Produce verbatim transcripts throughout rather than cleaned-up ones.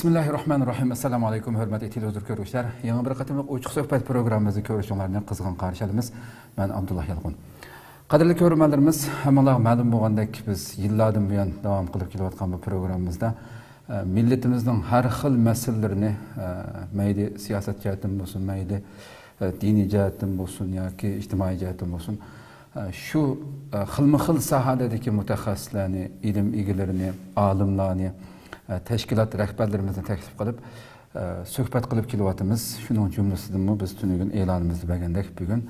بىسمىللاھىررەھمانىررەھىم. ئەسسالامۇ ئەلەيكۇم، ھۆرمەتلىك تېلېۋىزور كۆرگۈچىلەر. يېڭى بىر قېتىملىق ئوچۇق سۆھبەت پروگراممىمىزنى كۆرۈشۈڭلارنى قىزغىن قارشى ئالىمىز. مەن ئابدۇللا يالقۇن. قەدىرلىك كۆرۈرمەنلىرىمىز، ھەممىڭلارغا مەلۇم بولغاندەك، بىز يىللاردىن بۇيان داۋام قىلىپ كېلىۋاتقان بۇ پروگراممىمىزدا، ئە، مىللىتىمىزنىڭ ھەر خىل مەسىلىلىرىنى، ئە، مەيلى سىياسەت جەھەتتىن بولسۇن، مەيلى، ئە، دىنىي جەھەتتىن بولسۇن ياكى ئىجتىمائىي جەھەتتىن بولسۇن، ئە، شۇ، ئە، خىلمۇ خىل ساھەلەردىكى مۇتەخەسسىسلەرنى، ئىلىم ئىگىلىرىنى، ئالىملارنى، ئە، تەشكىلات رەھبەرلىرىمىزنى تەكلىپ قىلىپ، ئە، سۆھبەت قىلىپ كېلىۋاتىمىز. شۇنىڭ جۈملىسىدىنمۇ بىز تۈنۈگۈن ئېلانىمىزدا بەرگەندەك، بۈگۈن،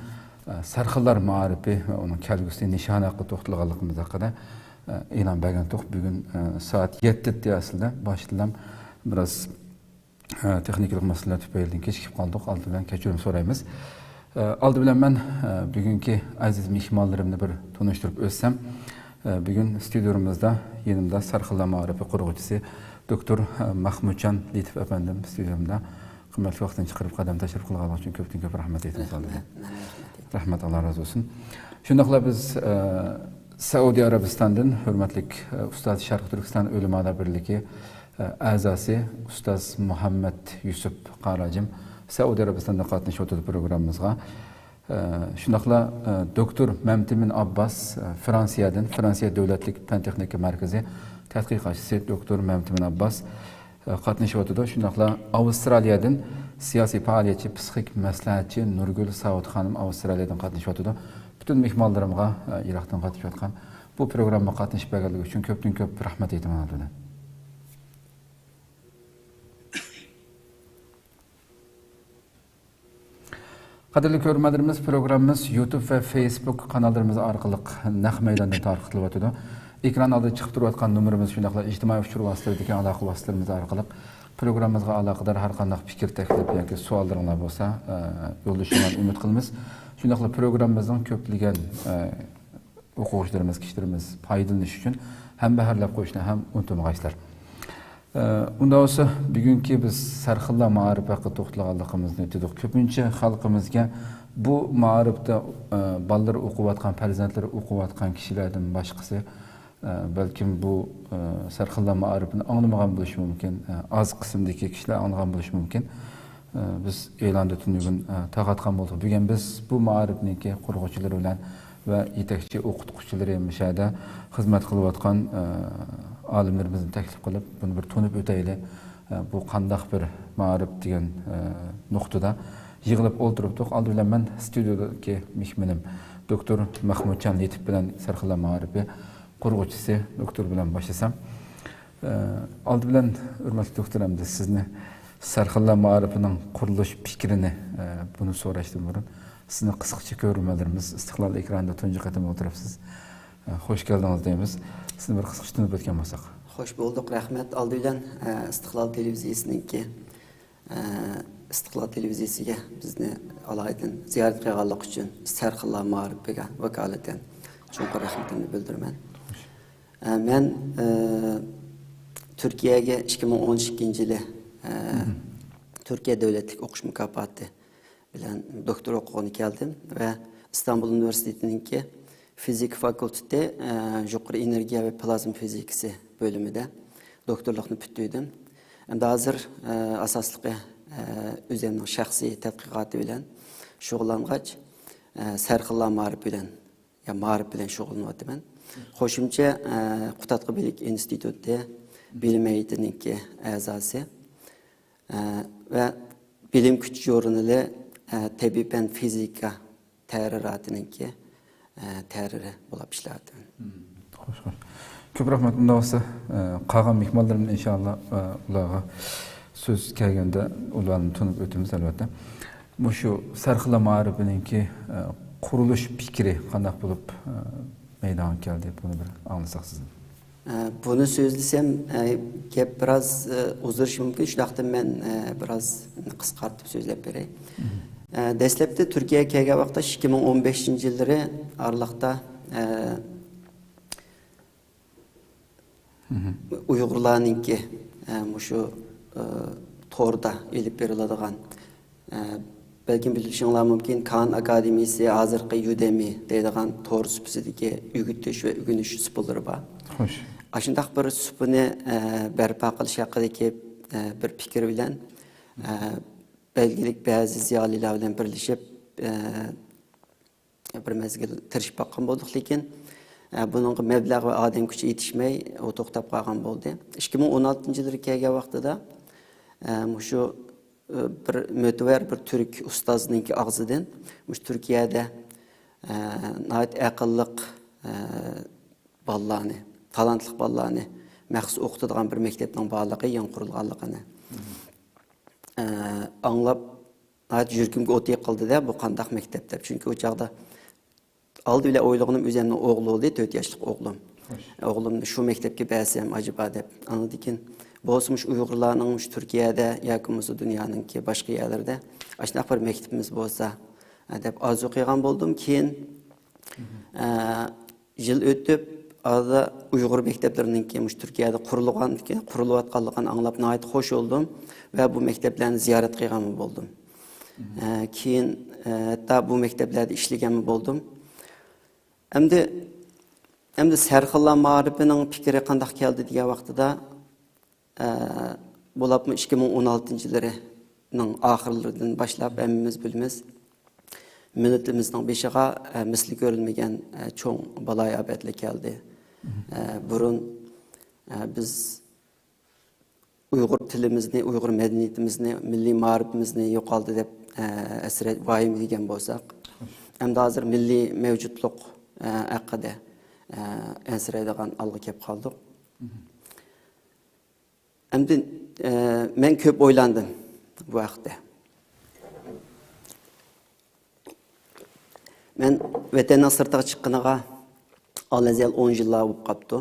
ئە، سەرخىللار مائارىپى ۋە ئۇنىڭ كەلگۈسى نىشانى ھەققىدە توختالغانلىقىمىز ھەققىدە، ئە، ئېلان بەرگەنتۇق. بۈگۈن، ئە، سائەت يەتتە ئەسلىدە باشلىدىم. بىراز، ئە، تېخنىكىلىق مەسىلىلەر تۈپەيلىدىن كېچىكىپ قالدۇق. ئالدى بىلەن كەچۈرۈم سورايمىز. ئە، ئالدى بىلەن مەن، ئە، بۈگۈنكى ئەزىز مېھمانلىرىمنى بىر تونۇشتۇرۇپ ئۆتسەم، ئە، بۈگۈن ستۇدىيىمىزدا يېنىمدا سەرخىللار مائارىپى قۇرغۇچىسى دوكتور، ئە، مەخمۇتجان لېتىپ ئەپەندىم ستۇدىيىمدا. قىممەتلىك ۋاقتىنى چىقىرىپ قەدەم تەشرىپ قىلغانلىقى ئۈچۈن كۆپتىن كۆپ رەھمەت ئېيتىمىز. رەھمەت، مەن رەھمەت ئېيتىمەن. رەھمەت، ئاللا رازى بولسۇن. شۇنداقلا بىز، ئە، سەئۇدى ئەرەبىستاندىن ھۆرمەتلىك، ئە، ئۇستاز شەرقىي تۈركىستان ئۆلىمالار بىرلىكى، ئە، ئەزاسى ئۇستاز مۇھەممەد يۈسۈپ قاراجىم سەئۇدى ئەرەبىستاندا قاتنىشىۋاتىدۇ پروگراممىمىزغا. ئە، شۇنداقلا، ئە، دوكتور مەمتىمىن ئابباس، ئە، فرانسىيەدىن، فرانسىيە دۆلەتلىك پەن تېخنىكا مەركىزى تەتقىقاتچىسى دوكتور مەمتىمىن ئابباس، ئە، قاتنىشىۋاتىدۇ. شۇنداقلا ئاۋسترالىيەدىن سىياسىي پائالىيەتچى، پسىخىك مەسلىھەتچى نۇرگۈل ساۋۇت خانىم ئاۋسترالىيەدىن قاتنىشىۋاتىدۇ. پۈتۈن مېھمانلىرىمغا، ئە، يىراقتىن قاتنىشىۋاتقان، بۇ پروگراممىغا قاتنىشىپ بەرگەنلىكى ئۈچۈن كۆپتىن كۆپ رەھمەت ئېيتىمەن ئالدىدا. قەدىرلىك كۆرۈرمەنلىرىمىز، پروگراممىمىز يۇتۇب ۋە فېيسبۇك قاناللىرىمىز ئارقىلىق نەق مەيداندا تارقىتىلىۋاتىدۇ. ئېكران ئالدىدا چىقىپ تۇرۇۋاتقان نومۇرىمىز، شۇنداقلا ئىجتىمائىي ئۇچۇر ۋاسىتىلىرىدىكى ئالاقە ۋاسىتىلىرىمىز ئارقىلىق پروگراممىمىزغا ئالاقىدار ھەر قانداق پىكىر، تەكلىپ ياكى سوئاللىرىڭلار بولسا، ئە، يوللىشىڭلارنى ئۈمىد قىلىمىز. شۇنداقلا پروگراممىمىزنىڭ كۆپلىگەن، ئە، ئوقۇغۇچىلىرىمىز، كىشىلىرىمىز پايدىلىنىشى ئۈچۈن ھەمبەھىرلەپ قويۇشنى ھەم ئۇنتۇمىغايسىلەر. ئە، ئۇنداق بولسا، بۈگۈنكى بىز سەرخىللار مائارىپى ھەققىدە توختالغانلىقىمىزنى ئېيتتۇق. كۆپىنچە خەلقىمىزگە بۇ مائارىپتا، ئە، بالىلىرى ئوقۇۋاتقان، پەرزەنتلىرى ئوقۇۋاتقان كىشىلەردىن باشقىسى، ئە، بەلكىم بۇ، ئە، سەرخىللار مائارىپىنى ئاڭلىمىغان بولۇشى مۇمكىن، ئە، ئاز قىسىمدىكى كىشىلەر ئاڭلىغان بولۇشى مۇمكىن. ئە، بىز ئېلاندا تۈنۈگۈن، ئە، تارقاتقان بولدۇق. بۈگۈن بىز بۇ مائارىپنىڭكى قۇرغۇچىلىرى بىلەن ۋە يېتەكچى ئوقۇتقۇچىلىرى، مۇشۇ يەردە خىزمەت قىلىۋاتقان، ئە، ئالىملىرىمىزنى تەكلىپ قىلىپ، بۇنى بىر تونۇپ ئۆتەيلى. ئە، بۇ قانداق بىر مائارىپ دېگەن، ئە، نۇقتىدا يىغىلىپ ئولتۇرۇپتۇق. ئالدى بىلەن مەن ستۇدىيەدىكى مېھمىنىم دوكتور مەخمۇتجان لېتىپ بىلەن سەرخىللار مائارىپى قۇرغۇچىسى دوكتور بىلەن باشلىسام. ئە، ئالدى بىلەن ھۆرمەتلىك دوكتور، ئەمدى سىزنى سەرخىللار مائارىپىنىڭ قۇرۇلۇش پىكرىنى، ئە، بۇنى سوراشتىن بۇرۇن، سىزنى قىسقىچە كۆرۈرمەنلىرىمىز ئىستىقلال ئېكرانىدا تۇنجى قېتىم ئولتۇرۇپسىز. ئە، خوش كەلدىڭىز دەيمىز. سىزنى بىر قىسقىچە تونۇپ ئۆتكەن بولساق. خوش بولدۇق، رەھمەت. ئالدى بىلەن، ئە، ئىستىقلال تېلېۋىزىيىسىنىڭكى، ئە، ئىستىقلال تېلېۋىزىيىسىگە بىزنى ئالايىتەن زىيارەت قىلغانلىقى ئۈچۈن سەرخىللار مائارىپىگە ۋاكالىتەن چوڭقۇر رەھمىتىمنى بىلدۈرىمەن. ئە، مەن، ئە، تۈركىيەگە ئىككى مىڭ ئون ئىككىنچى يىلى، ئە، تۈركىيە دۆلەتلىك ئوقۇش مۇكاپاتى بىلەن دوكتور ئوقۇغىلى كەلدىم ۋە ئىستانبۇل ئۇنىۋېرسىتېتىنىڭكى فىزىكا فاكۇلتېتى، ئە، يۇقىرى ئېنېرگىيە ۋە پلازما فىزىكىسى بۆلۈمىدە دوكتورلۇقنى پۈتتۈردۈم. ئەمدى ھازىر، ئە، ئاساسلىقى، ئە، ئۆزۈمنىڭ شەخسىي تەتقىقاتى بىلەن شۇغۇللانغاچ، ئە، سەرخىللار مائارىپى بىلەن يا مائارىپ بىلەن شۇغۇللىنىۋاتىمەن. قوشۇمچە، ئە، قۇتادغۇ بىلىك ئىنستىتۇتى بىلىم ھەيئىتىنىڭكى ئەزاسى، ئە، ۋە بىلىم كۈچ ژۇرنىلى، ئە، تەبىئىي پەن فىزىكا تەھرىراتىنىڭكى، ئە، تەھرىرى بولۇپ ئىشلەۋاتىمەن. خوش، خوش. كۆپ رەھمەت. ئۇنداق بولسا، ئە، قالغان مېھمانلىرىمنى ئىنشاللا، ئە، ئۇلارغا سۆز كەلگەندە ئۇلارنى تونۇپ ئۆتىمىز، ئەلۋەتتە. مۇشۇ سەرخىللار مائارىپىنىڭكى، ئە، قۇرۇلۇش پىكرى قانداق بولۇپ، ئە، مەيدانغا كەلدى؟ بۇنى بىر ئاڭلىساق سىزدىن. ئە، بۇنى سۆزلىسەم، ئە، گەپ بىراز، ئە، ئۇزىرىشى مۇمكىن، شۇنداقتىن مەن، ئە، بىراز قىسقارتىپ سۆزلەپ بېرەي. ئە، دەسلەپتە تۈركىيەگە كەلگەن ۋاقىتتا ئىككى مىڭ ئون بەشىنچى يىللىرى ئارىلىقتا، ئە، ئۇيغۇرلارنىڭكى، ئە، مۇشۇ، ئە، توردا ئېلىپ بېرىلىدىغان، ئە، بەلكىم بىلىشىڭلار مۇمكىن، كان ئاكادېمىيىسى، ھازىرقى يۇدېمى دەيدىغان تور سۇپىسىدىكى ئۆگىتىش ۋە ئۆگىنىش سۇپىلىرى بار. خوش. ئاشۇنداق بىر سۇپىنى، ئە، بەرپا قىلىش ھەققىدىكى، ئە، بىر پىكىر بىلەن، ئە، بەلگىلىك بەزى زىيالىيلار بىلەن بىرلىشىپ، ئە، بىر مەزگىل تىرىشىپ باققان بولدۇق، لېكىن، ئە، بۇنىڭغا مەبلەغ ۋە ئادەم كۈچى يېتىشمەي، ئۇ توختاپ قالغان بولدى. ئىككى مىڭ ئون ئالتىنچى يىللىرى كەلگەن ۋاقتىدا، ئە، مۇشۇ، ئە، بىر مۆتىۋەر بىر تۈرك ئۇستازنىڭكى ئاغزىدىن مۇشۇ تۈركىيەدە، ئە، ناھايىتى ئەقىللىق، ئە، بالىلارنى، تالانتلىق بالىلارنى مەخسۇس ئوقۇتىدىغان بىر مەكتەپنىڭ بارلىقى، يېڭى قۇرۇلغانلىقىنى، ئە، ئاڭلاپ، ناھايىتى يۈرىكىمگە ئوت يېقىلدى-دە، بۇ قانداق مەكتەپ دەپ. چۈنكى ئۇ چاغدا ئالدى بىلەن ئويلىغىنىم ئۆزۈمنىڭ ئوغلى بولدى، تۆت ياشلىق ئوغلۇم. ئوغلۇمنى شۇ مەكتەپكە بەرسەم ئاجىبا دەپ. ئاندىن كېيىن بولسا مۇشۇ ئۇيغۇرلارنىڭ مۇشۇ تۈركىيەدە ياكى بولمىسا دۇنيانىڭكى باشقا يەرلىرىدە ئاشۇنداق بىر مەكتىپىمىز بولسا، ئە، دەپ ئارزۇ قىلغان بولدۇم. كېيىن، ئە، يىل ئۆتۈپ، ئارىدا ئۇيغۇر مەكتەپلىرىنىڭكى مۇشۇ تۈركىيەدە قۇرۇلغان، قۇرۇلۇۋاتقانلىقىنى ئاڭلاپ ناھايىتى خوش بولدۇم ۋە بۇ مەكتەپلەرنى زىيارەت قىلغانمۇ بولدۇم. ئە، كېيىن، ئە، ھەتتا بۇ مەكتەپلەردە ئىشلىگەنمۇ بولدۇم. ئەمدى، ئەمدى سەرخىللار مائارىپىنىڭ پىكرى قانداق كەلدى دېگەن ۋاقتىدا، ئە، بولۇپمۇ ئىككى مىڭ ئون ئالتىنچى يىللىرىنىڭ ئاخىرلىرىدىن باشلاپ ھەممىمىز بىلىمىز، مىللىتىمىزنىڭ بېشىغا، ئە، مىسلى كۆرۈلمىگەن، ئە، چوڭ بالايىئاپەتلەر كەلدى. ئە، بۇرۇن، ئە، بىز ئۇيغۇر تىلىمىزنى، ئۇيغۇر مەدەنىيىتىمىزنى، مىللىي مائارىپىمىزنى يوقالدى دەپ، ئە، ھەسرەت، ۋايىملىگەن بولساق، ئەمدى ھازىر مىللىي مەۋجۇتلۇق، ئە، ھەققىدە، ئە، ئەنسىرەيدىغان ھالغا كەپ قالدۇق. ئەمدى، ئە، مەن كۆپ ئويلاندىم بۇ ھەقتە. مەن ۋەتەننىڭ سىرتىغا چىققىنىغا ئاللىزىيان ئون يىللار بولۇپ قاپتۇ.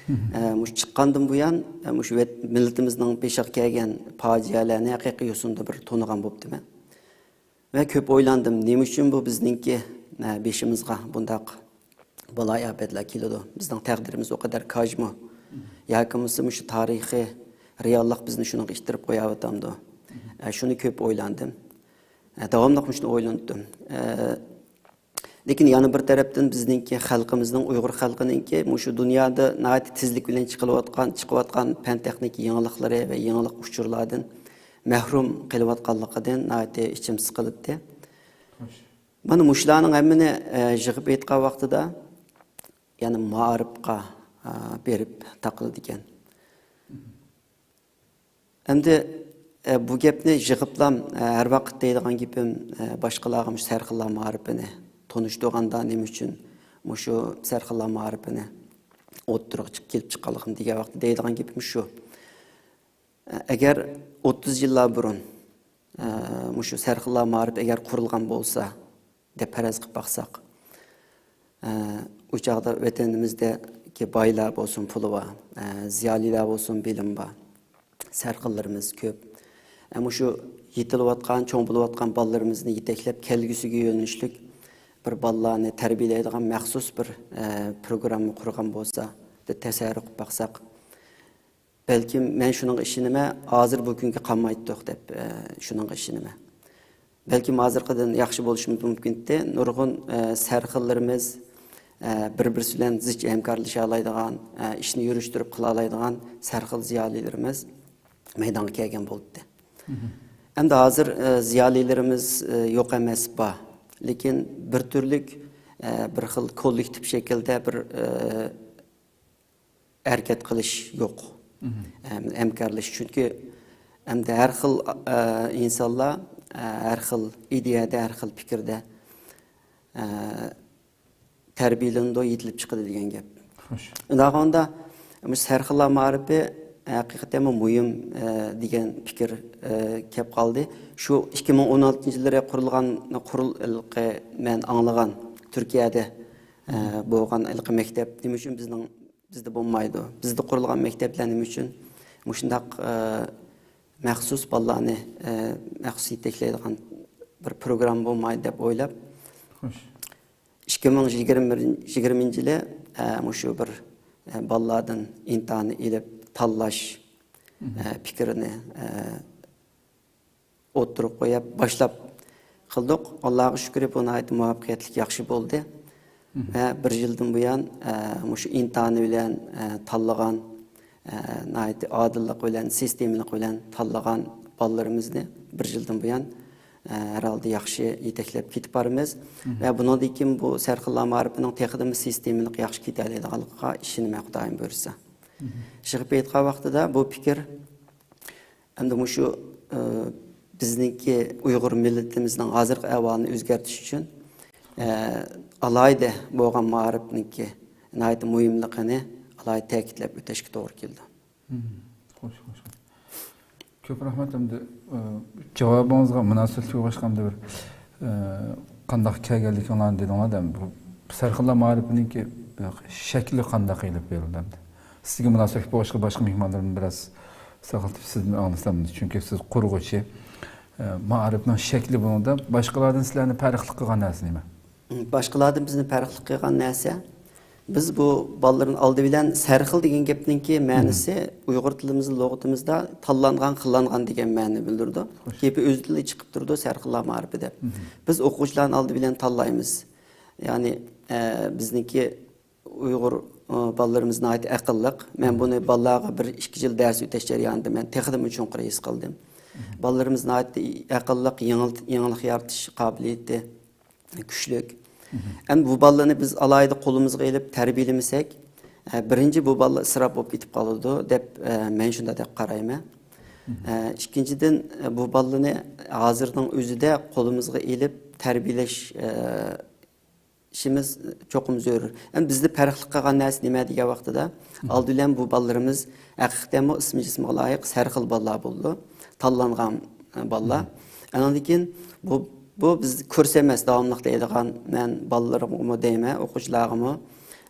ئە، مۇشۇ چىققاندىن بۇيان، ئە، مۇشۇ ۋەت-، مىللىتىمىزنىڭ بېشىغا كەلگەن پاجىئەلەرنى ھەقىقىي يوسۇندا بىر تونۇغان بوپتىمەن. ۋە كۆپ ئويلاندىم، نېمە ئۈچۈن بۇ بىزنىڭكى، ئە، بېشىمىزغا بۇنداق بالايىئاپەتلەر كېلىدۇ؟ بىزنىڭ تەقدىرىمىز ئۇ قەدەر كاجمۇ؟ ياكى بولمىسا مۇشۇ تارىخىي رېئاللىق بىزنى شۇنىڭغا ئىتتىرىپ قويۇۋاتامدۇ؟ ئە، شۇنى كۆپ ئويلاندىم. ئە، داۋاملىق مۇشۇنى ئويلىنىپ تۇردۇم. ئە، لېكىن يەنە بىر تەرەپتىن بىزنىڭكى خەلقىمىزنىڭ، ئۇيغۇر خەلقىنىڭكى مۇشۇ دۇنيادا ناھايىتى تېزلىك بىلەن چىقىۋاتقان، چىقىۋاتقان پەن تېخنىكا يېڭىلىقلىرى ۋە يېڭىلىق ئۇچۇرلاردىن مەھرۇم قېلىۋاتقانلىقىدىن ناھايىتى ئىچىم سىقىلىدۇ. مانا مۇشۇلارنىڭ ھەممىنى، ئە، يىغىپ ئېيتقان ۋاقتىدا، يەنى مائارىپقا، ئە، بېرىپ تاقىلىدىكەن. ئەمدى، ئە، بۇ گەپنى يىغىپلام، ئە، ھەر ۋاقىت دەيدىغان گېپىم، ئە، باشقىلارغا مۇشۇ سەرخىللار مائارىپىنى تونۇشتۇرغاندا نېمە ئۈچۈن مۇشۇ سەرخىللار مائارىپىنى ئوتتۇرىغا چىق-، كېلىپ چىققانلىقىم دېگەن ۋاقىتتا دەيدىغان گېپىم شۇ. ئەگەر ئوتتۇز يىللار بۇرۇن، ئە، مۇشۇ سەرخىللار مائارىپى ئەگەر قۇرۇلغان بولسا، دەپ پەرەز قىلىپ باقساق، ئە، ئۇ چاغدا ۋەتىنىمىزدىكى بايلار بولسۇن، پۇلى بار، ئە، زىيالىيلار بولسۇن، بىلىمى بار، سەرخىللىرىمىز كۆپ. ئە، مۇشۇ يېتىلىۋاتقان، چوڭ بولۇۋاتقان بالىلىرىمىزنى يېتەكلەپ، كەلگۈسىگە يۆنىلىشلىك بىر بالىلارنى تەربىيەلەيدىغان مەخسۇس بىر، ئە، پروگرامما قۇرغان بولسا، دەپ تەسەۋۋۇر قىلىپ باقساق، بەلكىم مەن شۇنىڭغا ئىشىنىمەن، ھازىر بۇ كۈنگە قالمايتتۇق دەپ، ئە، شۇنىڭغا ئىشىنىمەن. بەلكىم ھازىرقىدىن ياخشى بولۇشىمىز مۇمكىنتى. نۇرغۇن، ئە، سەرخىللىرىمىز، ئە، بىر-بىرسى بىلەن زىچ ھەمكارلىشالايدىغان، ئە، ئىشنى يۈرۈشتۈرۈپ قىلالايدىغان سەرخىل زىيالىيلىرىمىز مەيدانغا كەلگەن بولدى. ئەمدى ھازىر، ئە، زىيالىيلىرىمىز، ئە، يوق ئەمەس، بار. لېكىن بىر تۈرلۈك، ئە، بىر خىل كوللېكتىپ شەكىلدە بىر، ئە، ھەرىكەت قىلىش يوق. ئەم-، ھەمكارلىشىش. چۈنكى ئەمدى ھەر خىل، ئە، ئىنسانلار، ئە، ھەر خىل ئىدىيەدە، ھەر خىل پىكىردە، ئە، تەربىيەلىنىدۇ، يېتىلىپ چىقىدۇ دېگەن گەپ. خوش. ئۇنداق بولغاندا، مۇشۇ سەرخىللار مائارىپى ھەقىقەتەنمۇ مۇھىم، ئە، دېگەن پىكىر، ئە، كەپ قالدى. شۇ ئىككى مىڭ ئون ئالتىنچى يىللىرى قۇرۇلغان، قۇرۇل-، ھېلىقى مەن ئاڭلىغان تۈركىيەدە، ئە، بولغان ھېلىقى مەكتەپ نېمە ئۈچۈن بىزنىڭ بىزدە بولمايدۇ. بىزدە قۇرۇلغان مەكتەپلەر نېمە ئۈچۈن مۇشۇنداق، ئە، مەخسۇس بالىلارنى، ئە، مەخسۇس يېتەكلەيدىغان بىر پروگرامما بولمايدۇ دەپ ئويلاپ، خوش. ئىككى مىڭ يىگىرمە، يىگىرمىنچى يىلى، ئە، مۇشۇ بىر، ئە، بالىلاردىن ئىمتىھاننى ئېلىپ تاللاش، ئە، پىكرىنى، ئە، ئوتتۇرىغا قويۇپ باشلاپ قىلدۇق. ئاللاغا شۈكرى، بۇ ناھايىتى مۇۋەپپەقىيەتلىك، ياخشى بولدى. ۋە بىر يىلدىن بۇيان، ئە، مۇشۇ ئىمتىھانى بىلەن، ئە، تاللىغان، ئە، ناھايىتى ئادىللىق بىلەن، سىستېمىلىق بىلەن تاللىغان بالىلىرىمىزنى بىر يىلدىن بۇيان، ئە، ھەر ھالدا ياخشى يېتەكلەپ كېتىپ بارىمىز. ۋە بۇنىڭدىن كېيىن بۇ سەرخىللار مائارىپىنىڭ تېخىدىمۇ سىستېمىلىق ياخشى كېتەلەيدىغانلىقىغا ئىشىنىمەن، خۇدايىم بۇيرۇسا. ئىشقىلىپ ئېيتقان ۋاقتىدا بۇ پىكىر ئەمدى مۇشۇ، ئە، بىزنىڭكى ئۇيغۇر مىللىتىمىزنىڭ ھازىرقى ئەھۋالىنى ئۆزگەرتىش ئۈچۈن، ئە، ئالاھىدە بولغان مائارىپنىڭكى ناھايىتى مۇھىملىقىنى ئالاھىدە تەكىتلەپ ئۆتۈشكە توغرا كېلىدۇ. مم. خوش، خوش، خوش. كۆپ رەھمەت. ئەمدى، ئە، جاۋابىڭىزغا مۇناسىۋەتلىك بولغاچقا، ئەمدى بىر، ئە، قانداق كەلگەنلىكىڭلارنى دېدىڭلار، ئەمدى بۇ سەرخىللار مائارىپىنىڭكى، ئە، شەكلى قانداق ئېلىپ بېرىلدى ئەمدى؟ سىزگە مۇناسىۋەتلىك بولغاچقا، باشقا مېھمانلىرىمنى بىراز ساقلىتىپ سىزدىن ئاڭلىسام، چۈنكى سىز قۇرغۇچى، ئە، مائارىپنىڭ شەكلى بۇنىڭدا باشقىلاردىن سىلەرنى پەرقلىق قىلغان نەرسە نېمە؟ باشقىلاردىن بىزنى پەرقلىق قىلغان نەرسە، بىز بۇ بالىلارنى ئالدى بىلەن سەرخىل دېگەن گەپنىڭكى مەنىسى ئۇيغۇر تىلىمىزدا، لۇغىتىمىزدا تاللانغان، خىللانغان دېگەن مەنىنى بىلدۈرىدۇ. خوش. گېپى ئۆزىدىنلا چىقىپ تۇرىدۇ، سەرخىللار مائارىپى دەپ. بىز ئوقۇغۇچىلارنى ئالدى بىلەن تاللايمىز. يەنى، ئە، بىزنىڭكى ئۇيغۇر، ئە، بالىلىرىمىز ناھايىتى ئەقىللىق. مەن بۇنى بالىلارغا بىر ئىككى يىل دەرس ئۆتەش جەريانىدا مەن تېخىمۇ چوڭقۇر ھېس قىلدىم. بالىلىرىمىز ناھايىتى ئەقىللىق، يېڭىل-، يېڭىلىق يارىتىش قابىلىيىتى كۈچلۈك. ئەمدى بۇ بالىلارنى بىز ئالاھىدە قولىمىزغا ئېلىپ تەربىيەلىمىسەك، ئە، بىرىنچى، بۇ بالىلار ئىسراپ بولۇپ كېتىپ قالىدۇ دەپ، ئە، مەن شۇنداق دەپ قارايمەن. ئە، ئىككىنچىدىن، ئە، بۇ بالىلارنى ھازىرنىڭ ئۆزىدە قولىمىزغا ئېلىپ تەربىيەلەش، ئە، ئىشىمىز چوقۇم زۆرۈر. ئەمدى بىزنى پەرقلىق قىلغان نەرسە نېمە دېگەن ۋاقتىدا، ئالدى بىلەن بۇ بالىلىرىمىز ھەقىقەتەنمۇ ئىسمى جىسمىغا لايىق سەرخىل بالىلار بولىدۇ. تاللانغان، ئە، بالىلار. ئانىڭدىن كېيىن بۇ، بۇ بىز كۇرس ئەمەس، داۋاملىق دەيدىغان، مەن بالىلىرىمغىمۇ دەيمەن، ئوقۇغۇچىلارغىمۇ.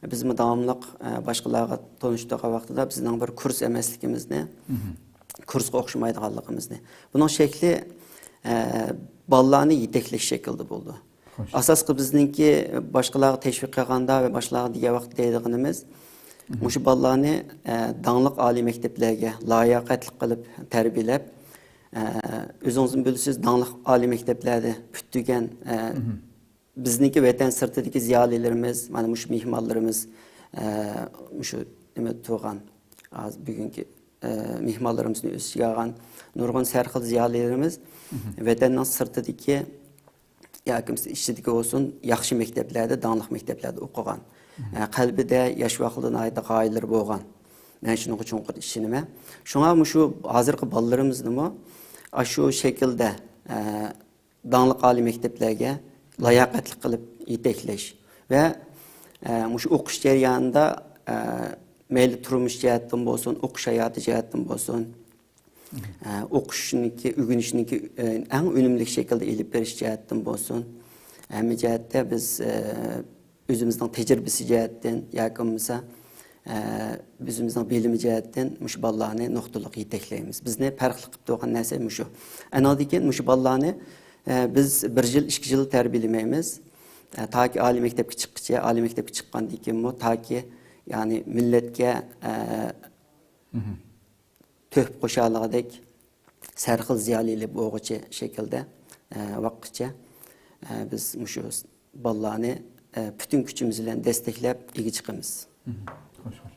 بىزمۇ داۋاملىق، ئە، باشقىلارغا تونۇشتۇرغان ۋاقتىدا بىزنىڭ بىر كۇرس ئەمەسلىكىمىزنى، كۇرسقا ئوخشىمايدىغانلىقىمىزنى. بۇنىڭ شەكلى، ئە، بالىلارنى يېتەكلەش شەكلىدە بولىدۇ. خوش. ئاساسقى بىزنىڭكى باشقىلارغا تەشۋىق قىلغاندا ۋە باشقىلارغا دېگەن ۋاقىتتا دەيدىغىنىمىز، مۇشۇ بالىلارنى، ئە، داڭلىق ئالىي مەكتەپلەرگە لاياقەتلىك قىلىپ تەربىيەلەپ، ئە، ئۆزىڭىزمۇ بىلىسىز، داڭلىق ئالىي مەكتەپلەردە پۈتتۈرگەن، ئە، بىزنىڭكى ۋەتەن سىرتىدىكى زىيالىيلىرىمىز، مانا مۇشۇ مېھمانلىرىمىز، ئە، مۇشۇ نېمە تۇرغان، ھازىر بۈگۈنكى، ئە، مېھمانلىرىمىزنى ئۆز ئىچىگە ئالغان نۇرغۇن سەرخىل زىيالىيلىرىمىز ۋەتەننىڭ سىرتىدىكى ياكى بولمىسا ئىچىدىكى بولسۇن، ياخشى مەكتەپلەردە، داڭلىق مەكتەپلەردە ئوقۇغان. ئە، قەلبىدە ياش ۋاقتىدا ناھايىتى غايىلىرى بولغان. مەن شۇنىڭغا چوڭقۇر ئىشىنىمەن. شۇڭا مۇشۇ ھازىرقى بالىلىرىمىزنىمۇ ئاشۇ شەكىلدە، ئە، داڭلىق ئالىي مەكتەپلەرگە لاياقەتلىك قىلىپ يېتەكلەش ۋە، ئە، مۇشۇ ئوقۇش جەريانىدا، ئە، مەيلى تۇرمۇش جەھەتتىن بولسۇن، ئوقۇش ھاياتى جەھەتتىن بولسۇن، ئە، ئوقۇشنىڭكى، ئۆگىنىشنىڭكى، ئە، ئەڭ ئۈنۈملۈك شەكىلدە ئېلىپ بېرىش جەھەتتىن بولسۇن، ھەممە جەھەتتە بىز، ئە، ئۆزىمىزنىڭ تەجرىبىسى جەھەتتىن ياكى بولمىسا، ئە، ئۆزىمىزنىڭ بىلىمى جەھەتتىن مۇشۇ بالىلارنى نۇقتىلىق يېتەكلەيمىز. بىزنى پەرقلىق قىلىپ تۇرغان نەرسە مۇشۇ. ئانىڭدىن كېيىن مۇشۇ بالىلارنى، ئە، بىز بىر يىل، ئىككى يىل تەربىيەلىمەيمىز. ئە، تاكى ئالىي مەكتەپكە چىققىچە، ئالىي مەكتەپكە چىققاندىن كېيىنمۇ تاكى، يەنى مىللەتكە، ئە، تۆھپە قوشالىغۇدەك سەرخىل زىيالىيلار بولغۇچە شەكىلدە، ئە، ۋاققىچە، ئە، بىز مۇشۇ بالىلارنى، ئە، پۈتۈن كۈچىمىز بىلەن دەستەكلەپ ئىگە چىقىمىز. خوش، خوش.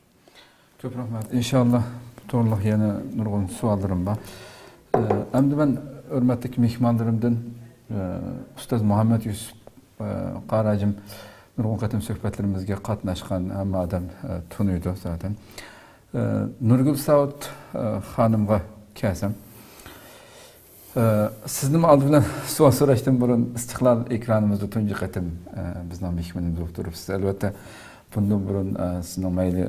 كۆپ رەھمەت. ئىنشاللا بۇ توغرۇلۇق يەنە نۇرغۇن سوئاللىرىم بار. ئە، ئەمدى مەن ھۆرمەتلىك مېھمانلىرىمدىن، ئە، ئۇستاز مۇھەممەد يۈسۈپ، ئە، قارى ھاجىم نۇرغۇن قېتىم سۆھبەتلىرىمىزگە قاتناشقان، ھەممە ئادەم، ئە، تونۇيدۇ زادەن. ئە، نۇرگۈل ساۋۇت، ئە، خانىمغا كەلسەم. ئە، سىزنىمۇ ئالدى بىلەن سوئال سوراشتىن بۇرۇن، ئىستىقلال ئېكرانىمىزدا تۇنجى قېتىم، ئە، بىزنىڭ مېھمىنىمىز بولۇپ تۇرۇپسىز. ئەلۋەتتە، بۇندىن بۇرۇن، ئە، سىزنىڭ مەيلى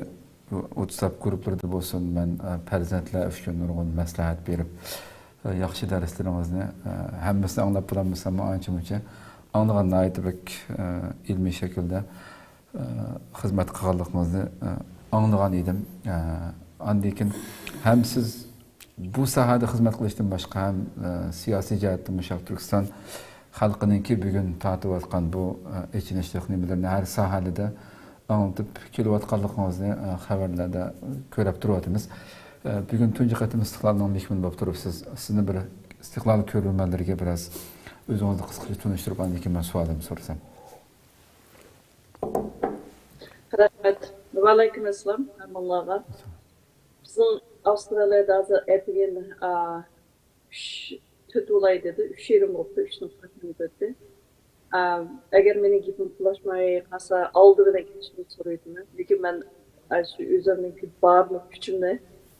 ۋاتساپ گۇرۇپپىلىرىدا بولسۇن، مەن، ئە، پەرزەنتلەر ئۈچۈن نۇرغۇن مەسلىھەت بېرىپ، ئە، ياخشى دەرسلىرىڭىزنى، ئە، ھەممىسىنى ئاڭلاپ بولالمىساممۇ، ئانچە مۇنچە ئاڭلىغان، ناھايىتى بەك، ئە، ئىلمىي شەكىلدە ئە، خىزمەت قىلغانلىقىڭىزنى، ئە، ئاڭلىغان ئىدىم. ئە، ئاندىن كېيىن ھەم سىز بۇ ساھەدە خىزمەت قىلىشتىن باشقا ھەم، ئە، سىياسىي جەھەتتىن شەرقىي تۈركىستان خەلقىنىڭكى بۈگۈن تارتىۋاتقان بۇ، ئە، ئېچىنىشلىق نېمىلىرىنى ھەر ساھەدە ئاڭلىتىپ كېلىۋاتقانلىقىڭىزنى، ئە، خەۋەرلەردە كۆرۈپ تۇرۇۋاتىمىز. ئە، بۈگۈن تۇنجى قېتىم ئىستىقلالنىڭ مېھمىنى بولۇپ تۇرۇپسىز. سىزنى بىر ئىستىقلال كۆرۈرمەنلىرىگە بىراز ئۆزىڭىزنى قىسقىچە تونۇشتۇرۇپ، ئاندىن كېيىن مەن سوئالىمنى سورىسام. رەھمەت. ۋەئەلەيكۇم ئەسسالام ھەممىڭلارغا. بىزنىڭ ئاۋسترالىيەدە ھازىر ئەتىگەن، ئا، ئۈچ، تۆت بولاي دېدى، ئۈچ يېرىم بوپتۇ، ئۈچنىڭ قىرىق مىنۇت ئۆتتى. ئا، ئەگەر مېنىڭ گېپىم قۇلاشماي قالسا، ئالدى بىلەن كەچۈرۈم سورايتتىم. لېكىن مەن، ئا، شۇ ئۆزۈمنىڭكى بارلىق كۈچۈمنى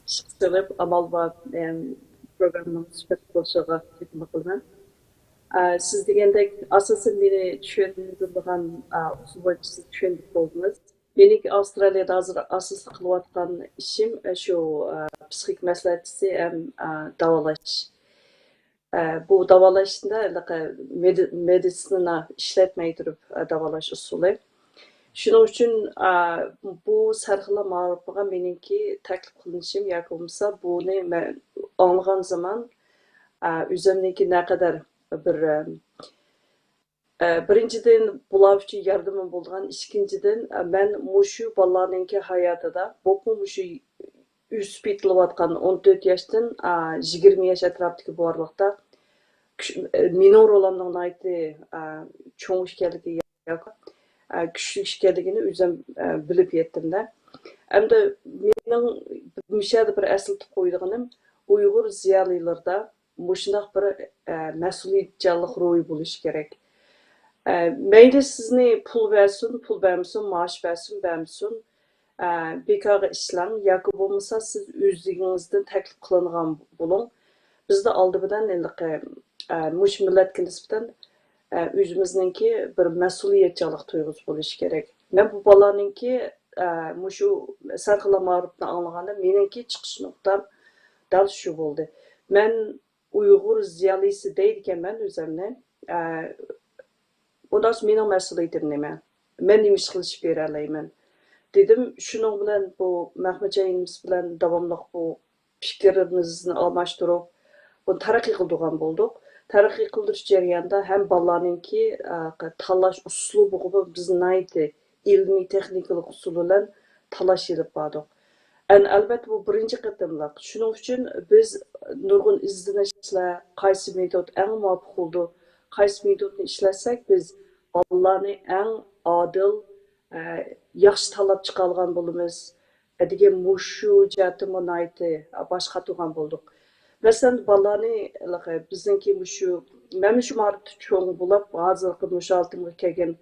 ئىشقا سېلىپ، ئامال بار، ئەم، پروگراممىنىڭ سۈپەتلىك بولۇشىغا تىلەكدارلىق قىلىمەن. ئا، سىز دېگەندەك، ئاساسەن مېنى چۈشەندۈرىدىغان، ئا، ئۇسۇل بويىچە سىز چۈشەندۈرۈپ بولدىڭىز. مېنىڭكى ئاۋسترالىيەدە ھازىر ئاساسلىق قىلىۋاتقان ئىشىم، ئە، شۇ، ئە، پسىخىك مەسلىھەتچىسى ھەم، ئە، داۋالاش. ئە، بۇ داۋالاشتا ھېلىقى مېدى-، مېدىتسىنا ئىشلەتمەي تۇرۇپ، ئە، داۋالاش ئۇسۇلى. شۇنىڭ ئۈچۈن، ئە، بۇ سەرخىللە مائارىپىغا مېنىڭكى تەكلىپ قىلىنىشىم ياكى بولمىسا بۇنى مەن ئاڭلىغان زامان، ئە، ئۆزۈمنىڭكى نەقەدەر بىر، ئە، ئە، بىرىنچىدىن، بۇلار ئۈچۈن ياردىمىم بولىدىغان. ئىككىنچىدىن، ئە، مەن مۇشۇ بالىلارنىڭكى ھاياتىدا، بولۇپمۇ مۇشۇ ئۆسۈپ يېتىلىۋاتقان ئون تۆت ياشتىن، ئە، يىگىرمە ياش ئەتراپىدىكى بۇ ئارىلىقتا كۈچ-، ئە، مېنىڭ رولۇمنىڭ ناھايىتى، ئە، چوڭ ئىكەنلىكى ياكى، ئە، كۈچلۈك ئىكەنلىكىنى ئۆزۈم، ئە، بىلىپ يەتتىم-دە. ئەمدى مېنىڭ مۇشۇ يەردە بىر ئەسلىتىپ قويىدىغىنىم، ئۇيغۇر زىيالىيلىرىدا مۇشۇنداق بىر، ئە، مەسئۇلىيەتچانلىق روھى بولۇشى كېرەك. ئە، مەيلى سىزنى پۇل بەرسۇن، پۇل بەرمىسۇن، مائاش بەرسۇن، بەرمىسۇن، ئە، بىكارغا ئىشلەڭ ياكى بولمىسا سىز ئۆزلۈكىڭىزدىن تەكلىپ قىلىنغان بولۇڭ. بىزدە ئالدى بىلەن ھېلىقى، ئە، مۇشۇ مىللەتكە نىسبەتەن، ئە، ئۆزىمىزنىڭكى بىر مەسئۇلىيەتچانلىق تۇيغۇسى بولۇشى كېرەك. مەن بۇ بالىلارنىڭكى، ئە، مۇشۇ سەرخىللە مائارىپنى ئاڭلىغاندا مېنىڭكى چىقىش نۇقتام دەل شۇ بولدى. مەن ئۇيغۇر زىيالىيسى دەيدىكەنمەن ئۆزۈمنى. ئە، ئۇنداق مېنىڭ مەسئۇلىيىتىم نېمە؟ مەن نېمە ئىش قىلىشىپ بېرەلەيمەن؟ دېدىم. شۇنىڭ بىلەن بۇ مەخمۇتجان ئىنىمىز بىلەن داۋاملىق بۇ پىكرىمىزنى ئالماشتۇرۇپ، بۇنى تەرەققىي قىلدۇرغان بولدۇق. تەرەققىي قىلدۇرۇش جەريانىدا ھەم بالىلارنىڭكى، ئە، تاللاش ئۇسلۇبىغىمۇ بىز ناھايىتى ئىلمىي تېخنىكىلىق ئۇسۇل بىلەن تاللاش ئېلىپ باردۇق. ئەن-، ئەلۋەتتە، بۇ بىرىنچى قېتىملىق. شۇنىڭ ئۈچۈن بىز نۇرغۇن ئىزدىنىشلەر، قايسى مېتود ئەڭ مۇۋاپىق بولىدۇ، قايسى مېتودنى ئىشلەتسەك بىز بالىلارنى ئەڭ ئادىل، ئە، ياخشى تاللاپ چىقالىغان بولىمىز، ئە، دېگەن مۇشۇ جەھەتتىمۇ ناھايىتى باش قاتۇرغان بولدۇق. مەسىلەن، بالىلارنى، ھېلىقى، بىزنىڭكى مۇشۇ، مەن مۇشۇ مائارىپتا چوڭ بولۇپ، ھازىرقى مۇشۇ ھالىتىمگە كەلگەن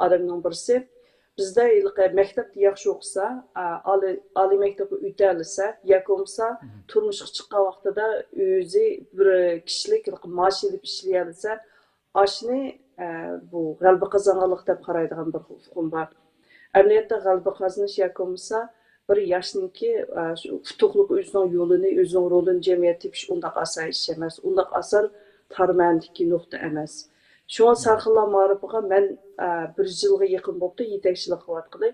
ئادەمنىڭ بىرسى. بىزدە ھېلىقى مەكتەپتە ياخشى ئوقۇسا، ئا، ئالىي، ئالىي مەكتەپكە ئۆتەلىسە، ياكى بولمىسا تۇرمۇشقا چىققان ۋاقتىدا ئۆزى بىر كىشىلىك ھېلىقى مائاش ئېلىپ ئىشلىيەلىسە، ئاشۇنى، ئە، بۇ غەلىبە قازانغانلىق دەپ قارايدىغان بىر ئۇقۇم بار. ئەمەلىيەتتە غەلىبە قازىنىش ياكى بولمىسا بىر ياشنىڭكى، ئە، شۇ ئۇتۇقلۇق ئۆزىنىڭ يولىنى، ئۆزىنىڭ رولىنى جەمئىيەتتە تېپىش ئۇنداق ئاسان ئىش ئەمەس، ئۇنداق ئاسان تار مەنىدىكى نۇقتا ئەمەس. شۇڭا سەرخىللار مائارىپىغا مەن، ئە، بىر يىلغا يېقىن بوپتۇ يېتەكچىلىك قىلىۋاتقىلى.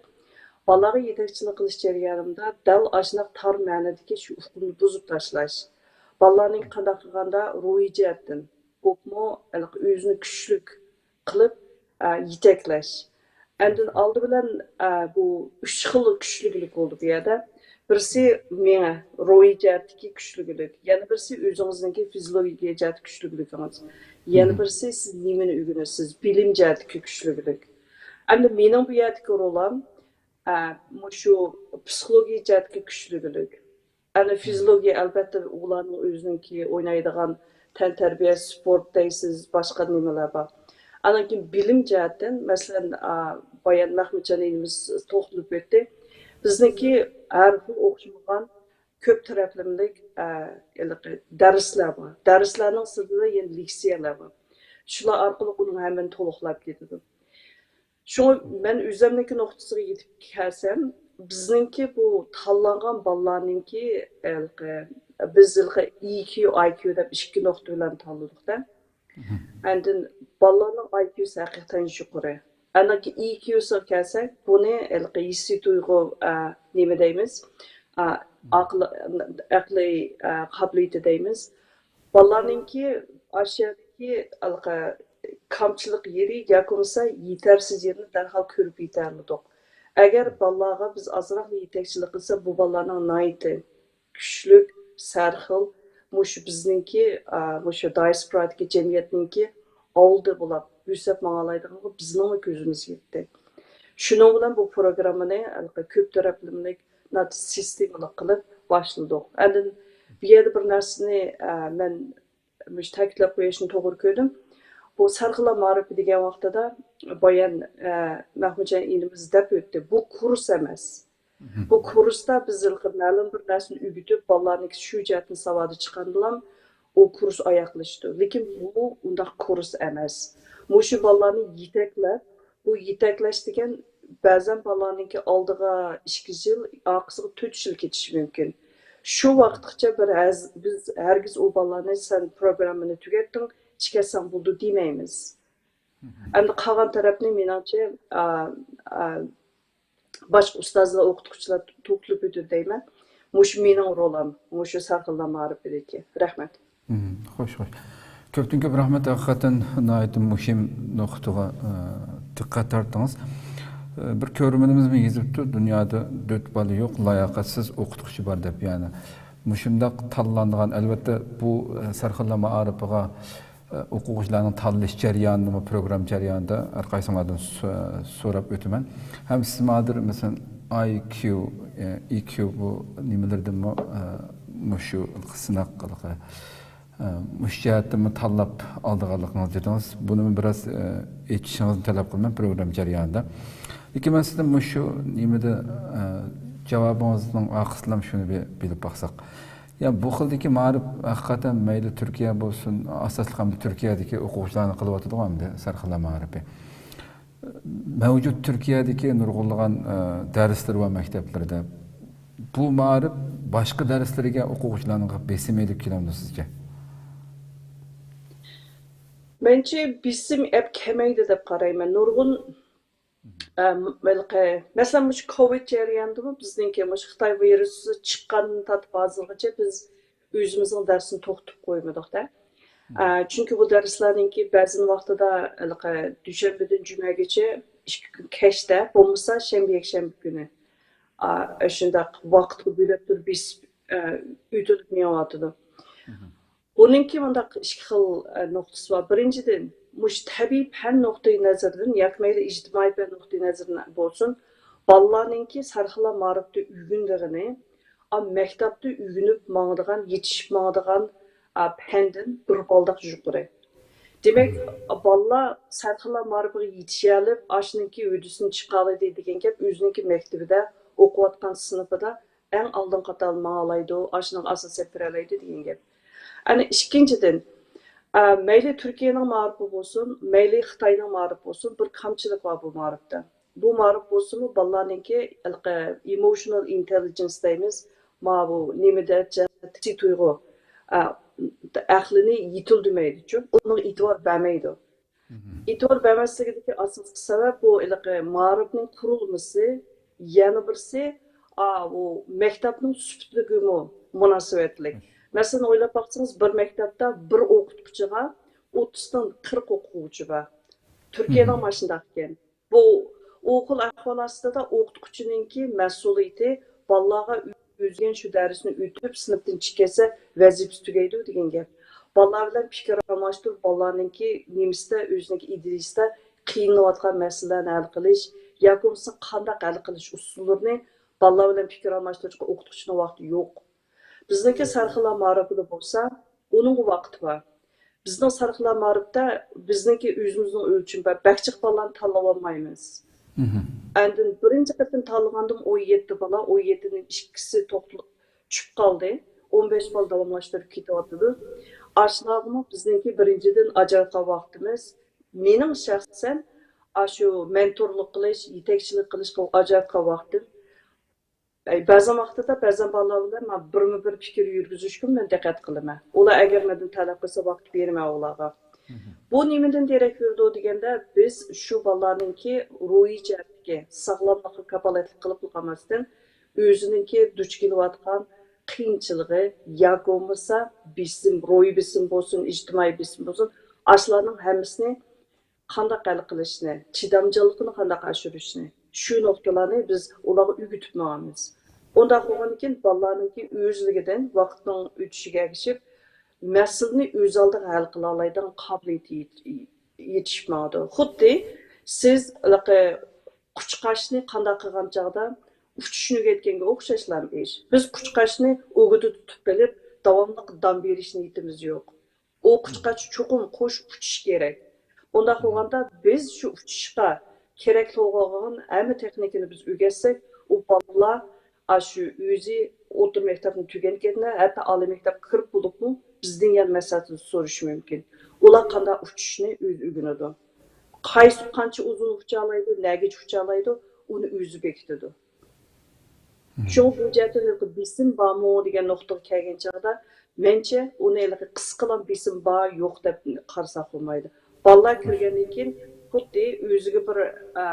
بالىلارغا يېتەكچىلىك قىلىش جەريانىمدا دەل ئاشۇنداق تار مەنىدىكى شۇ ئۇقۇمنى بۇزۇپ تاشلاش. بالىلارنى قانداق قىلغاندا روھىي جەھەتتىن، بولۇپمۇ ھېلىقى ئۆزىنى كۈچلۈك قىلىپ، ئە، يېتەكلەش. ئاندىن ئالدى بىلەن، ئە، بۇ ئۈچ خىل كۈچلۈكلۈك بولدى بۇ يەردە. بىرسى مېڭە، روھىي جەھەتتىكى كۈچلۈكلۈك. يەنە بىرسى ئۆزىڭىزنىڭكى فىزىولوگىيە جەھەتتىكى كۈچلۈكلۈكىڭىز. يەنە بىرسى سىز نېمىنى ئۆگىنىسىز، بىلىم جەھەتتىكى كۈچلۈكلۈك. ئەمدى مېنىڭ بۇ يەردىكى رولۇم، ئە، مۇشۇ پسىخولوگىيە جەھەتتىكى كۈچلۈكلۈك. ئەنە فىزىولوگىيە، ئەلۋەتتە، ئۇلارنىڭ ئۆزىنىڭكى ئوينايدىغان تەنتەربىيە، سپورت دەيسىز، باشقا نېمىلەر بار. ئاندىن كېيىن بىلىم جەھەتتىن، مەسىلەن، ئا، بايان مەخمۇتجان ئىنىمىز توختىلىپ ئۆتتى. بىزنىڭكى ھەر خىل ئوخشىمىغان كۆپ تەرەپلىمىلىك، ئە، ھېلىقى دەرسلەر بار. دەرسلەرنىڭ سىرتىدا يەنە لېكسىيەلەر بار. شۇلار ئارقىلىق ئۇنىڭ ھەممىنى تولۇقلاپ كېتىدۇ. شۇڭا مەن ئۆزۈمنىڭكى نۇقتىسىغا يېتىپ كەلسەم، بىزنىڭكى بۇ تاللانغان بالىلارنىڭكى، ھېلىقى، بىز ھېلىقى ئى كيۇ، ئاي كيۇ دەپ ئىككى نۇقتا بىلەن تاللىدۇق-دە. ئاندىن بالىلارنىڭ ئاي كيۇسى ھەقىقەتەن يۇقىرى. ئاندىن كېيىن ئى كيۇسىغا كەلسەك، بۇنى ھېلىقى ھېسسىي تۇيغۇ، ئە، نېمە دەيمىز؟ ئە، ئەقلى، ئەقلىي، ئە، قابىلىيىتى دەيمىز. بالىلارنىڭكى ئاشۇ يەردىكى ھېلىقى كامچىلىق يېرى ياكى بولمىسا يېتەرسىز يېرىنى دەرھال كۆرۈپ يېتەلىدۇق. ئەگەر بالىلارغا بىز ئازراقلا يېتەكچىلىك قىلساق، بۇ بالىلارنىڭ ناھايىتى كۈچلۈك، سەرخىل، مۇشۇ بىزنىڭكى، ئا، مۇشۇ دىئاسپورادىكى جەمئىيەتنىڭكى ئالدى بولاپ، بۆسۈپ ماڭالايدىغانلىقى بىزنىڭمۇ كۆزىمىزگە يەتتى. شۇنىڭ بىلەن بۇ پروگراممىنى ھېلىقى كۆپ تەرەپلىمىلىك، سىستېمىلىق قىلىپ، باشلىدۇق. ئاندىن بۇ يەردە بىر نەرسىنى، ئە، مەن مۇشۇ تەكىتلەپ قويۇشنى توغرا كۆردۈم. بۇ سەرخىللار مائارىپى دېگەن ۋاقتىدا بايان، ئە، مەھمۇتجان ئىنىمىز دەپ ئۆتتى. بۇ كۇرس ئەمەس. بۇ كۇرستا بىز ھېلىقى مەلۇم بىر نەرسىنى ئۆگىتىپ، بالىلارنىڭكى شۇ جەھەتتىن ساۋادى چىققاندىلا، ئۇ كۇرس ئاياغلىشىدۇ. لېكىن بۇ ئۇنداق كۇرس ئەمەس. مۇشۇ بالىلارنى يېتەكلەپ، بۇ يېتەكلەش دېگەن بەزەن بالىلارنىڭكى ئالدىغا ئىككى يىل، ئارقىسىغا تۆت يىل كېتىشى مۇمكىن. شۇ ۋاقىتقىچە بىر ھەز-، بىز ھەرگىز ئۇ بالىلارنى «سەن پروگراممىنى تۈگەتتىڭ، چىقىۋەتسەڭ بولىدۇ» دېمەيمىز. ئەمدى قالغان تەرەپنى مېنىڭچە، ئا، ئا، باشقا ئۇستازلار، ئوقۇتقۇچىلار توختىلىپ ئۆتىدۇ دەيمەن. مۇشۇ مېنىڭ رولۇم، مۇشۇ سەرخىللار مائارىپىدىكى. رەھمەت. مم، خوش، خوش. كۆپتىن كۆپ رەھمەت، ھەقىقەتەن ناھايىتى مۇھىم نۇقتىغا، ئە، دىققەت تارتتىڭىز. ئە، بىر كۆرۈرمىنىمىزمۇ يېزىپتۇ، «دۇنيادا دۆت بالا يوق، لاياقەتسىز ئوقۇتقۇچى بار» دەپ. يەنى مۇشۇنداق تاللانغان، ئەلۋەتتە، بۇ، ئە، سەرخىللار مائارىپىغا ئوقۇغۇچىلارنىڭ تاللىشى جەريانىدىمۇ، پروگرامما جەريانىدا ھەر قايسىڭلاردىن سو-، سوراپ ئۆتىمەن. ھەم سىز ھازىر، مەسىلەن، ئاي كيۇ، ئى كيۇ بۇ نېمىلىرىدىنمۇ، ئە، مۇشۇ سىناق، ئە، مۇشۇ جەھەتتىنمۇ تاللاپ ئالىدىغانلىقىڭىزنى دېدىڭىز. بۇنىمۇ بىراز، ئە، ئېچىشىڭىزنى تەلەپ قىلىمەن پروگرامما جەريانىدا. لېكىن مەن سىزدىن مۇشۇ نېمىدە، ئە، جاۋابىڭىزنىڭ ئارقىسىدىلا شۇنى بى-، بىلىپ باقساق. يا، بۇ خىلدىكى مائارىپ ھەقىقەتەن مەيلى تۈركىيە بولسۇن، ئاساسلىق ھەمدە تۈركىيەدىكى ئوقۇغۇچىلارنى قىلىۋاتىدىغۇ ئەمدى سەرخىللار مائارىپى. مەۋجۇت تۈركىيەدىكى نۇرغۇنلىغان، ئە، دەرسلىرى ۋە مەكتەپلىرىدە بۇ مائارىپ باشقا دەرسلىرىگە ئوقۇغۇچىلارنىڭ بېسىمى ئېلىپ كېلەمدۇ سىزچە؟ مەنچە بېسىم ئەپ كەلمەيدۇ دەپ قارايمەن. نۇرغۇن ئەم، ھېلىقى، مەسىلەن، مۇشۇ كوۋىد جەريانىدىمۇ بىزنىڭكى مۇشۇ خىتاي ۋىرۇسى چىققاندىن تارتىپ ھازىرغىچە بىز ئۆزىمىزنىڭ دەرسىنى توختىتىپ قويمىدۇق-دە. ئە، چۈنكى بۇ دەرسلەرنىڭكى بەزى ۋاقتىدا ھېلىقى دۈشەنبىدىن جۈمەگىچە ئىككى كۈن كەچتە، بولمىسا شەنبە، يەكشەنبە كۈنى، ئا، ئاشۇنداق ۋاقىتقا بۆلۈپ تۇرۇپ بېسىپ، ئە، ئۆتۈلۈپ مېڭىۋاتىدۇ. بۇنىڭكى مۇنداق ئىككى خىل، ئە، نۇقتىسى بار. بىرىنچىدىن، مۇشۇ تەبىئىي پەن نۇقتىئى نەزىرىدىن ياكى مەيلى ئىجتىمائىي پەن نۇقتىئى نەزىرىدىن بولسۇن، بالىلارنىڭكى سەرخىللار مائارىپتا ئۆگىنىدىغىنى، ئا، مەكتەپتە ئۆگىنىپ ماڭىدىغان، يېتىشىپ ماڭىدىغان، ئا، پەندىن بىر بالداق يۇقىرى. دېمەك، بالىلار سەرخىللار مائارىپىغا يېتىشەلىپ، ئاشۇنىڭكى ھۆددىسىنى چىقالايدۇ دېگەن گەپ ئۆزىنىڭكى مەكتىپىدە ئوقۇۋاتقان سىنىپىدا ئەڭ ئالدىنقى قاتاردا ماڭالايدۇ، ئاشۇنىڭغا ئاساس سېلىپ بېرەلەيدۇ دېگەن گەپ. ئەنە ئىككىنچىدىن، ئە، مەيلى تۈركىيەنىڭ مائارىپى بولسۇن، مەيلى خىتاينىڭ مائارىپى بولسۇن، بىر كامچىلىق بار بۇ مائارىپتا. بۇ مائارىپ بولسىمۇ بالىلارنىڭكى ھېلىقى ئېموشنال ئىنتېللىجېنس دەيمىز، ماۋۇ نېمە دەپ، ھېسسىي تۇيغۇ، ئە، ئەقلىنى يېتىلدۈرمەيدۇچۇ، ئۇنىڭغا ئېتىبار بەرمەيدۇ. ئېتىبار بەرمەسلىكىدىكى ئاساسلىق سەۋەب بۇ ھېلىقى مائارىپنىڭ قۇرۇلمىسى، يەنە بىرسى، ئا، بۇ مەكتەپنىڭ سۈپىتىگىمۇ مۇناسىۋەتلىك. مەسىلەن، ئويلاپ باقسىڭىز، بىر مەكتەپتە بىر ئوقۇتقۇچىغا ئوتتۇزدىن قىرىق ئوقۇغۇچى بار. تۈركىيەدە مانا شۇنداق ئىكەن. بۇ، ئۇ خىل ئەھۋال ئاستىدا ئوقۇتقۇچىنىڭكى مەسئۇلىيىتى بالىلارغا ئۆزىگە شۇ دەرسنى ئۆتۈپ، سىنىپتىن چىقىپ كەتسە، ۋەزىپىسى تۈگەيدۇ دېگەن گەپ. بالىلار بىلەن پىكىر ئالماشتۇرۇپ، بالىلارنىڭكى نېمىسىدە، ئۆزىنىڭكى ئىدىيىسىدە قىينىلىۋاتقان مەسىلىلەرنى ھەل قىلىش ياكى بولمىسا قانداق ھەل قىلىش ئۇسۇللىرىنى بالىلار بىلەن پىكىر ئالماشتۇرۇشقا ئوقۇتقۇچىنىڭ ۋاقتى يوق. بىزنىڭكى سەرخىللار مائارىپىدا بولسا، ئۇنىڭغا ۋاقتى بار. بىزنىڭ سەرخىللار مائارىپتا بىزنىڭكى ئۆزىمىزنىڭ ئۆلچىمى بار. بەك جىق بالىلارنى تاللاۋالمايمىز. ئاندىن بىرىنچى قېتىم تاللىغاندىمۇ ئون يەتتە بالا، ئون يەتتىدىن ئىككىسى توختىلىپ چۈشۈپ قالدى. ئون بەش بالا داۋاملاشتۇرۇپ كېتىۋاتىدۇ. ئاشۇلارغىمۇ بىزنىڭكى بىرىنچىدىن ئاجراتقان ۋاقتىمىز. مېنىڭ شەخسەن ئاشۇ مېنتورلۇق قىلىش، يېتەكچىلىك قىلىشقا ئاجراتقان ۋاقتىم. ئەي، بەزەن ۋاقتىدا بەزەن بالىلار بىلەن مەن بىرمۇ بىر پىكىر يۈرگۈزۈشكىمۇ مەن دىققەت قىلىمەن. ئۇلار ئەگەر مەندىن تەلەپ قىلسا، ۋاقىت بېرىمەن ئۇلارغا. بۇ نېمىدىن دېرەك بېرىدۇ دېگەندە، بىز شۇ بالىلارنىڭكى روھىي جەھەتتىكى ساغلاملىقىغا كاپالەتلىك قىلىپلا قالماستىن، ئۆزىنىڭكى دۇچ كېلىۋاتقان قىيىنچىلىقى ياكى بولمىسا بېسىم، روھىي بېسىم بولسۇن، ئىجتىمائىي بېسىم بولسۇن، ئاشۇلارنىڭ ھەممىسىنى قانداق ھەل قىلىشنى، چىدامچانلىقىنى قانداق ئاشۇرۇشنى، شۇ نۇقتىلارنى بىز ئۇلارغا ئۆگىتىپ ماڭىمىز. ئۇنداق بولغاندىكىن بالىلارنىڭكى ئۆزلۈكىدىن ۋاقىتنىڭ ئۆتۈشىگە ئەگىشىپ، مەسىلىنى ئۆز ئالدىغا ھەل قىلالايدىغان قابىلىيىتى يېت-، يېتىشىپ ماڭىدۇ. خۇددى سىز ھېلىقى قۇشقاچنى قانداق قىلغان چاغدا ئۇچۇشنى ئۆگەتكەنگە ئوخشاشلام ئىش. بىز قۇشقاچنى ئۆگىدە تۇتۇپ قېلىپ، داۋاملىق دان بېرىش نىيىتىمىز يوق. ئۇ قۇشقاچ چوقۇم قوشۇپ ئۇچۇشى كېرەك. ئۇنداق بولغاندا بىز شۇ ئۇچۇشقا كېرەكلىك بولغان ھەممە تېخنىكىنى بىز ئۆگەتسەك، ئۇ بالىلار ئاشۇ ئۆزى ئوتتۇرا مەكتەپنى تۈگەتكەندە، ھەتتا ئالىي مەكتەپكە كىرىپ بولۇپمۇ بىزدىن يەنە مەسلىھەت سورىشى مۇمكىن. ئۇلار قانداق ئۇچۇشنى ئۆزى ئۆگىنىدۇ. قايسى قانچە ئۇزۇن ئۇچالايدۇ، نەگىچە ئۇچالايدۇ، ئۇنى ئۆزى بېكىتىدۇ. شۇڭا بۇ جەھەتتىن بېسىم بارمۇ دېگەن نۇقتىغا كەلگەن چاغدا، مەنچە ئۇنى ھېلىقى قىسقىلا بېسىم بار يوق دەپ قارىساق بولمايدۇ. بالىلار كىرگەندىن كېيىن خۇددى ئۆزىگە بىر ئە،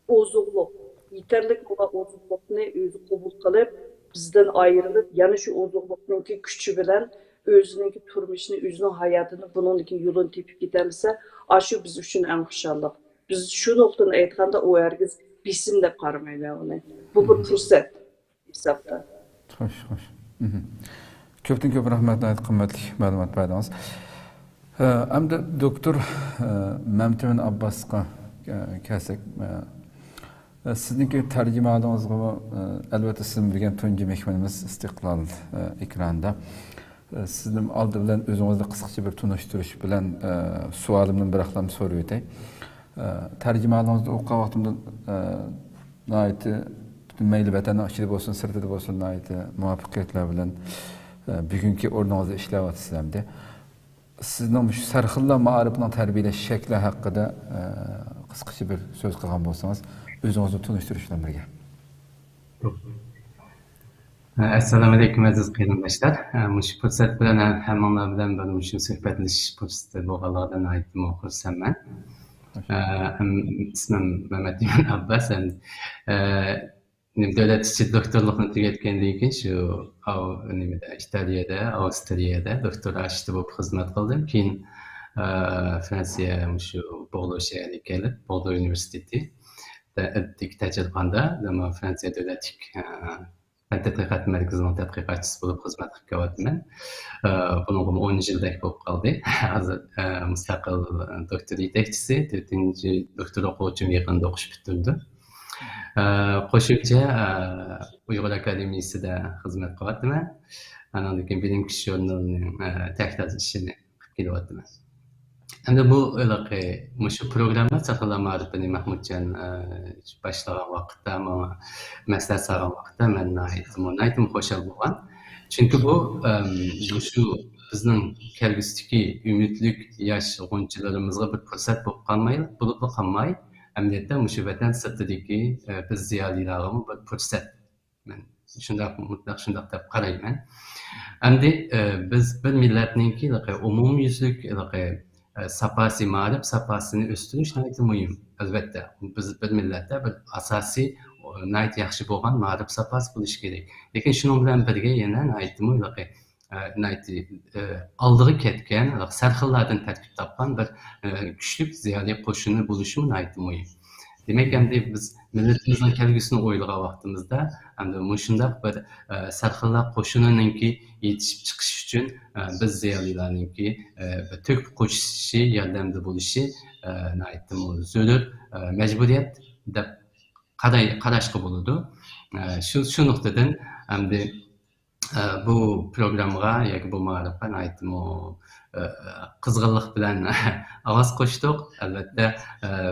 ئوزۇقلۇق، يېتەرلىك بولغان ئوزۇقلۇقنى ئۆزى قوبۇل قىلىپ، بىزدىن ئايرىلىپ، يەنە شۇ ئوزۇقلۇقنىڭكى كۈچى بىلەن ئۆزىنىڭكى تۇرمۇشىنى، ئۆزىنىڭ ھاياتىنى بۇنىڭدىن كېيىن يولىنى تېپىپ كېتەلىسە، ئاشۇ بىز ئۈچۈن ئەڭ خۇشاللىق. بىز شۇ نۇقتىدىن ئېيتقاندا، ئۇ ھەرگىز بېسىم دەپ قارىمايمەن ئۇنى. بۇ بىر پۇرسەت ھېسابتا. خوش، خوش. مهم. كۆپتىن كۆپ رەھمەت، ناھايىتى قىممەتلىك مەلۇمات بەردىڭىز. ئە، ئەمدى دوكتور، ئە، مەمتىمىن ئابباسقا، ئە، كەلسەك، ئە، سىزنىڭكى تەرجىمىھالىڭىزغىمۇ، ئە، ئەلۋەتتە سىزنىڭ بىلگەن تۇنجى مېھمىنىمىز ئىستىقلال، ئە، ئېكرانىدا. ئە، سىزنى ئالدى بىلەن ئۆزىڭىزنى قىسقىچە بىر تونۇشتۇرۇش بىلەن، ئە، سوئالىمدىن بىراقلام سورىۋېتەي. ئە، تەرجىمىھالىڭىزنى ئوقۇغان ۋاقتىمدا، ئە، ناھايىتى پۈتۈن مەيلى ۋەتەننىڭ ئىچىدە بولسۇن، سىرتىدا بولسۇن، ناھايىتى مۇۋەپپەقىيەتلەر بىلەن، ئە، بۈگۈنكى ئورنىڭىزدا ئىشلەۋاتىسىز ئەمدى. سىزنىڭ مۇشۇ سەرخىللار مائارىپىنىڭ تەربىيەلەش شەكلى ھەققىدە، ئە، قىسقىچە بىر سۆز قىلغان بولسىڭىز، ئۆزىڭىزنى تونۇشتۇرۇش بىلەن بىرگە. ئەسسالامۇ ئەلەيكۇم، ئەزىز قېرىنداشلار. مۇشۇ پۇرسەت بىلەن ھەممىڭلار بىلەن بىر مۇشۇ سۆھبەتلىشىش پۇرسىتى بولغانلىقىدىن ناھايىتىمۇ خۇرسەنمەن. ئىسمىم مەمەتئىمىن ئابباس. دۆلەت ئىچىدە دوكتورلۇقنى تۈگەتكەندىن كېيىن شۇ نېمىدە، ئىتالىيەدە، ئاۋسترىيەدە دوكتور ئاشىتى بولۇپ خىزمەت قىلدىم. كېيىن فرانسىيە مۇشۇ بوردو شەھىرىگە كېلىپ، بوردو ئۇنىۋېرسىتېتى دىكى تەجرىبىخانىدا، فرانسىيە دۆلەتلىك پەن تەتقىقات مەركىزىنىڭ تەتقىقاتچىسى بولۇپ خىزمەت قىلىپ كېلىۋاتىمەن. بۇنىڭغىمۇ ئون يىلدەك بولۇپ قالدى. ھازىر مۇستەقىل دوكتور يېتەكچىسى، تۆتىنچى دوكتور ئوقۇغۇچىم يېقىندا ئوقۇش پۈتتۈردى. قوشۇمچە ئۇيغۇر ئاكادېمىيىسىدە خىزمەت قىلىۋاتىمەن. ئانىڭدىن كېيىن بىلىم كۈچ ژۇرنىلىنىڭ تەھرىر ئىشىنى قىلىپ كېلىۋاتىمەن. ئەمدى بۇ ھېلىقى مۇشۇ پروگرامما سەرخىللار مائارىپىنى مەھمۇتجان باشلىغان ۋاقىتتا، ماڭا مەسلىھەت سالغان ۋاقىتتا مەن ناھايىتىمۇ، ناھايىتىمۇ خۇشال بولغان. چۈنكى بۇ مۇشۇ بىزنىڭ كەلگۈسىدىكى ئۈمىدلىك ياش غۇنچىلىرىمىزغا بىر پۇرسەت بولۇپ قالماي، بولۇپلا قالماي، ئەمەلىيەتتە مۇشۇ ۋەتەن سىرتىدىكى بىز زىيالىيلارغىمۇ بىر پۇرسەت. مەن شۇنداق، مۇتلەق شۇنداق دەپ قارايمەن. ئەمدى بىز بىر مىللەتنىڭكى ھېلىقى ئومۇميۈزلۈك ھېلىقى ساپاسى، مائارىپ ساپاسىنى ئۆستۈرۈش ناھايىتى مۇھىم. ئەلۋەتتە، بىز بىر مىللەتتە بىر ئاساسىي، ناھايىتى ياخشى بولغان مائارىپ ساپاسى بولۇشى كېرەك. لېكىن شۇنىڭ بىلەن بىرگە يەنە ناھايىتى مۇھىم ھېلىقى ناھايىتى ئالدىغا كەتكەن سەرخىللاردىن تەركىب تاپقان بىر كۈچلۈك زىيالىي قوشۇنى بولۇشىمۇ ناھايىتى مۇھىم. دېمەك، ئەمدى بىز مىللىتىمىزنىڭ كەلگۈسىنى ئويلىغان ۋاقتىمىزدا، ئەمدى مۇشۇنداق بىر سەرخىللار قوشۇنىنىڭكى يېتىشىپ چىقىشى ئۈچۈن بىز زىيالىيلارنىڭكى بىر تۆھپە قوشۇشى، ياردەمدە بولۇشى ناھايىتىمۇ زۆرۈر، مەجبۇرىيەت دەپ قاراي-، قاراشقا بولىدۇ. شۇ، شۇ نۇقتىدىن ئەمدى بۇ پروگراممىغا ياكى بۇ مائارىپقا ناھايىتىمۇ قىزغىنلىق بىلەن ئاۋاز قوشتۇق. ئەلۋەتتە،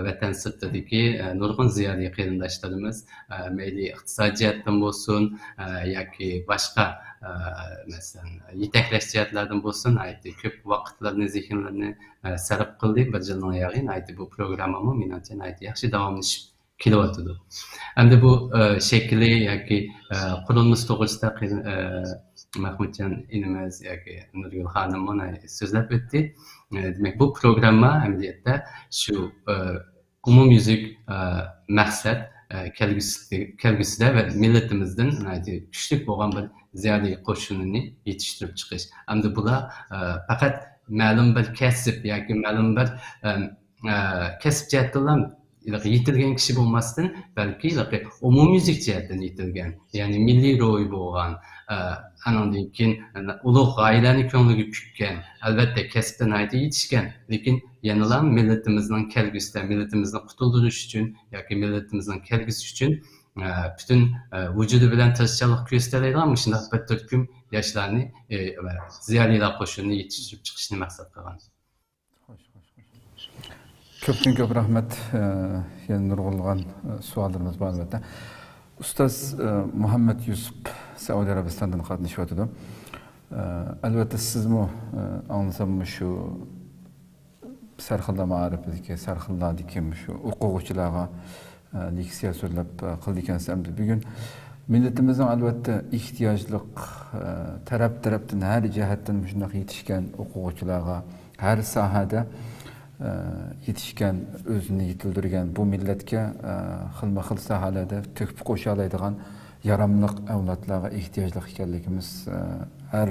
ۋەتەن سىرتىدىكى نۇرغۇن زىيالىي قېرىنداشلىرىمىز، مەيلى ئىقتىسادىي جەھەتتىن بولسۇن ياكى باشقا، مەسىلەن، يېتەكلەش جەھەتلەردىن بولسۇن، ناھايىتى كۆپ ۋاقىتلىرىنى، زېھىنلىرىنى سەرپ قىلدى. بىر يىلنىڭ يېرى ناھايىتى بۇ پروگراممىمۇ مېنىڭچە ناھايىتى ياخشى داۋاملىشىپ كېلىۋاتىدۇ. ئەمدى بۇ شەكلى ياكى قۇرۇلمىسى توغرىسىدا مەھمۇتجان ئىنىمىز ياكى نۇرگۈل خانىممۇ سۆزلەپ ئۆتتى. دېمەك، بۇ پروگرامما ئەمەلىيەتتە شۇ ئومۇميۈزلۈك مەقسەت، كەلگۈسىدە ۋە مىللىتىمىزدىن ناھايىتى كۈچلۈك بولغان بىر زىيالىي قوشۇنىنى يېتىشتۈرۈپ چىقىش. ئەمدى بۇلار پەقەت مەلۇم بىر كەسىپ ياكى مەلۇم بىر كەسىپ جەھەتتىنلا يېتىلگەن كىشى بولماستىن، بەلكى ئومۇميۈزلۈك جەھەتتىن يېتىلگەن، يەنى مىللىي روھى بولغان، ئانىڭدىن كېيىن ئۇلۇغ غايىلەرنى كۆڭلىگە پۈككەن، ئەلۋەتتە، كەسىپتە ناھايىتى يېتىشكەن، لېكىن يەنىلا مىللىتىمىزنىڭ كەلگۈسىدە، مىللىتىمىزنى قۇتۇلدۇرۇش ئۈچۈن ياكى مىللىتىمىزنىڭ كەلگۈسى ئۈچۈن ئە، پۈتۈن، ئە، ۋۇجۇدى بىلەن تىرىشچانلىق كۆرسىتەلەيدىغان مۇشۇنداق بىر تۈركۈم ياشلارنى، ئە، ۋە زىيالىيلار قوشۇنىنى يېتىشتۈرۈپ چىقىشنى مەقسەت قىلغان. خوش، خوش، خوش. كۆپتىن كۆپ رەھمەت. ئە، يەنە نۇرغۇنلىغان، ئە، سوئاللىرىمىز بار، ئەلۋەتتە. ئۇستاز، ئە، مۇھەممەد يۈسۈپ سەئۇدى ئەرەبىستاندىن قاتنىشىۋاتىدۇ. ئە، ئەلۋەتتە، سىزمۇ، ئە، ئاڭلىسام، مۇشۇ سەرخىللار مائارىپىدىكى، سەرخىللاردىكى مۇشۇ ئوقۇغۇچىلارغا، ئە، لېكسىيە سۆزلەپ، ئە، قىلىدىكەنسىز. ئەمدى بۈگۈن مىللىتىمىزنىڭ، ئەلۋەتتە، ئېھتىياجلىق، ئە، تەرەپ-تەرەپتىن، ھەر جەھەتتىن مۇشۇنداق يېتىشكەن ئوقۇغۇچىلارغا، ھەر ساھەدە، ئە، يېتىشكەن، ئۆزىنى يېتىلدۈرگەن بۇ مىللەتكە، ئە، خىلمۇ خىل ساھەلەردە تۆھپە قوشالايدىغان ياراملىق ئەۋلادلارغا ئېھتىياجلىق ئىكەنلىكىمىز، ئە، ھەر،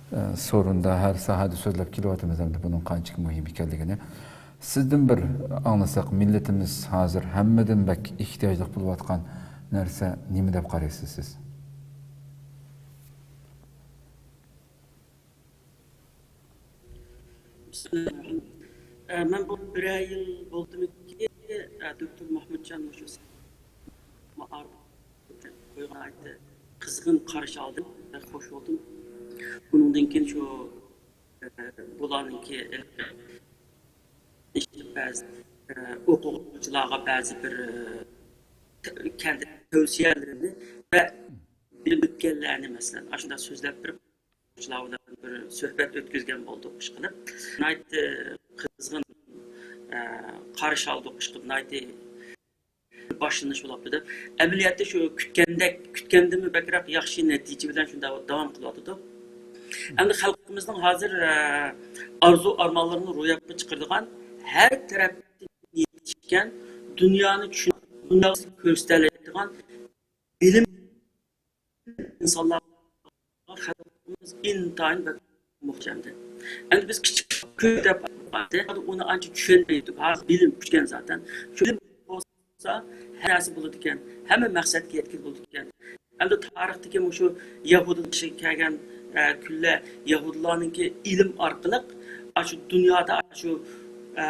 ئە، سورۇندا، ھەر ساھەدە سۆزلەپ كېلىۋاتىمىز ھەمدە بۇنىڭ قانچىلىك مۇھىم ئىكەنلىكىنى. سىزدىن بىر ئاڭلىساق، مىللىتىمىز ھازىر ھەممىدىن بەك ئېھتىياجلىق بولۇۋاتقان نەرسە نېمە دەپ قارايسىز سىز؟ بىسمىللاھىررەھمانىررەھىم. ئە، مەن بۇ بىرەر يىل بولدىمىكى، ئە، دوكتور مەھمۇتجان مۇشۇ مائارىپ قويغان، ناھايىتى قىزغىن قارشى ئالدىم، خوش بولدۇم. ئۇنىڭدىن كېيىن شۇ، ئە، بۇلارنىڭكى، ئە، بەزى، ئە، ئوقۇغۇچىلارغا بەزى بىر، ئە، كەلدى تەۋسىيەلىرىنى ۋە بىلىپ ئۆتكەنلەرنى، مەسىلەن، ئاشۇنداق سۆزلەپ بېرىپ، شۇلار بىلەن بىر سۆھبەت ئۆتكۈزگەن بولدۇق، ئىشقىلىپ. ناھايىتى قىزغىن، ئە، قارشى ئالدۇق، ئىشقىلىپ، ناھايىتى باشلىنىش بولۇپتۇ دەپ. ئەمەلىيەتتە شۇ كۈتكەندەك، كۈتكەندىنمۇ بەكرەك ياخشى نەتىجە بىلەن شۇنداق داۋام قىلىۋاتىدۇ. ئەمدى خەلقىمىزنىڭ ھازىر، ئە، ئارزۇ ئارمانلىرىنى روياپقا چىقىرىدىغان، ھەر تەرەپتىن يېتىشكەن، دۇنيانى چۈشىنىپ، دۇنياغا كۆرسىتەلەيدىغان بىلىم ئىنسانلارغا خەلقىمىز ئىنتايىن بەك موھتاج ئەمدى. ئەمدى بىز كىچىك كۈن دەپ ئۇنى ئانچە چۈشەنمەيتتۇق. ھازىر بىلىم كۈچكەن زاتەن. شۇ بىلىم بولسا، ھەر نەرسە بولىدىكەن. ھەممە مەقسەتكە يەتكىلى بولىدىكەن. ئەمدى تارىختىكى مۇشۇ يەھۇدىيلار كەلگەن، ئە، كۈنلەر يەھۇدىيلارنىڭكى ئىلىم ئارقىلىق ئاشۇ دۇنيادا ئاشۇ، ئە،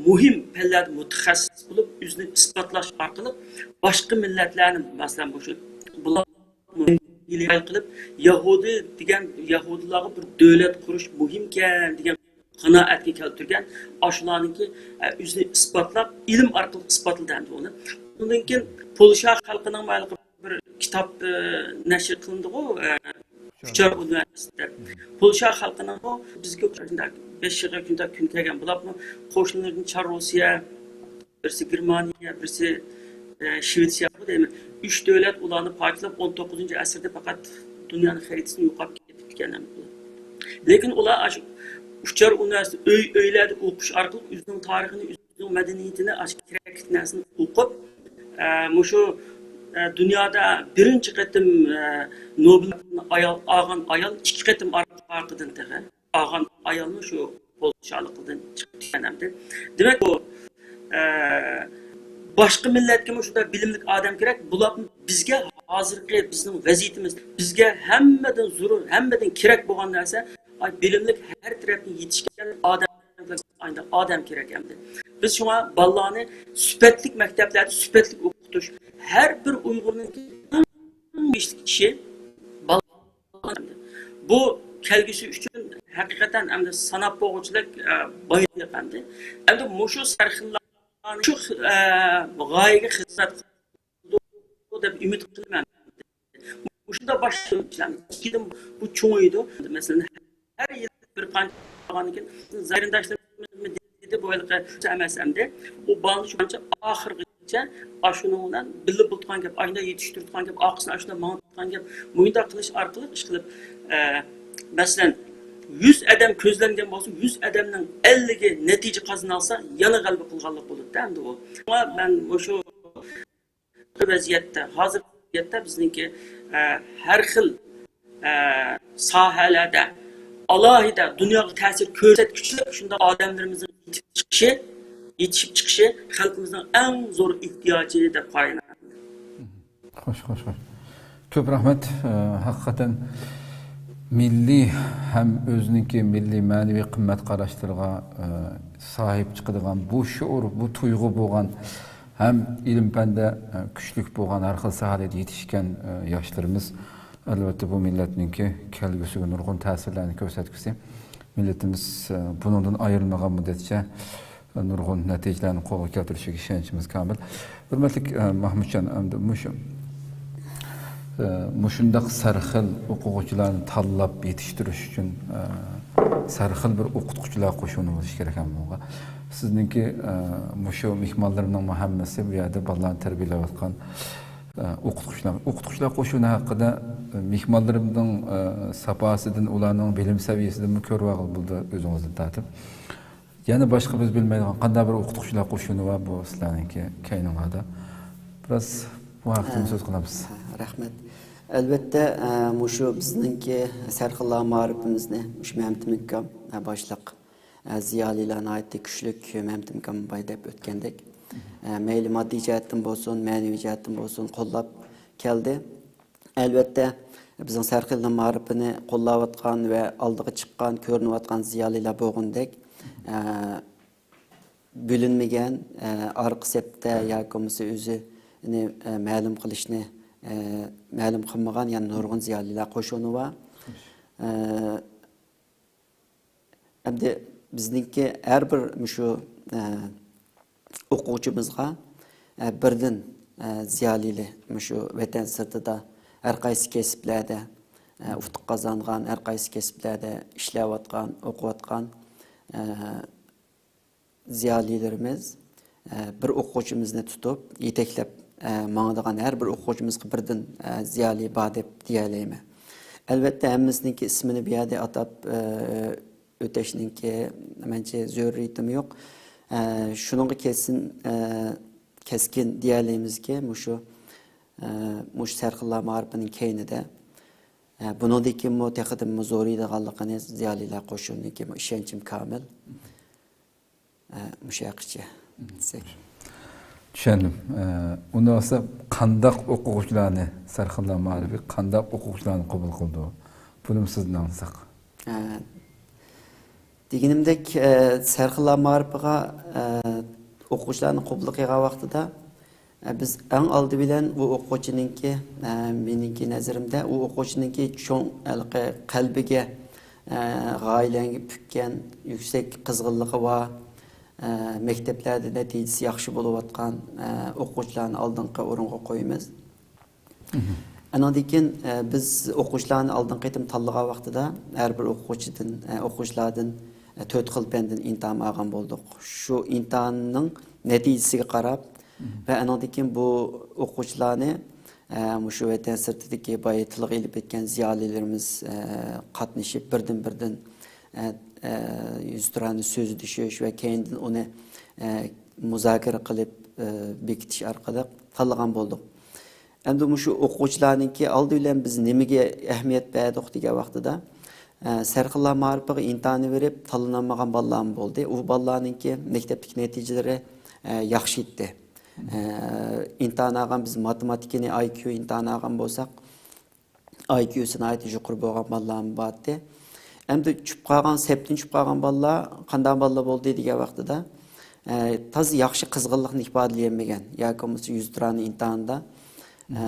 مۇھىم پەنلەردە مۇتەخەسسىس بولۇپ، ئۆزىنى ئىسپاتلاش ئارقىلىق باشقا مىللەتلەرنى، مەسىلەن، مۇشۇ بۇلار قىلىپ، يەھۇدىي دېگەن، يەھۇدىيلارغا بىر دۆلەت قۇرۇش مۇھىمكەن دېگەن قانائەتكە كەلتۈرگەن، ئاشۇلارنىڭكى، ئە، ئۆزىنى ئىسپاتلاپ، ئىلىم ئارقىلىق ئىسپاتلىدى ئەمدى ئۇنى. ئۇنىڭدىن كېيىن پولشا خەلقىنىڭ مانا بىر كىتاب، ئە، نەشر قىلىندىغۇ، ئە، ئۇچار ئۇنىۋېرسىتېتى. پولشا خەلقىنىڭمۇ بىزگە شۇنداق بەش يىلغا شۇنداق كۈن كەلگەن بولۇپمۇ، قوشنىلىرىدىن چار روسىيە، بىرسى گېرمانىيە، بىرسى، ئە، شىۋېتسىيە دەيمەن. ئۈچ دۆلەت ئۇلارنى پارچىلاپ، ئون توققۇزىنچى ئەسىردە پەقەت دۇنيانىڭ خەرىتىسىدىن يوقاپ كېتىپتىكەن ئەمدى. لېكىن ئۇلار ئاشۇ ئۇچار ئۇنىۋېرسىتېت، ئۆي، ئۆيلەردە ئوقۇش ئارقىلىق ئۆزىنىڭ تارىخىنى، ئۆزىنىڭ مەدەنىيىتىنى، ئاشۇ كېرەكلىك نەرسىنى ئوقۇپ، ئە، مۇشۇ، ئە، دۇنيادا بىرىنچى قېتىم، ئە، نوبېل ئايال، ئالغان ئايال ئىككى قېتىم ئارقىدىن تېخى. ئالغان ئايالمۇ شۇ پولشالىقىدىن چىقىپ كەتكەن ئەمدى. دېمەك، بۇ، ئە، باشقا مىللەتكىمۇ شۇنداق بىلىملىك ئادەم كېرەك. بۇلارمۇ بىزگە ھازىرقى بىزنىڭ ۋەزىيىتىمىز، بىزگە ھەممىدىن زۆرۈر، ھەممىدىن كېرەك بولغان نەرسە، ئاي، بىلىملىك، ھەر تەرەپتىن يېتىشكەن ئادەم، ئادەم كېرەك ئەمدى. بىز شۇڭا بالىلارنى سۈپەتلىك مەكتەپلەردە سۈپەتلىك ئوقۇتۇش، ھەر بىر ئۇيغۇرنىڭكى ئەڭ ئىشلىك ئىشى بالا بۇ كەلگۈسى ئۈچۈن ھەقىقەتەن ئەمدى ساناپ بولغۇچىلىك، ئە، بايلىق ئەمدى. ئەمدى مۇشۇ سەرخىللارنى شۇ، ئە، غايىگە خىزمەت قىلىدۇ دەپ ئۈمىد قىلىمەن. مۇشۇنداق باشلىنىش بۇ چوڭىيىدۇ. مەسىلەن، ھەر يىل بىر قانچە بولغاندىن كېيىن، زايرىنداشلىرىمىز دېدى، بۇ ھېلىقى ئەمەس ئەمدى. ئۇ بالىنى شۇ قانچە ئاخىرغىچە ئاشۇنىڭ بىلەن بىللە بولىدىغان گەپ، ئاشۇنداق يېتىشتۈرىدىغان گەپ، ئارقىسىدىن ئاشۇنداق ماڭىدىغان گەپ، مۇشۇنداق قىلىش ئارقىلىق ئىشقىلىپ، ئە، مەسىلەن، يۈز ئادەم كۆزلەنگەن بولسا، يۈز ئادەمنىڭ ئەللىكى نەتىجە قازىنالسا، يەنە غەلىبە قىلغانلىق بولىدۇ ئەمدى ئۇ. شۇڭا مەن مۇشۇ ۋەزىيەتتە، ھازىرقى ۋەزىيەتتە بىزنىڭكى، ئە، ھەر خىل، ئە، ساھەلەردە ئالاھىدە دۇنياغا تەسىر كۆرسەتكۈچىلىك شۇنداق ئادەملىرىمىزنىڭ يېتىپ چىقىشى، يېتىشىپ چىقىشى خەلقىمىزنىڭ ئەڭ زور ئېھتىياجى دەپ قارايمەن. خوش، خوش، خوش. كۆپ رەھمەت. ئە، ھەقىقەتەن مىللىي ھەم ئۆزىنىڭكى مىللىي مەنىۋى قىممەت قاراشلىرىغا، ئە، ساھىب چىقىدىغان بۇ شوئۇر، بۇ تۇيغۇ بولغان ھەم ئىلىم-پەندە، ئە، كۈچلۈك بولغان، ھەر خىل ساھەلەردە يېتىشكەن، ئە، ياشلىرىمىز، ئەلۋەتتە، بۇ مىللەتنىڭكى كەلگۈسىگە نۇرغۇن تەسىرلەرنى كۆرسەتكۈسى. مىللىتىمىز، ئە، بۇنىڭدىن ئايرىلمىغان مۇددەتچە، ئە، نۇرغۇن نەتىجىلەرنى قولغا كەلتۈرۈشىگە ئىشەنچىمىز كامىل. ھۆرمەتلىك، ئە، مەھمۇتجان، ئەمدى مۇشۇ، ئە، مۇشۇنداق سەرخىل ئوقۇغۇچىلارنى تاللاپ يېتىشتۈرۈش ئۈچۈن، ئە، سەرخىل بىر ئوقۇتقۇچىلار قوشۇنى بولۇشى كېرەك ھەم بۇنىڭغا. سىزنىڭكى، ئە، مۇشۇ مېھمانلىرىمنىڭمۇ ھەممىسى بۇ يەردە بالىلارنى تەربىيەلەۋاتقان، ئە، ئوقۇتقۇچىلار. ئوقۇتقۇچىلار قوشۇنى ھەققىدە، ئە، مېھمانلىرىمنىڭ، ئە، ساپاسىدىن، ئۇلارنىڭ بىلىم سەۋىيەسىدىنمۇ كۆرۈۋالغىلى بولىدۇ، ئۆزىڭىزدىن تارتىپ. يەنە باشقا بىز بىلمەيدىغان قانداق بىر ئوقۇتقۇچىلار قوشۇنى بار بۇ سىلەرنىڭكى كەينىڭلاردا؟ بىراز بۇ ھەقتىمۇ سۆز قىلامسىز؟ ھە، رەھمەت. ئەلۋەتتە، ئە، مۇشۇ بىزنىڭكى سەرخىللار مائارىپىمىزنى مۇشۇ مەمتىم ئاكام، ئە، باشلىق، ئە، زىيالىيلار ناھايىتى كۈچلۈك، مەمتىم ئاكام باي دەپ ئۆتكەندەك. ئە، مەيلى ماددىي جەھەتتىن بولسۇن، مەنىۋى جەھەتتىن بولسۇن، قوللاپ كەلدى. ئەلۋەتتە، بىزنىڭ سەرخىللار مائارىپىنى قوللاۋاتقان ۋە ئالدىغا چىققان، كۆرۈنۈۋاتقان زىيالىيلار بولغىنىدەك، ئە، بۆلۈنمىگەن، ئە، ئارقا سەپتە ياكى بولمىسا ئۆزىنى، ئە، مەلۇم قىلىشنى، ئە، مەلۇم قىلمىغان يەنە نۇرغۇن زىيالىيلار قوشۇنى بار. ئە، ئەمدى بىزنىڭكى ھەر بىر مۇشۇ، ئە، ئوقۇغۇچىمىزغا، ئە، بىردىن، ئە، زىيالىيلىق مۇشۇ ۋەتەن سىرتىدا ھەر قايسى كەسىپلەردە، ئە، ئۇتۇق قازانغان، ھەر قايسى كەسىپلەردە ئىشلەۋاتقان، ئوقۇۋاتقان، ئە، زىيالىيلىرىمىز، ئە، بىر ئوقۇغۇچىمىزنى تۇتۇپ، يېتەكلەپ، ئە، ماڭىدىغان ھەر بىر ئوقۇغۇچىمىزغا بىردىن، ئە، زىيالىي بار دەپ دېيەلەيمەن. ئەلۋەتتە، ھەممىسىنىڭكى ئىسمىنى بۇ يەردە ئاتاپ، ئە، ئۆتەشنىڭكى مەنچە زۆرۈرىيىتىمۇ يوق. ئە، شۇنىڭغا كەسىن، ئە، كەسكىن دېيەلەيمىزكى، مۇشۇ، ئە، مۇشۇ سەرخىللار مائارىپىنىڭ كەينىدە، ئە، بۇنىڭدىن كېيىنمۇ تېخىدىنمۇ زورىيىدىغانلىقىنى زىيالىيلار قوشۇنىدىكى ئىشەنچىم كامىل. ئە، مۇشۇ ھەققىچە دېسەك. چۈشەندىم. ئە، ئۇنداق بولسا قانداق ئوقۇغۇچىلارنى، سەرخىللار مائارىپى قانداق ئوقۇغۇچىلارنى قوبۇل قىلىدۇ؟ بۇنىمۇ سىزدىن ئاڭلىساق. ئە، دېگىنىمدەك، ئە، سەرخىللار مائارىپىغا، ئە، ئوقۇغۇچىلارنى قوبۇل قىلغان ۋاقتىدا، ئە، بىز ئەڭ ئالدى بىلەن ئۇ ئوقۇغۇچىنىڭكى، ئە، مېنىڭكى نەزىرىمدە، ئۇ ئوقۇغۇچىنىڭكى چوڭ ھېلىقى قەلبىگە، ئە، غايىلەنگە پۈككەن، يۈكسەك قىزغىنلىقى بار، ئە، مەكتەپلەردە نەتىجىسى ياخشى بولۇۋاتقان، ئە، ئوقۇغۇچىلارنى ئالدىنقى ئورۇنغا قويىمىز. مهم. ئانىڭدىن كېيىن، ئە، بىز ئوقۇغۇچىلارنى ئالدىنقى قېتىم تاللىغان ۋاقتىدا ھەر بىر ئوقۇغۇچىدىن، ئە، ئوقۇغۇچىلاردىن، ئە، تۆت خىل پەندىن ئىمتىھان ئالغان بولدۇق. شۇ ئىمتىھاننىڭ نەتىجىسىگە قاراپ مهم. ۋە ئانىڭدىن كېيىن بۇ ئوقۇغۇچىلارنى، ئە، مۇشۇ ۋەتەن سىرتىدىكى بايا تىلغا ئېلىپ ئۆتكەن زىيالىيلىرىمىز، ئە، قاتنىشىپ بىردىن-بىردىن، ئە، ئە، يۈزتۇرانە سۆزلىشىش ۋە كەينىدىن ئۇنى، ئە، مۇزاكىرە قىلىپ، ئە، بېكىتىش ئارقىلىق تاللىغان بولدۇق. ئەمدى مۇشۇ ئوقۇغۇچىلارنىڭكى ئالدى بىلەن بىز نېمىگە ئەھمىيەت بەردۇق دېگەن ۋاقتىدا، ئە، سەرخىللار مائارىپىغا ئىمتىھاننى بېرىپ تاللىنالمىغان بالىلارمۇ بولدى. ئۇ بالىلارنىڭكى مەكتەپتىكى نەتىجىلىرى، ئە، ياخشى ئىدى. ئە، ئىمتىھان ئالغان، بىز ماتېماتىكىنى ئاي كيۇ ئىمتىھان ئالغان بولساق، ئاي كيۇسى ناھايىتى يۇقىرى بولغان بالىلارمۇ بارتتى. ئەمدى چۈشۈپ قالغان، سەپتىن چۈشۈپ قالغان بالىلار قانداق بالىلار بولدى دېگەن ۋاقتىدا، ئە، تازا ياخشى قىزغىنلىقنى ئىپادىلىيەلمىگەن ياكى بولمىسا يۈزتۇرانە ئىمتىھاندا، ئە،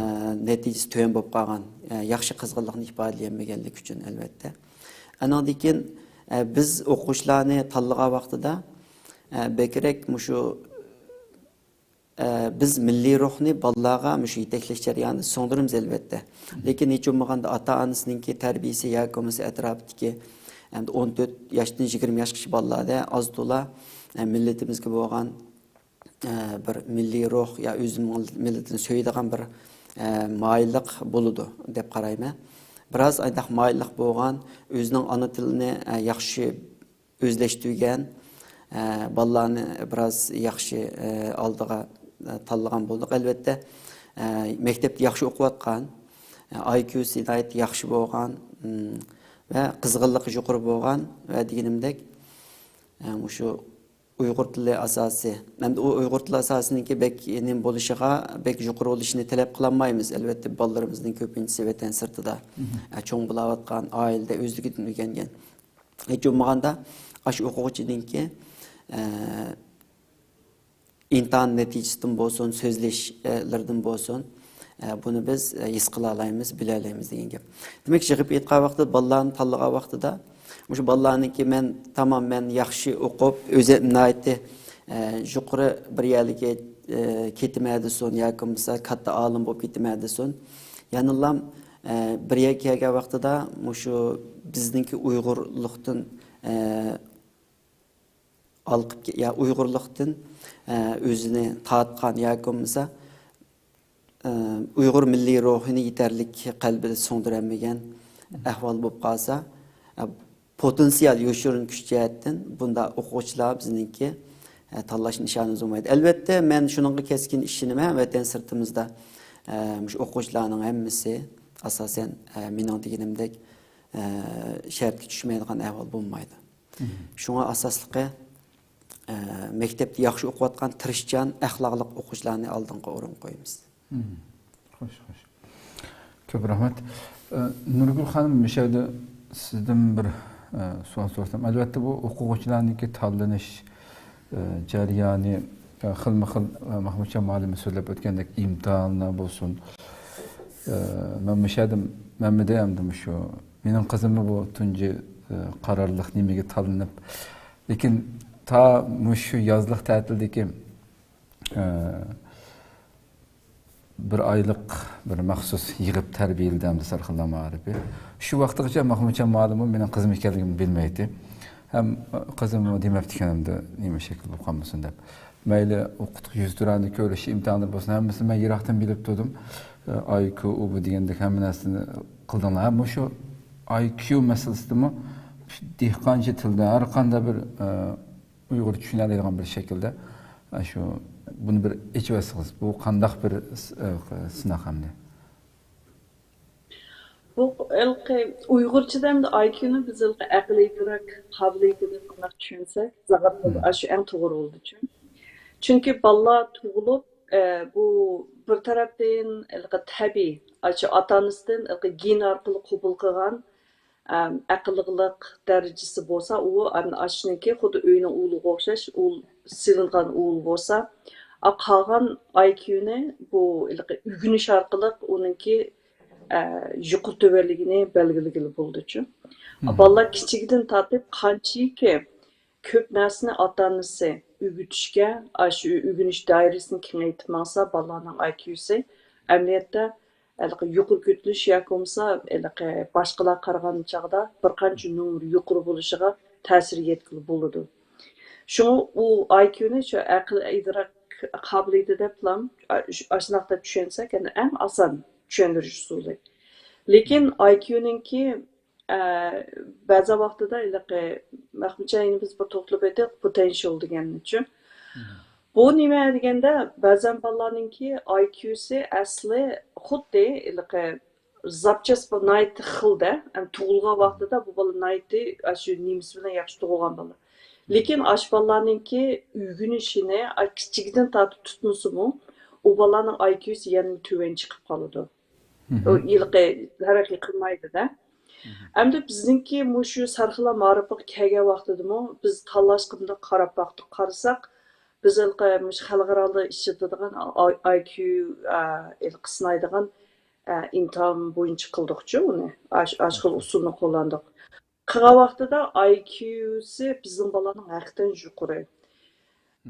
نەتىجىسى تۆۋەن بولۇپ قالغان، ئە، ياخشى قىزغىنلىقنى ئىپادىلىيەلمىگەنلىكى ئۈچۈن، ئەلۋەتتە. ئانىڭدىن كېيىن، ئە، بىز ئوقۇغۇچىلارنى تاللىغان ۋاقتىدا، ئە، بەكرەك مۇشۇ ئە، بىز مىللىي روھنى بالىلارغا مۇشۇ يېتەكلەش جەريانىدا سىڭدۈرىمىز، ئەلۋەتتە. لېكىن ھېچ بولمىغاندا ئاتا-ئانىسىنىڭكى تەربىيىسى ياكى بولمىسا ئەتراپىدىكى، ئەمدى ئون تۆت ياشتىن يىگىرمە ياشقىچە بالىلاردا ئاز-تولا، ئە، مىللىتىمىزگە بولغان، ئە، بىر مىللىي روھ يا ئۆز مىللىتىنى سۆيىدىغان بىر، ئە، مايىللىق بولىدۇ دەپ قارايمەن. بىراز ئانداق مايىللىق بولغان، ئۆزىنىڭ ئانا تىلىنى، ئە، ياخشى ئۆزلەشتۈرگەن، ئە، بالىلارنى بىراز ياخشى، ئە، ئالدىغا، ئە، تاللىغان بولدۇق. ئەلۋەتتە، ئە، مەكتەپتە ياخشى ئوقۇۋاتقان، ئە، ئاي كيۇسى ناھايىتى ياخشى بولغان، ئىم، ۋە قىزغىنلىقى يۇقىرى بولغان ۋە دېگىنىمدەك، ئە، مۇشۇ ئۇيغۇر تىلى ئاساسى، ئەمدى ئۇ ئۇيغۇر تىلى ئاساسىنىڭكى بەك نېمە بولۇشىغا، بەك يۇقىرى بولۇشىنى تەلەپ قىلالمايمىز. ئەلۋەتتە، بالىلىرىمىزنىڭ كۆپىنچىسى ۋەتەن سىرتىدا، ئە، چوڭ بولاۋاتقان، ئائىلىدە ئۆزلۈكىدىن ئۆگەنگەن. ھېچ بولمىغاندا ئاشۇ ئوقۇغۇچىنىڭكى، ئە، ئىمتىھان نەتىجىسىدىن بولسۇن، سۆزلەشلىرىدىن بولسۇن، ئە، بۇنى بىز، ئە، ھېس قىلالايمىز، بىلەلەيمىز دېگەن گەپ. دېمەك، يىغىپ ئېيتقان ۋاقتىدا، بالىلارنى تاللىغان ۋاقتىدا، مۇشۇ بالىلارنىڭكى مەن تامام، مەن ياخشى ئوقۇپ، ئۆزى ناھايىتى، ئە، يۇقىرى بىر يەرلىككە، ئە، كېتىمەن دېسۇن ياكى بولمىسا كاتتا ئالىم بولۇپ كېتىمەن دېسۇن. يەنىلا، ئە، بىر يەرگە كەلگەن ۋاقتىدا مۇشۇ بىزنىڭكى ئۇيغۇرلۇقتىن، ئە، ھالقىپ كە-، يا ئۇيغۇرلۇقتىن، ئە، ئۆزىنى تارتقان ياكى بولمىسا، ئە، ئۇيغۇر مىللىي روھىنى يېتەرلىك قەلبىدە سىڭدۈرەلمىگەن ئەھۋال بولۇپ قالسا، ئە، پوتېنسىيال يوشۇرۇن كۈچ جەھەتتىن بۇنداق ئوقۇغۇچىلار بىزنىڭكى، ئە، تاللاش نىشانىمىز بولمايدۇ. ئەلۋەتتە، مەن شۇنىڭغا كەسكىن ئىشىنىمەن، ۋەتەن سىرتىمىزدا، ئە، مۇشۇ ئوقۇغۇچىلارنىڭ ھەممىسى ئاساسەن، ئە، مېنىڭ دېگىنىمدەك، ئە، شەرتكە چۈشمەيدىغان ئەھۋال بولمايدۇ. شۇڭا ئاساسلىقى، ئە، مەكتەپتە ياخشى ئوقۇۋاتقان تىرىشچان، ئەخلاقلىق ئوقۇغۇچىلارنى ئالدىنقى ئورۇنغا قويىمىز. مم. خوش، خوش. كۆپ رەھمەت. ئە، نۇرگۈل خانىم، مۇشۇ يەردە سىزدىن بىر، ئە، سوئال سورىسام. ئەلۋەتتە، بۇ ئوقۇغۇچىلارنىڭكى تاللىنىش، ئە، جەريانى، ئە، خىلمۇ خىل، ئە، مەھمۇتجان مۇئەللىم سۆزلەپ ئۆتكەندەك ئىمتىھانلار بولسۇن. ئە، مەن مۇشۇ يەردە، مەنمۇ دەيمەن مۇشۇ، مېنىڭ قىزىممۇ بۇ تۇنجى، ئە، قارارلىق نېمىگە تاللىنىپ، لېكىن تا مۇشۇ يازلىق تەتىلدىكى، ئە، بىر ئايلىق بىر مەخسۇس يىغىپ تەربىيەلىدى ئەمدى سەرخىللار مائارىپى. شۇ ۋاقىتقىچە مەھمۇتجان مۇئەللىممۇ مېنىڭ قىزىم ئىكەنلىكىمنى بىلمەيتتى. ھەم قىزىممۇ دېمەپتىكەن ئەمدى نېمە شەكىل بولۇپ قالمىسۇن دەپ. مەيلى ئوقۇتقۇچى يۈزتۇرانە كۆرۈش ئىمتىھانلىرى بولسۇن، ھەممىسىنى مەن يىراقتىن بىلىپ تۇردۇم. ئاي كيۇ ئۇ بۇ دېگەندەك ھەممە نەرسىنى قىلدىڭلار. ھە، مۇشۇ ئاي كيۇ مەسىلىسىدىمۇ شۇ دېھقانچە تىلدا ھەر قانداق بىر، ئە، ئۇيغۇر چۈشىنەلەيدىغان بىر شەكىلدە، ئە، شۇ، بۇنى بىر ئېچىۋەتسىڭىز. بۇ قانداق بىر س-، ئە، سىناق ئەمدى؟ بۇ ھېلىقى ئۇيغۇرچىدا ئەمدى ئاي كيۇنى بىز ھېلىقى ئەقلىي ئىدراك قابىلىيىتى دەپ قانداق چۈشەنسەك، زاغرا مم. ئاشۇ ئەڭ توغرا بولىدۇ. چۈنكى بالىلار تۇغۇلۇپ، ئە، بۇ بىر تەرەپتىن ھېلىقى تەبىئىي، ئاشۇ ئاتا-ئانىسىدىن ھېلىقى گېن ئارقىلىق قوبۇل قىلغان، ئەم، ئەقىللىقلىق دەرىجىسى بولسا، ئۇ ئەمدى ئاشۇنىڭكى خۇددى ئۆينىڭ ئۇلىغا ئوخشاش، ئۇل، سېلىنغان ئۇل بولسا، ئا، قالغان ئاي كيۇنى بۇ ھېلىقى ئۆگىنىش ئارقىلىق ئۇنىڭكى، ئە، يۇقىرى تۆۋەنلىكىنى بەلگىلىگىلى بولىدۇچۇ. مم. بالىلار كىچىكىدىن تارتىپ قانچىكى كۆپ نەرسىنى ئاتا-ئانىسى ئۆگىتىشكە، ئاشۇ ئۆگىنىش دائىرىسىنى كېڭەيتىپ ماڭسا، بالىلارنىڭ ئاي كيۇسى ئەمەلىيەتتە ھېلىقى يۇقىرى كۆتۈرۈلۈش ياكى بولمىسا ھېلىقى باشقىلارغا قارىغان چاغدا بىر قانچە نومۇر يۇقىرى بولۇشىغا تەسىر يەتكىلى بولىدۇ. شۇڭا ئۇ ئاي كيۇنى شۇ ئەقىل ئىدراك قابىلىيىتى دەپلا ئاشۇنداق دەپ چۈشەنسەك، يەنى ئەڭ ئاسان چۈشەندۈرۈش ئۇسۇلى. لېكىن ئاي كيۇنىڭكى ئە، بەزى ۋاقتىدا ھېلىقى مەخمۇتجان يەنە بىز بىر توختىلىپ ئۆتەيلى، پوتېنشىل دېگەننىچۇ. مم. بۇ نېمە دېگەندە، بەزەن بالىلارنىڭكى ئاي كيۇسى ئەسلى خۇددى ھېلىقى زاپچاس بۇ ناھايىتى خىلدە، ئەم، تۇغۇلغان ۋاقتىدا بۇ بالا ناھايىتى ئاشۇ نېمىسى بىلەن ياخشى تۇغۇلغان بالا. لېكىن ئاش بالىلارنىڭكى ئۆگىنىشىنى، ئا، كىچىكىدىن تارتىپ تۇتمىسىمۇ، ئۇ بالىلارنىڭ ئاي كيۇسى يەنىلا تۆۋەن چىقىپ قالىدۇ. ئۇ ھېلىقى تەرەققىي قىلمايدۇ-دە. ئەمدى بىزنىڭكى مۇشۇ سەرخىللار مائارىپىغا كەلگەن ۋاقتىدىمۇ بىز تاللاشقا مۇنداق قاراپ باقتۇق. قارىساق، بىز ھېلىقى مۇشۇ خەلقئارالار ئىشلىتىدىغان ئاي-، ئاي كيۇ، ئا، ھېلىقى سىنايدىغان، ئا، ئىمتىھان بويىچە قىلدۇقچۇ ئۇنى. ئاش-، ئاشۇ خىل ئۇسۇلنى قوللاندۇق. قىلغان ۋاقتىدا ئاي كيۇسى بىزنىڭ بالىلارنىڭ ھەقىقەتەن يۇقىرى.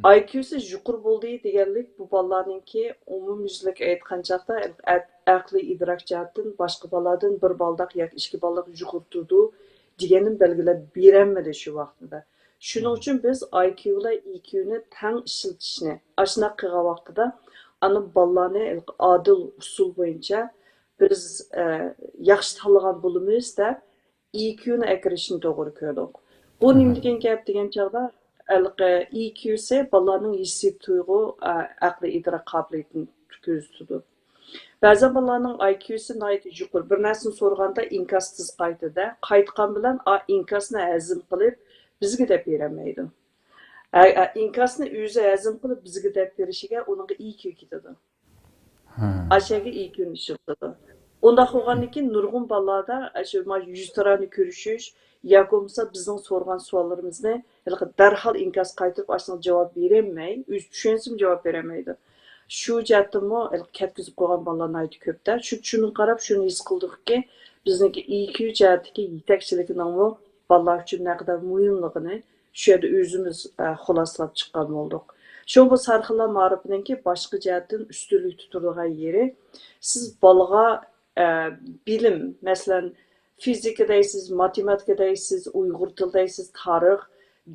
ئاي كيۇسى يۇقىرى بولدى دېگەنلىك، بۇ بالىلارنىڭكى ئومۇميۈزلۈك ئېيتقان چاغدا ئەق-، ئەقلىي ئىدراك جەھەتتىن باشقا بالىلاردىن بىر بالداق ياكى ئىككى بالداق يۇقىرى تۇرىدۇ دېگەننى بەلگىلەپ بېرەلمىدى شۇ ۋاقتىدا. شۇنىڭ ئۈچۈن بىز ئاي كيۇ بىلەن ئى كيۇنى تەڭ ئىشلىتىشنى، ئاشۇنداق قىلغان ۋاقتىدا ئانا بالىلارنى ئادىل ئۇسۇل بويىچە بىز، ئە، ياخشى تاللىغان بولىمىز دەپ ئى كيۇنى ئەكىرىشنى توغرا كۆردۇق. بۇ نېمە دېگەن گەپ دېگەن چاغدا، ھېلىقى ئى كيۇسى بالىلارنىڭ ھېسسىي تۇيغۇ، ئە، ئەقلىي ئىدراك قابىلىيىتىنى كۆزىتىدۇ. بەزەن بالىلارنىڭ ئاي كيۇسى ناھايىتى يۇقىرى. بىر نەرسىنى سورىغاندا ئىنكاس تېز قايتىدۇ. قايتقان بىلەن ئا ئىنكاسنى ھەزىم قىلىپ بىزگە دەپ بېرەلمەيدۇ. ئە، ئە، ئىنكاسنى ئۆزى ھەزىم قىلىپ بىزگە دەپ بېرىشىگە ئۇنىڭغا ئى كيۇ كېتىدۇ. ھە. ئاشەگە ئى كيۇنى ئىشلىتىدۇ. ئۇنداق بولغاندىن كېيىن نۇرغۇن بالىلاردا ئاشۇ ما يۈزتۇرانە كۆرۈشۈش، ياكى بولمىسا بىزنىڭ سورىغان سوئاللىرىمىزنى ھېلىقى دەرھال ئىنكاس قايتۇرۇپ، ئاشۇنىڭغا جاۋاب بېرەلمەي، ئۆزى چۈشەنسىمۇ جاۋاب بېرەلمەيدۇ. شۇ جەھەتتىنمۇ ھېلىقى كەتكۈزۈپ قويغان بالىلار ناھايىتى كۆپتە. شۇ، شۇنىڭغا قاراپ شۇنى ھېس قىلدۇقكى، بىزنىڭكى ئىكيۇ جەھەتتىكى يېتەكچىلىكنىڭمۇ بالىلار ئۈچۈن نەقەدەر مۇھىملىقىنى شۇ يەردە ئۆزىمىز، ئە، خۇلاسىلاپ چىققان بولدۇق. شۇڭا بۇ سەرخىللار مائارىپىنىڭكى باشقا جەھەتتىن ئۈستۈنلۈكتە تۇرىدىغان يېرى، سىز بالىغا، ئە، بىلىم، مەسىلەن، فىزىكا دەيسىز، ماتېماتىكا دەيسىز، ئۇيغۇر تىلى دەيسىز، تارىخ،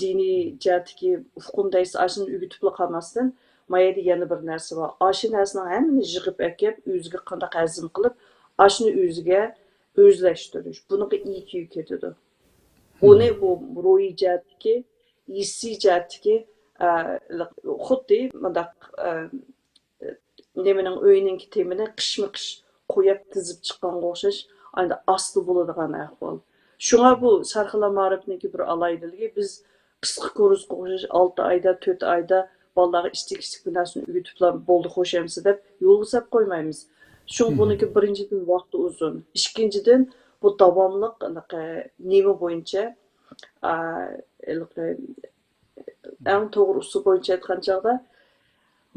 دىنىي جەھەتتىكى ئۇقۇم دەيسىز، ئاشۇنى ئۆگىتىپلا قالماستىن، ما يەردە يەنە بىر نەرسە بار. ئاشۇ نەرسىنىڭ ھەممىنى يىغىپ ئەكەپ، ئۆزىگە قانداق ھەزىم قىلىپ، ئاشۇنى ئۆزىگە ئۆزلەشتۈرۈش. بۇنىڭغا ئىكيۇ كېتىدۇ. ئۇنى بۇ روھىي جەھەتتىكى، ھېسسىي جەھەتتىكى، ئە، خۇددى مۇنداق، ئە، نېمىنىڭ، ئۆينىڭكى تېمىنى قىشمۇ قىش قويۇپ تىزىپ چىققانغا ئوخشاش، ئاندىن ئاستا بولىدىغان ئەھۋال. شۇڭا بۇ سەرخىللار مائارىپىنىڭكى بىر ئالاھىدىلىكى، بىز قىسقا كۇرسقا ئوخشاش ئالتە ئايدا، تۆت ئايدا بالىلارغا ئىچتىك-ئىچتىك بىر نەرسىنى ئۆگىتىپلا بولدى، خوش ئەمىسە دەپ يولغا سەپ قويمايمىز. شۇڭا بۇنىڭكى بىرىنچىدىن ۋاقتى ئۇزۇن. ئىككىنچىدىن، بۇ داۋاملىق، ھېلىقى، نېمە بويىچە، ئا، ھېلىقى، ئەڭ توغرا ئۇسۇل بويىچە ئېيتقان چاغدا،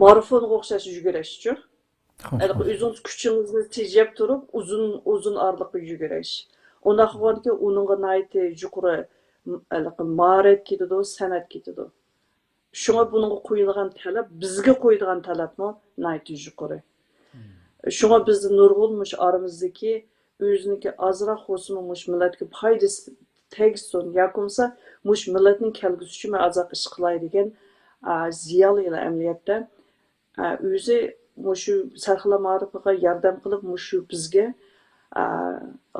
مارافونغا ئوخشاش يۈگۈرۈشچۇ. ھېلىقى ئۆزىڭىز كۈچىڭىزنى تېجەپ تۇرۇپ، ئۇزۇن، ئۇزۇن ئارىلىققا يۈگۈرۈش. ئۇنداق بولغاندىكىن ئۇنىڭغا ناھايىتى يۇقىرى، م-، ھېلىقى ماھارەت كېتىدۇ، سەنئەت كېتىدۇ. شۇڭا بۇنىڭغا قويۇلغان تەلەپ، بىزگە قويىدىغان تەلەپمۇ ناھايىتى يۇقىرى. شۇڭا بىز نۇرغۇن مۇشۇ ئارىمىزدىكى ئۆزىنىڭكى ئازراق بولسىمۇ مۇشۇ مىللەتكە پايدىسى تەگسۇن، ياكى بولمىسا مۇشۇ مىللەتنىڭ كەلگۈسى ئۈچۈن مەن ئازراق ئىش قىلاي دېگەن، ئا، زىيالىيلار ئەمەلىيەتتە، ئا، ئۆزى مۇشۇ سەرخىللار مائارىپىغا ياردەم قىلىپ، مۇشۇ بىزگە، ئا،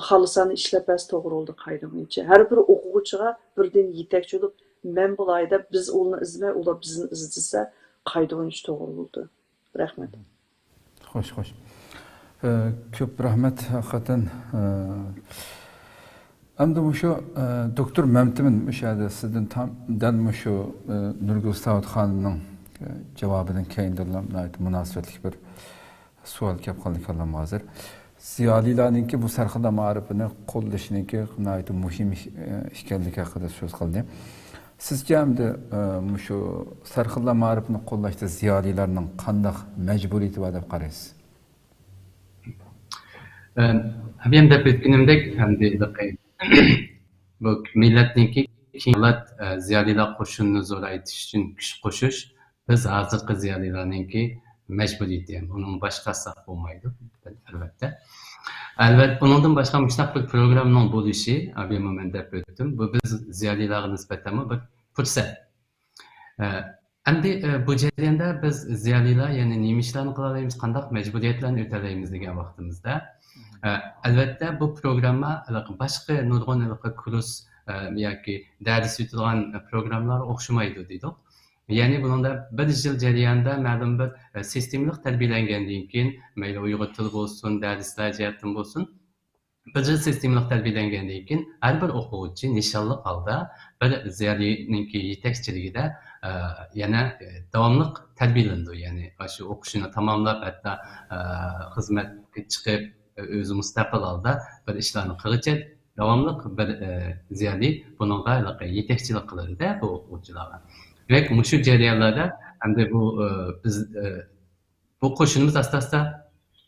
خالىسانى ئىشلەپ بەرسە توغرا بولىدۇ قايدا بويىچە. ھەر بىر ئوقۇغۇچىغا بىردىن يېتەكچى بولۇپ، مەن بولاي دەپ، بىز ئۇلارنى ئىزدىمەي، ئۇلار بىزنى ئىزدىسە، قايدا بويىچە توغرا بولىدۇ. رەھمەت. خوش، خوش. ئە، كۆپ رەھمەت، ھەقىقەتەن. ئە، ئەمدى مۇشۇ، ئە، دوكتور مەمتىمىن مۇشۇ يەردە سىزدىن تام-، دەل مۇشۇ، ئە، نۇرگۈل ساۋۇت خانىمنىڭ، ئە، جاۋابىدىن كەينىدىنلا ناھايىتى مۇناسىۋەتلىك بىر سوئال كەپ قالدى كاللامغا ھازىر. زىيالىيلارنىڭكى بۇ سەرخىللار مائارىپىنى قوللىشىنىڭكى ناھايىتى مۇھىم ئىك-، ئىكەنلىكى ھەققىدە سۆز قىلدى. سىزچە ئەمدى، ئە، مۇشۇ سەرخىللار مائارىپىنى قوللاشتا زىيالىيلارنىڭ قانداق مەجبۇرىيىتى بار دەپ قارايسىز؟ ئە، ھەم دەپ ئۆتكىنىمدەك، ئەمدى بۇ مىللەتنىڭكى كېيىن ئەۋلاد، ئە، زىيالىيلار قوشۇنىنى زورايتىش ئۈچۈن كۈچ قوشۇش بىز ھازىرقى زىيالىيلارنىڭكى مەجبۇرىيىتى، ئۇنىڭ باشقا قىلساق بولمايدۇ، ئەلۋەتتە. ئەلۋەتتە، ئۇنىڭدىن باشقا مۇشۇنداق بىر پروگراممىنىڭ بولۇشى، ئابىمۇ مەن دەپ ئۆتتۈم، بۇ بىز زىيالىيلارغا نىسبەتەنمۇ بىر پۇرسەت. ئە، ئەمدى، ئە، بۇ جەرياندا بىز زىيالىيلار يەنە نېمە ئىشلارنى قىلالايمىز، قانداق مەجبۇرىيەتلەرنى ئۆتەلەيمىز دېگەن ۋاقتىمىزدا، ئە، ئەلۋەتتە، بۇ پروگرامما ھېلىقى باشقا نۇرغۇن ھېلىقى كۇرس، ئە، ياكى دەرس ئۆتىدىغان پروگراممىلارغا ئوخشىمايدۇ دېدۇق. يەنى بۇنىڭدا بىر يىل جەريانىدا مەلۇم بىر، ئە، سىستېمىلىق تەربىيەلەنگەندىن كېيىن، مەيلى ئۇيغۇر تىلى بولسۇن، دەرسلەر جەھەتتىن بولسۇن، بىر يىل سىستېمىلىق تەربىيەلەنگەندىن كېيىن، ھەر بىر ئوقۇغۇچى نىشانلىق ھالدا بىر زىيالىينىڭكى يېتەكچىلىكىدە، ئە، يەنە، ئە، داۋاملىق تەربىيەلىنىدۇ. يەنى ئاشۇ ئوقۇشىنى تاماملاپ، ھەتتا، ئە، خىزمەتكە چىقىپ، ئە، ئۆزى مۇستەقىل ھالدا بىر ئىشلارنى قىلغىچە داۋاملىق بىر، ئە، زىيالىي بۇنىڭغا ھېلىقى يېتەكچىلىك قىلىدۇ-دە، بۇ ئوقۇغۇچىلارغا. دېمەك، مۇشۇ جەريانلاردا ئەمدى بۇ، ئە، بىز، ئە، بۇ قوشۇنىمىز ئاستا-ئاستا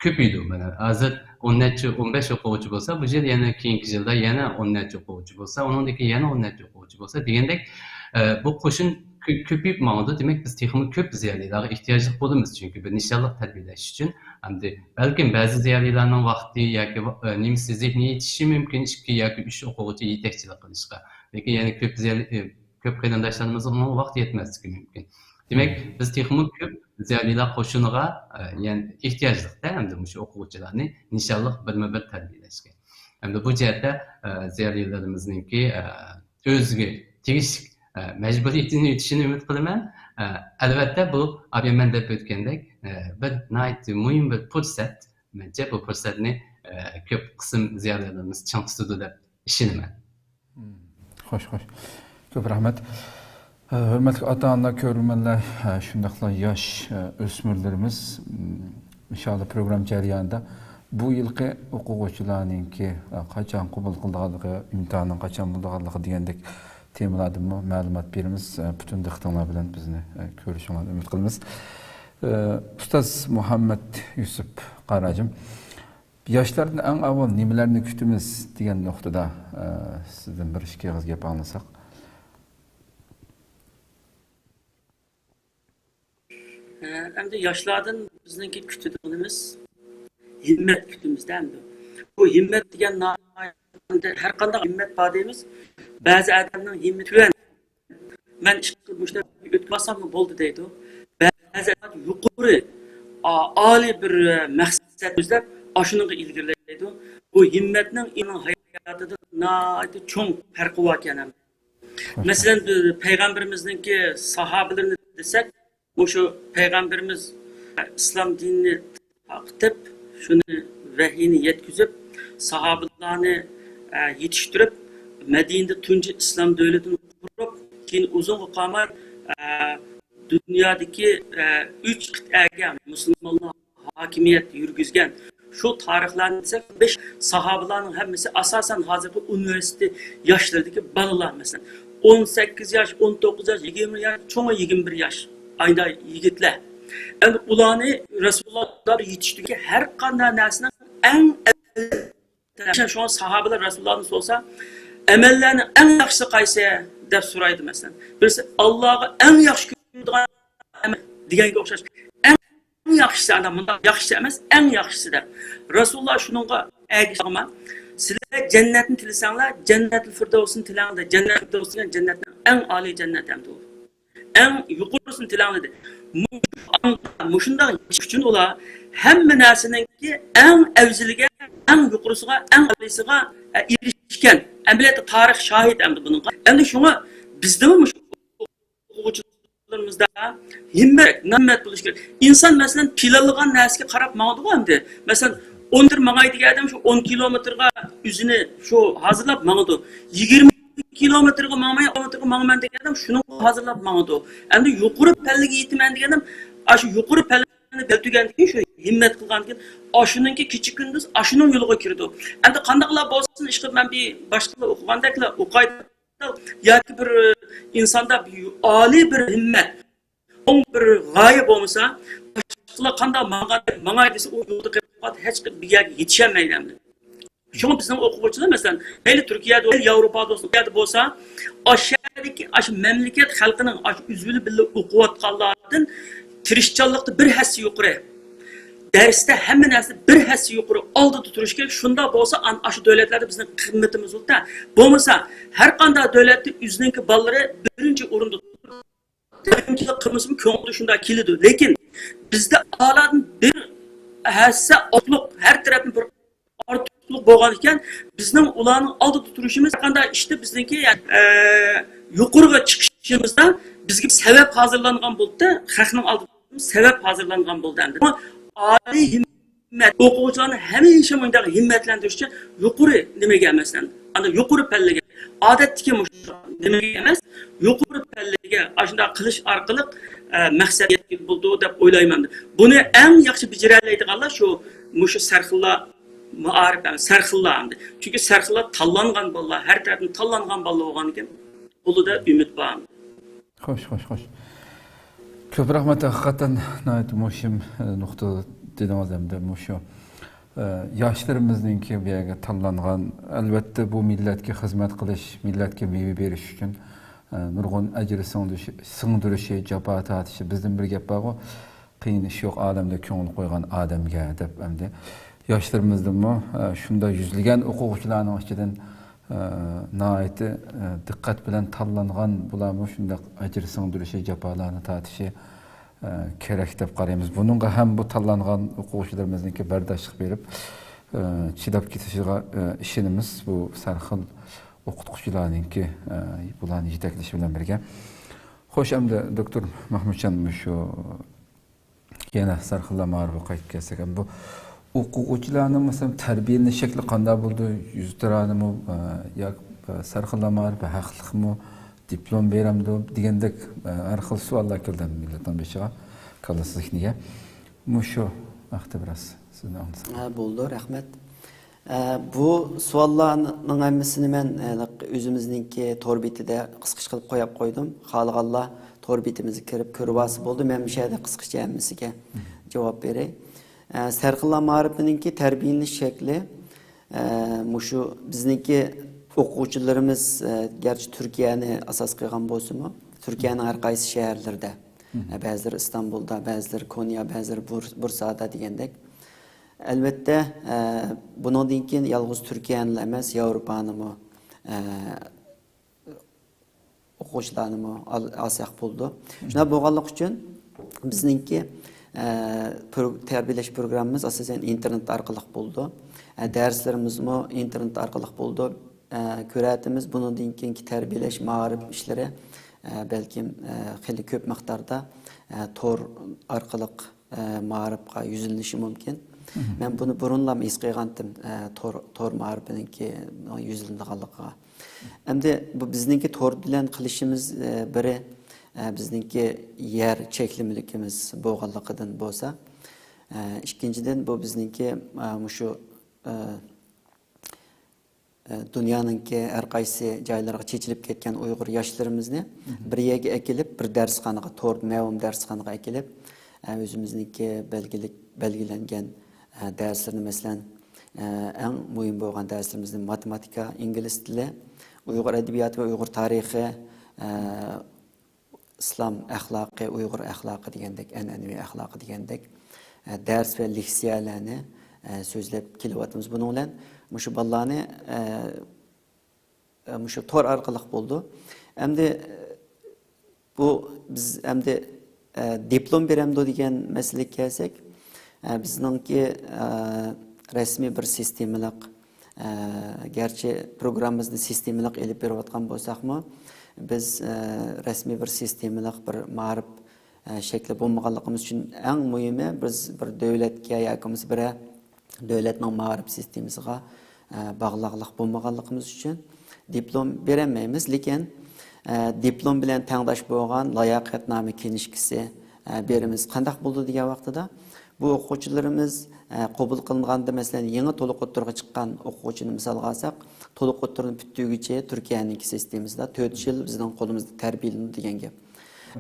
كۆپىيىدۇ. مانا ھازىر ئون نەچچە، ئون بەش ئوقۇغۇچى بولسا، بۇ يىل يەنە كېيىنكى يىلدا يەنە ئون نەچچە ئوقۇغۇچى بولسا، ئۇنىڭدىن كېيىن يەنە ئون نەچچە ئوقۇغۇچى بولسا دېگەندەك، ئە، بۇ قوشۇن كۆ-، كۆپىيىپ ماڭىدۇ. دېمەك، بىز تېخىمۇ كۆپ زىيالىيلارغا ئېھتىياجلىق بولىمىز. چۈنكى بىر نىشانلىق تەربىيەلەش ئۈچۈن، ئەمدى بەلكىم بەزى زىيالىيلارنىڭ ۋاقتى ياكى ۋا-، ئە، نېمىسى، زېھنى يېتىشى مۇمكىن، ئىككى ياكى ئۈچ ئوقۇغۇچى يېتەكچىلىك قىلىشقا. لېكىن يەنە كۆپ زىيالىي-، ئە، كۆپ قېرىنداشلىرىمىزنىڭ ئۇنىڭغا ۋاقتى يەتمەسلىكى مۇمكىن. دېمەك، بىز تېخىمۇ كۆپ زىيالىيلار قوشۇنىغا، ئە، يەنى ئېھتىياجلىق-دە، ئەمدى مۇشۇ ئوقۇغۇچىلارنى نىشانلىق بىرمۇ بىر تەربىيەلەشكە. ئەمدى بۇ جەھەتتە، ئە، زىيالىيلىرىمىزنىڭكى، ئە، ئۆزىگە تېگىشلىك، ئە، مەجبۇرىيىتىنى ئۆتىشىنى ئۈمىد قىلىمەن. ئە، ئەلۋەتتە، بۇ ئابىيەمەن دەپ ئۆتكەندەك، ئە، بىر ناھايىتى مۇھىم بىر پۇرسەت. مەنچە بۇ پۇرسەتنى، ئە، كۆپ قىسىم زىيالىيلىرىمىز چىڭ تۇتىدۇ دەپ ئىشىنىمەن. مم. خوش، خوش. كۆپ رەھمەت. ھە، ھۆرمەتلىك ئاتا-ئانىلار، كۆرۈرمەنلەر، ھە، شۇنداقلا ياش، ھە، ئۆسمۈرلىرىمىز، مم، ئىنشائاللا پروگرامما جەريانىدا بۇ يىلقى ئوقۇغۇچىلارنىڭكى، ئە، قاچان قوبۇل قىلىدىغانلىقى، ئىمتىھاننىڭ قاچان بولىدىغانلىقى دېگەندەك تېمىلاردىنمۇ مەلۇمات بېرىمىز. ئە، پۈتۈن دىققىتىڭلار بىلەن بىزنى، ئە، كۆرۈشۈڭلارنى ئۈمىد قىلىمىز. ئە، ئۇستاز مۇھەممەد يۈسۈپ قاراجىم، ياشلاردىن ئەڭ ئاۋۋال نېمىلەرنى كۈتىمىز دېگەن نۇقتىدا، ئە، سىزدىن بىر ئىككى ئېغىز گەپ ئاڭلىساق. ئەمدى ياشلاردىن بىزنىڭكى كۈتىدىغىنىمىز ھىممەت كۈتىمىزدە ئەمدى. بۇ ھىممەت دېگەن ناھايىتى، ھەر قانداق ھىممەت بار دەيمىز. بەزى ئادەمنىڭ ھىممىتى تۆۋەن. مەن ئىش قىلىپ مۇشۇنداق ئۆتكۈزۈۋالساملا بولدى دەيدۇ. بەزى ئادەم يۇقىرى، ئا-، ئالىي بىر مەقسەت ئىزدەپ، ئاشۇنىڭغا ئىلگىرىلەيدۇ. بۇ ھىممەتنىڭ ئىنساننىڭ ھاياتىدا ناھايىتى چوڭ پەرقى باركەن. مەسىلەن، بىز پەيغەمبىرىمىزنىڭكى ساھابىلىرىنى دېسەك، مۇشۇ پەيغەمبىرىمىز ئىسلام دىنىنى تارقىتىپ، شۇنى ۋەھىينى يەتكۈزۈپ، ساھابىلارنى، ئە، يېتىشتۈرۈپ، مەدىنىدە تۇنجى ئىسلام دۆلىتىنى قۇرۇپ، كېيىن ئۇزۇنغا قالماي، ئە، دۇنيادىكى، ئە، ئۈچ قىتئەگە مۇسۇلمانلار ھاكىمىيەت يۈرگۈزگەن شۇ تارىخلارنى دېسەك، بەش ساھابىلارنىڭ ھەممىسى ئاساسەن ھازىرقى ئۇنىۋېرسىتېت ياشلىرىدىكى بالىلار، مەسىلەن، ئون سەككىز ياش، ئون توققۇز ياش، يىگىرمە ياش، چوڭى يىگىرمە بىر ياش، ئايدا يىگىتلەر. ئەمدى ئۇلارنى رەسۇلۇللا يېتىشتۈرگەن ھەر قانداق نەرسىنىڭ ئەڭ ئەۋزەل. شۇڭا ساھابىلەر رەسۇلۇللادىن سورىسا، ئەمەللەرنىڭ ئەڭ ياخشىسى قايسى؟ دەپ سورايدۇ، مەسىلەن. بىرسى، ئاللاغا ئەڭ ياخشى كۆرىدىغان ئەمەل دېگەنگە ئوخشاش. ئەڭ ياخشىسى، ئانا مۇنداق ياخشىسى ئەمەس، ئەڭ ياخشىسى دەپ. رەسۇلۇللا شۇنىڭغا ئەگىشىپ، سىلەر جەننەتنى تىلىسەڭلار، جەننەتۇل فىردەۋسنى تىلەڭلار، جەننەتۇل فىردەۋس دېگەن جەننەتنىڭ ئەڭ ئالىي جەننەت ئەمدى ئۇ. ئەڭ يۇقىرىسىنى تىلەڭلار دېدى. مۇشۇ ئاڭدا، مۇشۇنداق يېتىش ئۈچۈن ئۇلار ھەممە نەرسىنىڭكى ئەڭ ئەۋزىلىگە، ئەڭ يۇقىرىسىغا، ئەڭ ئالىيسىغا، ئە، ئېرىشكەن. ئەمەلىيەتتە تارىخ شاھىت ئەمدى بۇنىڭغا. ئەمدى شۇڭا بىزدىمۇ مۇشۇ ئوقۇغۇچىلىرىمىزدا ھىممەت، ھىممەت بولۇش كېرەك. ئىنسان، مەسىلەن، پىلانلىغان نەرسىگە قاراپ ماڭىدىغۇ ئەمدى. مەسىلەن، ئون مېتىر ماڭاي دېگەن ئادەم شۇ ئون كىلومېتىرغا ئۆزىنى شۇ ھازىرلاپ ماڭىدۇ. يىگىرمە كىلومېتىرغا ماڭماي، كىلومېتىرغا ماڭىمەن دېگەن ئادەم شۇنىڭغا ھازىرلاپ ماڭىدۇ. ئەمدى يۇقىرى پەللىگە يېتىمەن دېگەن ئادەم، ئاشۇ يۇقىرى پەللىنى بەلتۈگەندىن كېيىن، شۇ ھىممەت قىلغاندىن كېيىن، ئاشۇنىڭكى كېچە كۈندۈز ئاشۇنىڭ يولىغا كىرىدۇ. ئەمدى قانداقلا بولسۇن، ئىشقىلىپ مەن بىر باشقىلار ئوقۇغاندەكلا ئوقاي، ياكى بىر ئىنساندا بىر ئالىي بىر ھىممەت، چوڭ بىر غايە بولمىسا، باشقىلار قانداق ماڭغان، ماڭاي دېسە، ئۇ يولدا قېلىپ قالىدۇ، ھېچ بىر يەرگە يېتىشەلمەيدۇ ئەمدى. شۇڭا بىزنىڭ ئوقۇغۇچىلار، مەسىلەن، مەيلى تۈركىيەدە بولسۇن، مەيلى ياۋروپادا بولسۇن، قەيەردە بولسا، ئاشۇ يەردىكى، ئاشۇ مەملىكەت خەلقىنىڭ ئاشۇ ئۆزى بىلەن بىللە ئوقۇۋاتقانلاردىن تىرىشچانلىقتا بىر ھەسسە يۇقىرى، دەرستە ھەممە نەرسىدە بىر ھەسسە يۇقىرى ئالدىدا تۇرۇش كېرەك. شۇنداق بولسا، ئان-، ئاشۇ دۆلەتلەردە بىزنىڭ قىممىتىمىز زور-دە. بولمىسا، ھەر قانداق دۆلەتتە ئۆزىنىڭكى بالىلىرى بىرىنچى ئورۇندا تۇرىدۇ. تەلىمچىلىك قىلمىسىمۇ، كۆڭلىدە شۇنداق كېلىدۇ. لېكىن بىزدە ئالادىن بىر ھەسسە ئارتۇقلۇق، ھەر تەرەپتىن بىر ئارتۇقلۇق بولغان ئىكەن، بىزنىڭ ئۇلارنىڭ ئالدىدا تۇرۇشىمىز، ھەر قانداق ئىشتا بىزنىڭكى، ئە، يۇقىرىغا چىقىشىمىزدا بىزگە سەۋەب ھازىرلانغان بولدى، خەقنىڭ ئالدىدا سەۋەب ھازىرلانغان بولدى ئەمدى. ئالىي ھىممەت، ئوقۇغۇچىلارنى ھەمىشە مۇنداق ھىممەتلەندۈرۈشچە يۇقىرى نېمىگە ئەمەسلەن، ئاندىن يۇقىرى پەللىگە، ئادەتتىكى مۇشۇ نېمىگە ئەمەس، يۇقىرى پەللىگە ئاشۇنداق قىلىش ئارقىلىق، ئە، مەقسەتكە يەتكىلى بولىدۇ دەپ ئويلايمەن. بۇنى ئەڭ ياخشى بېجىرەلەيدىغانلار شۇ، مۇشۇ سەرخىللا مائارىپ، ئەمەس، سەرخىللا ئەمدى. چۈنكى سەرخىللا تاللانغان بالىلار، ھەر تەرەپتىن تاللانغان بالىلار بولغاندىكىن، قولىدا ئۈمىد بار. خوش، خوش، خوش. كۆپ رەھمەت، ھەقىقەتەن ناھايىتى مۇھىم، ئە، نۇقتا دېدىڭىز ئەمدى مۇشۇ، ئە، ياشلىرىمىزنىڭكى بۇ يەرگە تاللانغان، ئەلۋەتتە بۇ مىللەتكە خىزمەت قىلىش، مىللەتكە مېۋە بېرىش ئۈچۈن، ئە، نۇرغۇن ئەجىر سىڭدۈرۈشى، سىڭدۈرۈشى، جاپا تارتىشى، بىزدىن بىر گەپ بارغۇ، قىيىن ئىش يوق ئالەمدە كۆڭۈل قويغان ئادەمگە دەپ ئەمدى. ياشلىرىمىزدىنمۇ، ئە، شۇنداق يۈزلىگەن ئوقۇغۇچىلارنىڭ ئىچىدىن، ئە، ناھايىتى، ئە، دىققەت بىلەن تاللانغان بۇلارمۇ شۇنداق ئەجىر سىڭدۈرۈشى، جاپالارنى تارتىشى، ئە، كېرەك دەپ قارايمىز. بۇنىڭغا ھەم بۇ تاللانغان ئوقۇغۇچىلىرىمىزنىڭكى بەرداشلىق بېرىپ، ئە، چىداپ كېتىشىغا، ئە، ئىشىنىمىز. بۇ سەرخىل ئوقۇتقۇچىلارنىڭكى، ئە، بۇلارنى يېتەكلىشى بىلەن بىرگە. خوش، ئەمدى دوكتور مەھمۇتجان، مۇشۇ يەنە سەرخىللا مائارىپىغا قايتىپ كەلسەك، بۇ ئوقۇغۇچىلارنىڭ، مەسىلەن، تەربىيەلىنىش شەكلى قانداق بولىدۇ؟ يۈزتۇرانىمۇ، ئە، ياكى، ئە، سەرخىللا مائارىپى ھەقلىقمۇ؟ دىپلوم بېرەمدۇ؟ دېگەندەك، ئە، ھەر خىل سوئاللار كېلىدۇ مىللەتنىڭ بېشىغا، كاللىسى زېھنىگە. مۇشۇ ھەقتە بىراز سىزنى ئاڭلىساق. ھە، بولىدۇ، رەھمەت. ئە، بۇ سوئاللارنىڭ ھەممىسىنى مەن، ئە، ئۆزىمىزنىڭكى تور بېتىدە قىسقىچە قىلىپ قويۇپ قويدۇم. خالىغانلار تور بېتىمىزگە كىرىپ كۆرۈۋالسا بولدى. مەن مۇشۇ يەردە قىسقىچە ھەممىسىگە جاۋاب بېرەي. ئە، سەرخىللار مائارىپىنىڭكى تەربىيەلىنىش شەكلى، ئە، مۇشۇ بىزنىڭكى ئوقۇغۇچىلىرىمىز، ئە، گەرچە تۈركىيەنى ئاساس قىلغان بولسىمۇ، تۈركىيەنىڭ ھەر قايسى شەھەرلىرىدە، ئە، بەزىلىرى ئىستانبۇلدا، بەزىلىرى كونيا، بەزىلىرى بۇر-، بۇرسادا دېگەندەك. ئەلۋەتتە، ئە، بۇنىڭدىن كېيىن يالغۇز تۈركىيەنىلا ئەمەس، ياۋروپانىمۇ، ئە، ئوقۇغۇچىلارنىمۇ ئال-، ئالساق بولىدۇ. شۇنداق بولغانلىقى ئۈچۈن بىزنىڭكى، ئە، پرو-، تەربىيەلەش پروگراممىمىز ئاساسەن ئىنتېرنېت ئارقىلىق بولىدۇ. ئە، دەرسلىرىمىزمۇ ئىنتېرنېت ئارقىلىق بولىدۇ. ئە، كۆرەتتىمىز، بۇنىڭدىن كېيىنكى تەربىيەلەش مائارىپ ئىشلىرى، ئە، بەلكىم، ئە، خېلى كۆپ مىقداردا، ئە، تور ئارقىلىق، ئە، مائارىپقا يۈزلىنىشى مۇمكىن. مەن بۇنى بۇرۇنلا ھېس قىلغانتىم، ئە، تور، تور مائارىپىنىڭكى يۈزلىنىدىغانلىقىغا. ئەمدى بۇ بىزنىڭكى تور بىلەن قىلىشىمىز، ئە، بىرى، ئە، بىزنىڭكى يەر چەكلىمىلىكىمىز بولغانلىقىدىن بولسا، ئە، ئىككىنچىدىن، بۇ بىزنىڭكى، ئە، مۇشۇ، ئە، ئە، دۇنيانىڭكى ھەر قايسى جايلىرىغا چېچىلىپ كەتكەن ئۇيغۇر ياشلىرىمىزنى بىر يەرگە ئەكېلىپ، بىر دەرسخانىغا، تور مەلۇم دەرسخانىغا ئەكېلىپ، ئە، ئۆزىمىزنىڭكى بەلگىلىك، بەلگىلەنگەن، ئە، دەرسلىرىنى، مەسىلەن، ئە، ئەڭ مۇھىم بولغان دەرسلىرىمىزنى ماتېماتىكا، ئىنگلىز تىلى، ئۇيغۇر ئەدەبىياتى ۋە ئۇيغۇر تارىخى، ئە، ئىسلام ئەخلاقى، ئۇيغۇر ئەخلاقى دېگەندەك، ئەنئەنىۋى ئەخلاقى دېگەندەك، ئە، دەرس ۋە لېكسىيەلەرنى، ئە، سۆزلەپ كېلىۋاتىمىز. بۇنىڭ بىلەن مۇشۇ بالىلارنى، ئە، ئە، مۇشۇ تور ئارقىلىق بولىدۇ. ئەمدى، ئە، بۇ بىز ئەمدى، ئە، دىپلوم بېرەمدۇ دېگەن مەسىلىگە كەلسەك، ئە، بىزنىڭكى، ئە، رەسمىي بىر سىستېمىلىق، ئە، گەرچە پروگراممىمىزنى سىستېمىلىق ئېلىپ بېرىۋاتقان بولساقمۇ، بىز، ئە، رەسمىي بىر سىستېمىلىق بىر مائارىپ، ئە، شەكلى بولمىغانلىقىمىز ئۈچۈن، ئەڭ مۇھىمى، بىز بىر دۆلەتكە ياكى بولمىسا بىرەر دۆلەتنىڭ مائارىپ سىستېمىسىغا، ئە، باغلاقلىق بولمىغانلىقىمىز ئۈچۈن دىپلوم بېرەلمەيمىز. لېكىن، ئە، دىپلوم بىلەن تەڭداش بولغان لاياقەتنامە كىنىشكىسى، ئە، بېرىمىز. قانداق بولىدۇ دېگەن ۋاقتىدا، بۇ ئوقۇغۇچىلىرىمىز، ئە، قوبۇل قىلىنغاندا، مەسىلەن، يېڭى تولۇق ئوتتۇرىغا چىققان ئوقۇغۇچىنى مىسالغا ئالساق، تولۇق ئوتتۇرىنى پۈتتۈرگۈچە تۈركىيەنىڭكى سىستېمىسىدا تۆت يىل بىزنىڭ قولىمىزدا تەربىيەلىنىدۇ دېگەن گەپ.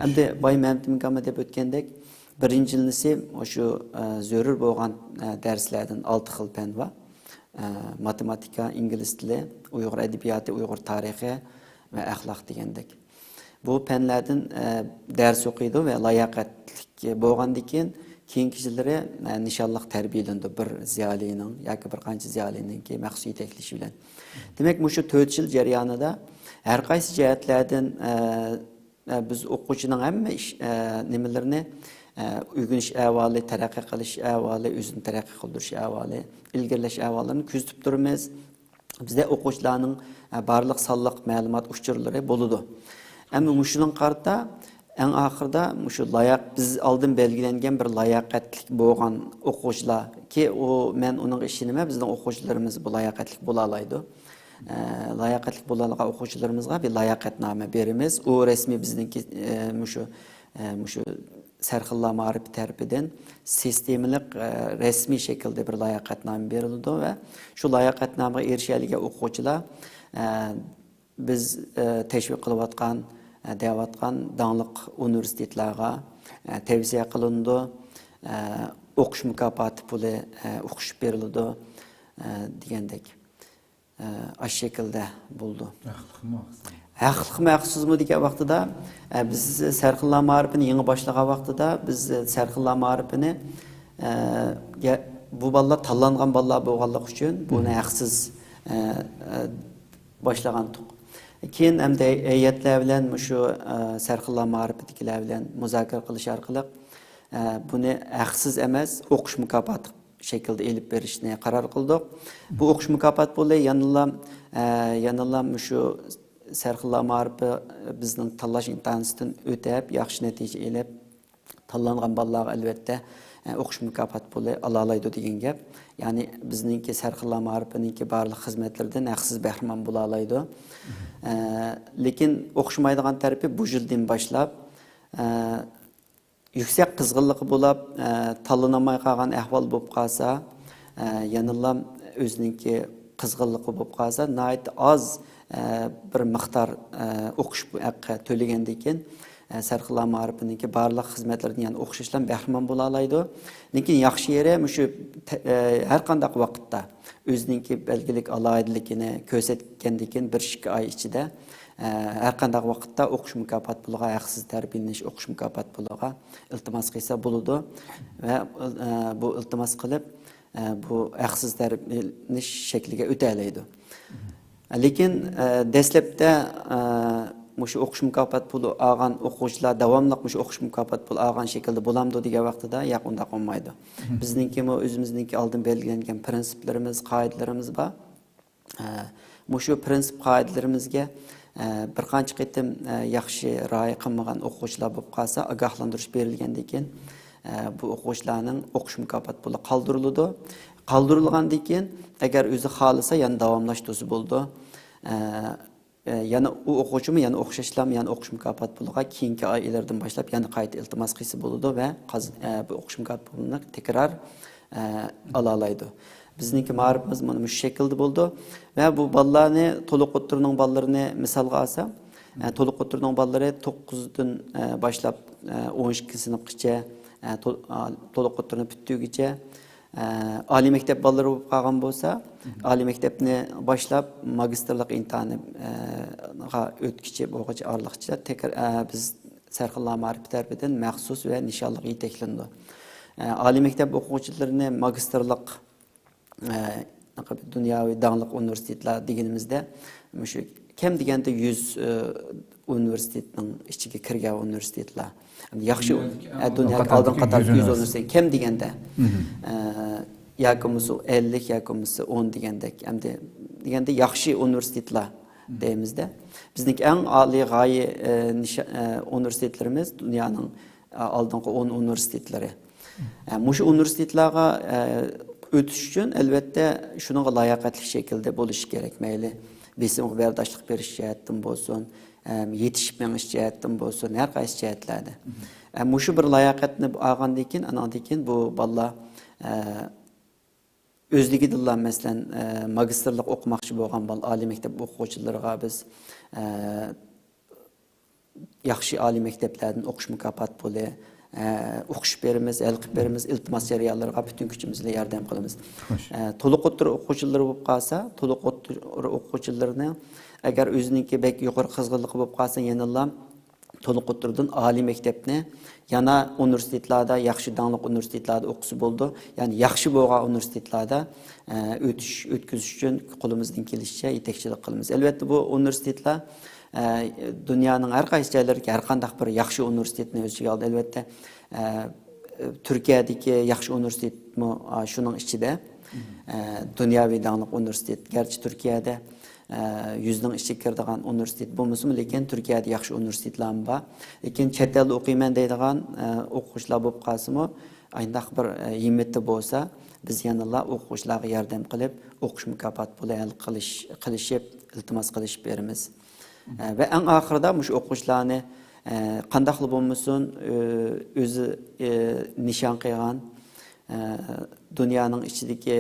ئەمدى بايا مەمتىم ئاكا دەپ ئۆتكەندەك، بىرىنچى يىلىسى شۇ، ئە، زۆرۈر بولغان، ئە، دەرسلەردىن ئالتە خىل پەن بار. ئە، ماتېماتىكا، ئىنگلىز تىلى، ئۇيغۇر ئەدەبىياتى، ئۇيغۇر تارىخى ۋە ئەخلاق دېگەندەك. بۇ پەنلەردىن، ئە، دەرس ئوقۇيدۇ ۋە لاياقەتلىك بولغاندىن كېيىن، كېيىنكى يىللىرى، ئە، نىشانلىق تەربىيەلىنىدۇ بىر زىيالىينىڭ ياكى بىر قانچە زىيالىينىڭكى مەخسۇس يېتەكلىشى بىلەن. دېمەك، مۇشۇ تۆت يىل جەريانىدا ھەر قايسى جەھەتلەردىن، ئە، ئە، بىز ئوقۇغۇچىنىڭ ھەممە ئىش، ئە، نېمىلىرىنى، ئە، ئۆگىنىش ئەھۋالى، تەرەققىي قىلىش ئەھۋالى، ئۆزىنى تەرەققىي قىلدۇرۇش ئەھۋالى، ئىلگىرىلەش ئەھۋاللىرىنى كۆزىتىپ تۇرىمىز. بىزدە ئوقۇغۇچىلارنىڭ، ئە، بارلىق سانلىق مەلۇمات ئۇچۇرلىرى بولىدۇ. ئەمما مۇشۇنىڭغا قارىتا، ئەڭ ئاخىرىدا مۇشۇ لاياق-، بىز ئالدىن بەلگىلەنگەن بىر لاياقەتلىك بولغان ئوقۇغۇچىلار، كى ئۇ، مەن ئۇنىڭغا ئىشىنىمەن، بىزنىڭ ئوقۇغۇچىلىرىمىز بۇ لاياقەتلىك بولالايدۇ. ئە، لاياقەتلىك بولالىغان ئوقۇغۇچىلىرىمىزغا بىر لاياقەتنامە بېرىمىز. ئۇ رەسمىي بىزنىڭكى، ئە، مۇشۇ، ئە، مۇشۇ سەرخىللار مائارىپى تەرىپىدىن سىستېمىلىق، ئە، رەسمىي شەكىلدە بىر لاياقەتنامە بېرىلىدۇ ۋە شۇ لاياقەتنامىغا ئېرىشەلىگەن ئوقۇغۇچىلار، ئە، بىز، ئە، تەشۋىق قىلىۋاتقان، ئە، دەۋاتقان داڭلىق ئۇنىۋېرسىتېتلارغا، ئە، تەۋسىيە قىلىنىدۇ. ئە، ئوقۇش مۇكاپاتى پۇلى، ئە، ئۇقۇشۇپ بېرىلىدۇ، ئە، دېگەندەك. ئە، ئاشۇ شەكىلدە بولىدۇ. ھەقلىقمۇ ھەقسىزمۇ؟ ھەقلىقمۇ ھەقسىزمۇ دېگەن ۋاقتىدا، ئە، بىز سەرخىللار مائارىپىنى يېڭى باشلىغان ۋاقتىدا، بىز سەرخىللار مائارىپىنى، ئە، گە-، بۇ بالىلار تاللانغان بالىلار بولغانلىقى ئۈچۈن بۇنى ھەقسىز، ئە، ئە، باشلىغانتۇق. كېيىن ئەمدى ھەيئەتلەر بىلەن مۇشۇ، ئە، سەرخىللار مائارىپىدىكىلەر بىلەن مۇزاكىرە قىلىش ئارقىلىق، ئە، بۇنى ھەقسىز ئەمەس، ئوقۇش مۇكاپاتى شەكلىدە ئېلىپ بېرىشنى قارار قىلدۇق. بۇ ئوقۇش مۇكاپات پۇلى يەنىلا، ئە، يەنىلا مۇشۇ سەرخىللار مائارىپى بىزنىڭ تاللاش ئىمتىھانىدىن ئۆتۈپ، ياخشى نەتىجە ئېلىپ، تاللانغان بالىلارغا ئەلۋەتتە، ئە، ئوقۇش مۇكاپات پۇلى ئالالايدۇ دېگەن گەپ. يەنى بىزنىڭكى سەرخىللار مائارىپىنىڭكى بارلىق خىزمەتلىرىدىن ھەقسىز بەھرىمەن بولالايدۇ. ئە، لېكىن ئوخشىمايدىغان تەرىپى بۇ يىلدىن باشلاپ، ئە، يۈكسەك قىزغىنلىقى بولۇپ، ئە، تاللىنالماي قالغان ئەھۋال بولۇپ قالسا، ئە، يەنىلا ئۆزىنىڭكى قىزغىنلىقى بولۇپ قالسا، ناھايىتى ئاز، ئە، بىر مىقدار، ئە، ئوقۇش ھەققى تۆلىگەندىن كېيىن، ئە، سەرخىللار مائارىپىنىڭكى بارلىق خىزمەتلىرىدىن يەنە ئوخشاشلا بەھرىمەن بولالايدۇ. لېكىن ياخشى يېرى مۇشۇ تە-، ئە، ھەر قانداق ۋاقىتتا ئۆزىنىڭكى بەلگىلىك ئالاھىدىلىكىنى كۆرسەتكەندىن كېيىن بىر ئىككى ئاي ئىچىدە، ئە، ھەر قانداق ۋاقىتتا ئوقۇش مۇكاپات پۇلىغا، ھەقسىز تەربىيەلىنىش ئوقۇش مۇكاپات پۇلىغا ئىلتىماس قىلسا بولىدۇ ۋە، ئە، بۇ ئىلتىماس قىلىپ، ئە، بۇ ھەقسىز تەربىيەلىنىش شەكلىگە ئۆتەلەيدۇ. لېكىن، ئە، دەسلەپتە، ئە، مۇشۇ ئوقۇش مۇكاپات پۇلى ئالغان ئوقۇغۇچىلار داۋاملىق مۇشۇ ئوقۇش مۇكاپات پۇلى ئالغان شەكىلدە بولامدۇ دېگەن ۋاقتىدا، ياق، ئۇنداق بولمايدۇ. بىزنىڭكىمۇ ئۆزىمىزنىڭكى ئالدىن بەلگىلەنگەن پىرىنسىپلىرىمىز، قائىدىلىرىمىز بار. ئە، مۇشۇ پىرىنسىپ قائىدىلىرىمىزگە، ئە، بىر قانچە قېتىم، ئە، ياخشى رىئايە قىلمىغان ئوقۇغۇچىلار بولۇپ قالسا، ئاگاھلاندۇرۇش بېرىلگەندىن كېيىن، ئە، بۇ ئوقۇغۇچىلارنىڭ ئوقۇش مۇكاپات پۇلى قالدۇرۇلىدۇ. قالدۇرۇلغاندىن كېيىن، ئەگەر ئۆزى خالىسا، يەنە داۋاملاشتۇرسا بولىدۇ. ئە، ئە، يەنە ئۇ ئوقۇغۇچىمۇ يەنە ئوخشاشلا يەنە ئوقۇش مۇكاپات پۇلىغا كېيىنكى ئايلىرىدىن باشلاپ يەنە قايتا ئىلتىماس قىلسا بولىدۇ ۋە قاز-، ئە، بۇ ئوقۇش مۇكاپات پۇلىنى تەكرار، ئە، ئالالايدۇ. بىزنىڭكى مائارىپىمىز مانا مۇشۇ شەكىلدە بولىدۇ ۋە بۇ بالىلارنى، تولۇق ئوتتۇرىنىڭ بالىلىرىنى مىسالغا ئالسام، ئە، تولۇق ئوتتۇرىنىڭ بالىلىرى توققۇزدىن، ئە، باشلاپ، ئە، ئون ئىككى سىنىپقىچە، ئە، تول-، ئا، تولۇق ئوتتۇرىنى پۈتتۈرگۈچە، ئە، ئالىي مەكتەپ بالىلىرى بولۇپ قالغان بولسا، ئالىي مەكتەپنى باشلاپ، ماگىستىرلىق ئىمتىھانى، ئە، غا ئۆتكۈچى بولغۇچە ئارىلىقچە تەكرار، ئە، بىز سەرخىللار مائارىپى تەرىپىدىن مەخسۇس ۋە نىشانلىق يېتەكلىنىدۇ. ئە، ئالىي مەكتەپ ئوقۇغۇچىلىرىنى ماگىستىرلىق، ئە، دۇنياۋى داڭلىق ئۇنىۋېرسىتېتلار دېگىنىمىزدە، مۇشۇ كەم دېگەندە يۈز، ئە، ئۇنىۋېرسىتېتنىڭ ئىچىگە كىرگەن ئۇنىۋېرسىتېتلار. ياخشى، دۇنيادىكى ئە، ئالدىنقى دۇنيادىكى قاتاردىكى ئالدىنقى قاتار يۈز يۈز ئۇنىۋېرسىتېت. ئۇنىۋېرسىتېت كەم دېگەندە، ئە، ياكى بولمىسا ئەللىك ياكى بولمىسا ئون دېگەندەك، ئەمدى دېگەندە ياخشى ئۇنىۋېرسىتېتلار دەيمىزدە. بىزنىڭكى ئەڭ ئالىي غايە، ئە، نىشا-، ئە، ئۇنىۋېرسىتېتلىرىمىز دۇنيانىڭ، ئە، ئالدىنقى ئون ئۇنىۋېرسىتېتلىرى. ئە، مۇشۇ ئۇنىۋېرسىتېتلارغا، ئە، ئۆتۈش ئۈچۈن، ئەلۋەتتە، شۇنىڭغا لاياقەتلىك شەكىلدە بولۇشى كېرەك. مەيلى بېسىمغا بەرداشلىق بېرىش جەھەتتىن بولسۇن، ئە، يېتىشىپ مېڭىش جەھەتتىن بولسۇن، ھەر قايسى جەھەتلەردە. ئە، مۇشۇ بىر لاياقەتنى ئالغاندىن كېيىن، ئاناندىن كېيىن بۇ بالىلار، ئە، ئۆزلۈكىدىنلا، مەسىلەن، ئە، ماگىستىرلىق ئوقۇماقچى بولغان بال-، ئالىي مەكتەپ ئوقۇغۇچىلىرىغا بىز، ئە، ياخشى ئالىي مەكتەپلەردىن ئوقۇش مۇكاپات پۇلى، ئە، ئوقۇش بېرىمىز، ھەل قىلىپ بېرىمىز، ئىلتىماس جەريانلىرىغا پۈتۈن كۈچىمىز بىلەن ياردەم قىلىمىز. خوش. ئە، تولۇق ئوتتۇرا ئوقۇغۇچىلىرى بولۇپ قالسا، تولۇق ئوتتۇرا ئوقۇغۇچىلىرىنىڭ ئەگەر ئۆزىنىڭكى بەك يۇقىرى قىزغىنلىقى بولۇپ قالسا، يەنىلا تولۇق ئوتتۇرىدىن ئالىي مەكتەپنى يەنە ئۇنىۋېرسىتېتلاردا، ياخشى داڭلىق ئۇنىۋېرسىتېتلاردا ئوقۇسا بولىدۇ. يەنى ياخشى بولغان ئۇنىۋېرسىتېتلاردا، ئە، ئۆتۈش، ئۆتكۈزۈش ئۈچۈن قولىمىزدىن كېلىشىچە يېتەكچىلىك قىلىمىز. ئەلۋەتتە، بۇ ئۇنىۋېرسىتېتلار، ئە، دۇنيانىڭ ھەر قايسى جايلىرىدىكى ھەر قانداق بىر ياخشى ئۇنىۋېرسىتېتنى ئۆز ئىچىگە ئالدى. ئەلۋەتتە، ئە، تۈركىيەدىكى ياخشى ئۇنىۋېرسىتېتمۇ، ئا، شۇنىڭ ئىچىدە. ئە، دۇنياۋى داڭلىق ئۇنىۋېرسىتېت. گەرچە تۈركىيەدە، ئە، يۈزنىڭ ئىچىگە كىرىدىغان ئۇنىۋېرسىتېت بولمىسىمۇ، لېكىن تۈركىيەدە ياخشى ئۇنىۋېرسىتېتلارمۇ بار. لېكىن چەت ئەلدە ئوقۇيمەن دەيدىغان، ئە، ئوقۇغۇچىلار بولۇپ قالسىمۇ، ئاينداق بىر، ئە، ھىممىتى بولسا، بىز يەنىلا ئوقۇغۇچىلارغا ياردەم قىلىپ، ئوقۇش مۇكاپات پۇلى ھەل قىلىش، قىلىشىپ، ئىلتىماس قىلىشىپ بېرىمىز. ئە، ۋە ئەڭ ئاخىرىدا مۇشۇ ئوقۇغۇچىلارنى، ئە، قانداقلا بولمىسۇن، ئۆ-، ئۆزى، ئە، نىشان قىلغان، ئە، دۇنيانىڭ ئىچىدىكى،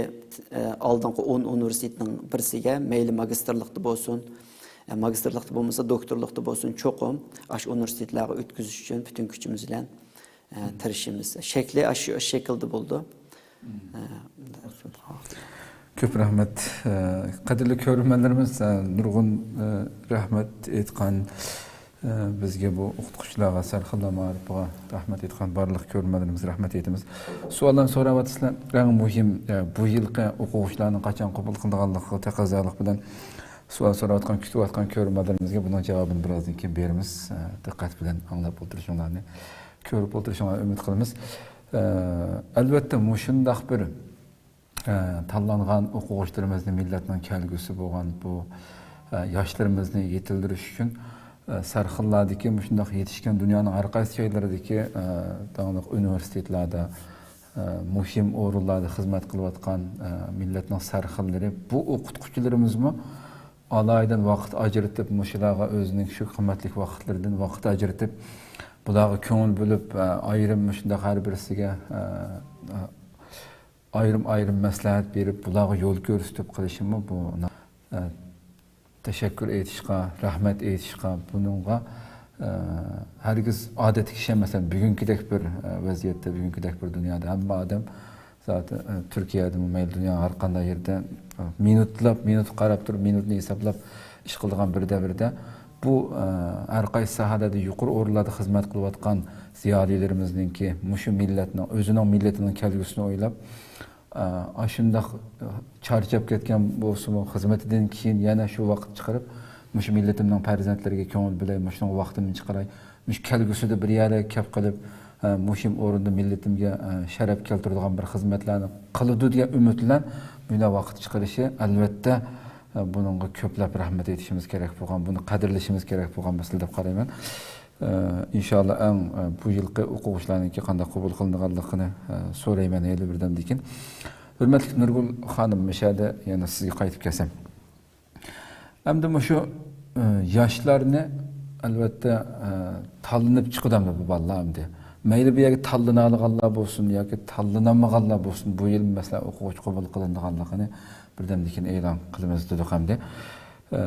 ئە، ئالدىنقى ئون ئۇنىۋېرسىتېتنىڭ بىرسىگە، مەيلى ماگىستىرلىقتا بولسۇن، ئە، ماگىستىرلىقتا بولمىسا، دوكتورلۇقتا بولسۇن، چوقۇم ئاشۇ ئۇنىۋېرسىتېتلارغا ئۆتكۈزۈش ئۈچۈن پۈتۈن كۈچىمىز بىلەن، ئە، تىرىشىمىز. شەكلى ئاشۇ شەكىلدە بولىدۇ. ئە، كۆپ رەھمەت. ئە، قەدىرلىك كۆرۈرمەنلىرىمىز، ئە، نۇرغۇن، ئە، رەھمەت ئېيتقان، ئە، بىزگە بۇ ئوقۇتقۇچىلارغا، سەرخىللار مائارىپىغا رەھمەت ئېيتقان بارلىق كۆرۈرمەنلىرىمىزگە رەھمەت ئېيتىمىز. سوئاللارنى سوراۋاتىسىلەر. ئەڭ مۇھىم، ئە، بۇ يىلقى ئوقۇغۇچىلارنىڭ قاچان قوبۇل قىلىدىغانلىقىغا تەقەززالىق بىلەن سوئال سوراۋاتقان، كۈتۈۋاتقان كۆرۈرمەنلىرىمىزگە بۇنىڭ جاۋابىنى بىرازدىن كېيىن بېرىمىز. ئە، دىققەت بىلەن ئاڭلاپ ئولتۇرۇشۇڭلارنى، كۆرۈپ ئولتۇرۇشۇڭلارنى ئۈمىد قىلىمىز. ئە، ئەلۋەتتە، مۇشۇنداق بىر، ئە، تاللانغان ئوقۇغۇچىلىرىمىزنى، مىللەتنىڭ كەلگۈسى بولغان بۇ، ئە، ياشلىرىمىزنى يېتىلدۈرۈش ئۈچۈن، ئە، سەرخىللاردىكى مۇشۇنداق يېتىشكەن دۇنيانىڭ ھەر قايسى جايلىرىدىكى، ئە، داڭلىق ئۇنىۋېرسىتېتلاردا، ئە، مۇھىم ئورۇنلاردا خىزمەت قىلىۋاتقان، ئە، مىللەتنىڭ سەرخىللىرى، بۇ ئوقۇتقۇچىلىرىمىزمۇ ئالايىتەن ۋاقىت ئاجرىتىپ، مۇشۇلارغا ئۆزىنىڭ شۇ قىممەتلىك ۋاقىتلىرىدىن ۋاقىت ئاجرىتىپ، بۇلارغا كۆڭۈل بۆلۈپ، ئايرىم مۇشۇنداق ھەر بىرسىگە ئايرىم-ئايرىم مەسلىھەت بېرىپ، بۇلارغا يول كۆرسىتىپ قىلىشىمۇ بۇ، تەشەككۈر ئېيتىشقا، رەھمەت ئېيتىشقا، بۇنىڭغا، ھەرگىز ئادەتتىكىچە، مەسىلەن، بۈگۈنكىدەك بىر ۋەزىيەتتە، بۈگۈنكىدەك بىر دۇنيادا ھەممە ئادەم زادى، ئە، تۈركىيەدىمۇ مەيلى، دۇنيا ھەر قانداق يېرىدە، ئە، مىنۇتلاپ، مىنۇت قاراپ تۇرۇپ، مىنۇتنى ھېسابلاپ ئىش قىلىدىغان بىر دەۋردە، بۇ، ئە، ھەر قايسى ساھەلەردە يۇقىرى ئورۇنلاردا خىزمەت قىلىۋاتقان زىيالىيلىرىمىزنىڭكى مۇشۇ مىللەتنىڭ، ئۆزىنىڭ مىللىتىنىڭ كەلگۈسىنى ئويلاپ، ئە، ئاشۇنداق، ئە، چارچاپ كەتكەن بولسىمۇ، خىزمىتىدىن كېيىن يەنە شۇ ۋاقىت چىقىرىپ، مۇشۇ مىللىتىمنىڭ پەرزەنتلىرىگە كۆڭۈل بۆلەي، مۇشۇنىڭغا ۋاقتىمنى چىقىراي، مۇشۇ كەلگۈسىدە بىر يەرگە كەپ قېلىپ، ئە، مۇشۇ ئورۇندا مىللىتىمگە، ئە، شەرەپ كەلتۈرىدىغان بىر خىزمەتلەرنى قىلىدۇ دېگەن ئۈمىد بىلەن مۇنداق ۋاقىت چىقىرىشى، ئەلۋەتتە، ئە، بۇنىڭغا كۆپلەپ رەھمەت ئېيتىشىمىز كېرەك بولغان، بۇنى قەدىرلىشىمىز كېرەك بولغان مەسىلە دەپ قارايمەن. ئە، ئىنشاللا ئەڭ، ئە، بۇ يىلقى ئوقۇغۇچىلارنىڭكى قانداق قوبۇل قىلىنىدىغانلىقىنى، ئە، سورايمەن ھېلى بىردەمدىن كېيىن. ھۆرمەتلىك نۇرگۈل خانىم، مۇشۇ يەردە يەنە سىزگە قايتىپ كەلسەم. ئەمدى مۇشۇ، ئە، ياشلارنى، ئەلۋەتتە، ئە، تاللىنىپ چىقىدۇ ئەمدى بۇ بالىلار ئەمدى. مەيلى بۇ يەرگە تاللىنالىغانلار بولسۇن ياكى تاللىنالمىغانلار بولسۇن، بۇ يىل، مەسىلەن، ئوقۇغۇچى قوبۇل قىلىنىدىغانلىقىنى بىردەمدىن كېيىن ئېلان قىلىمىز دېدۇق ئەمدى. ئە،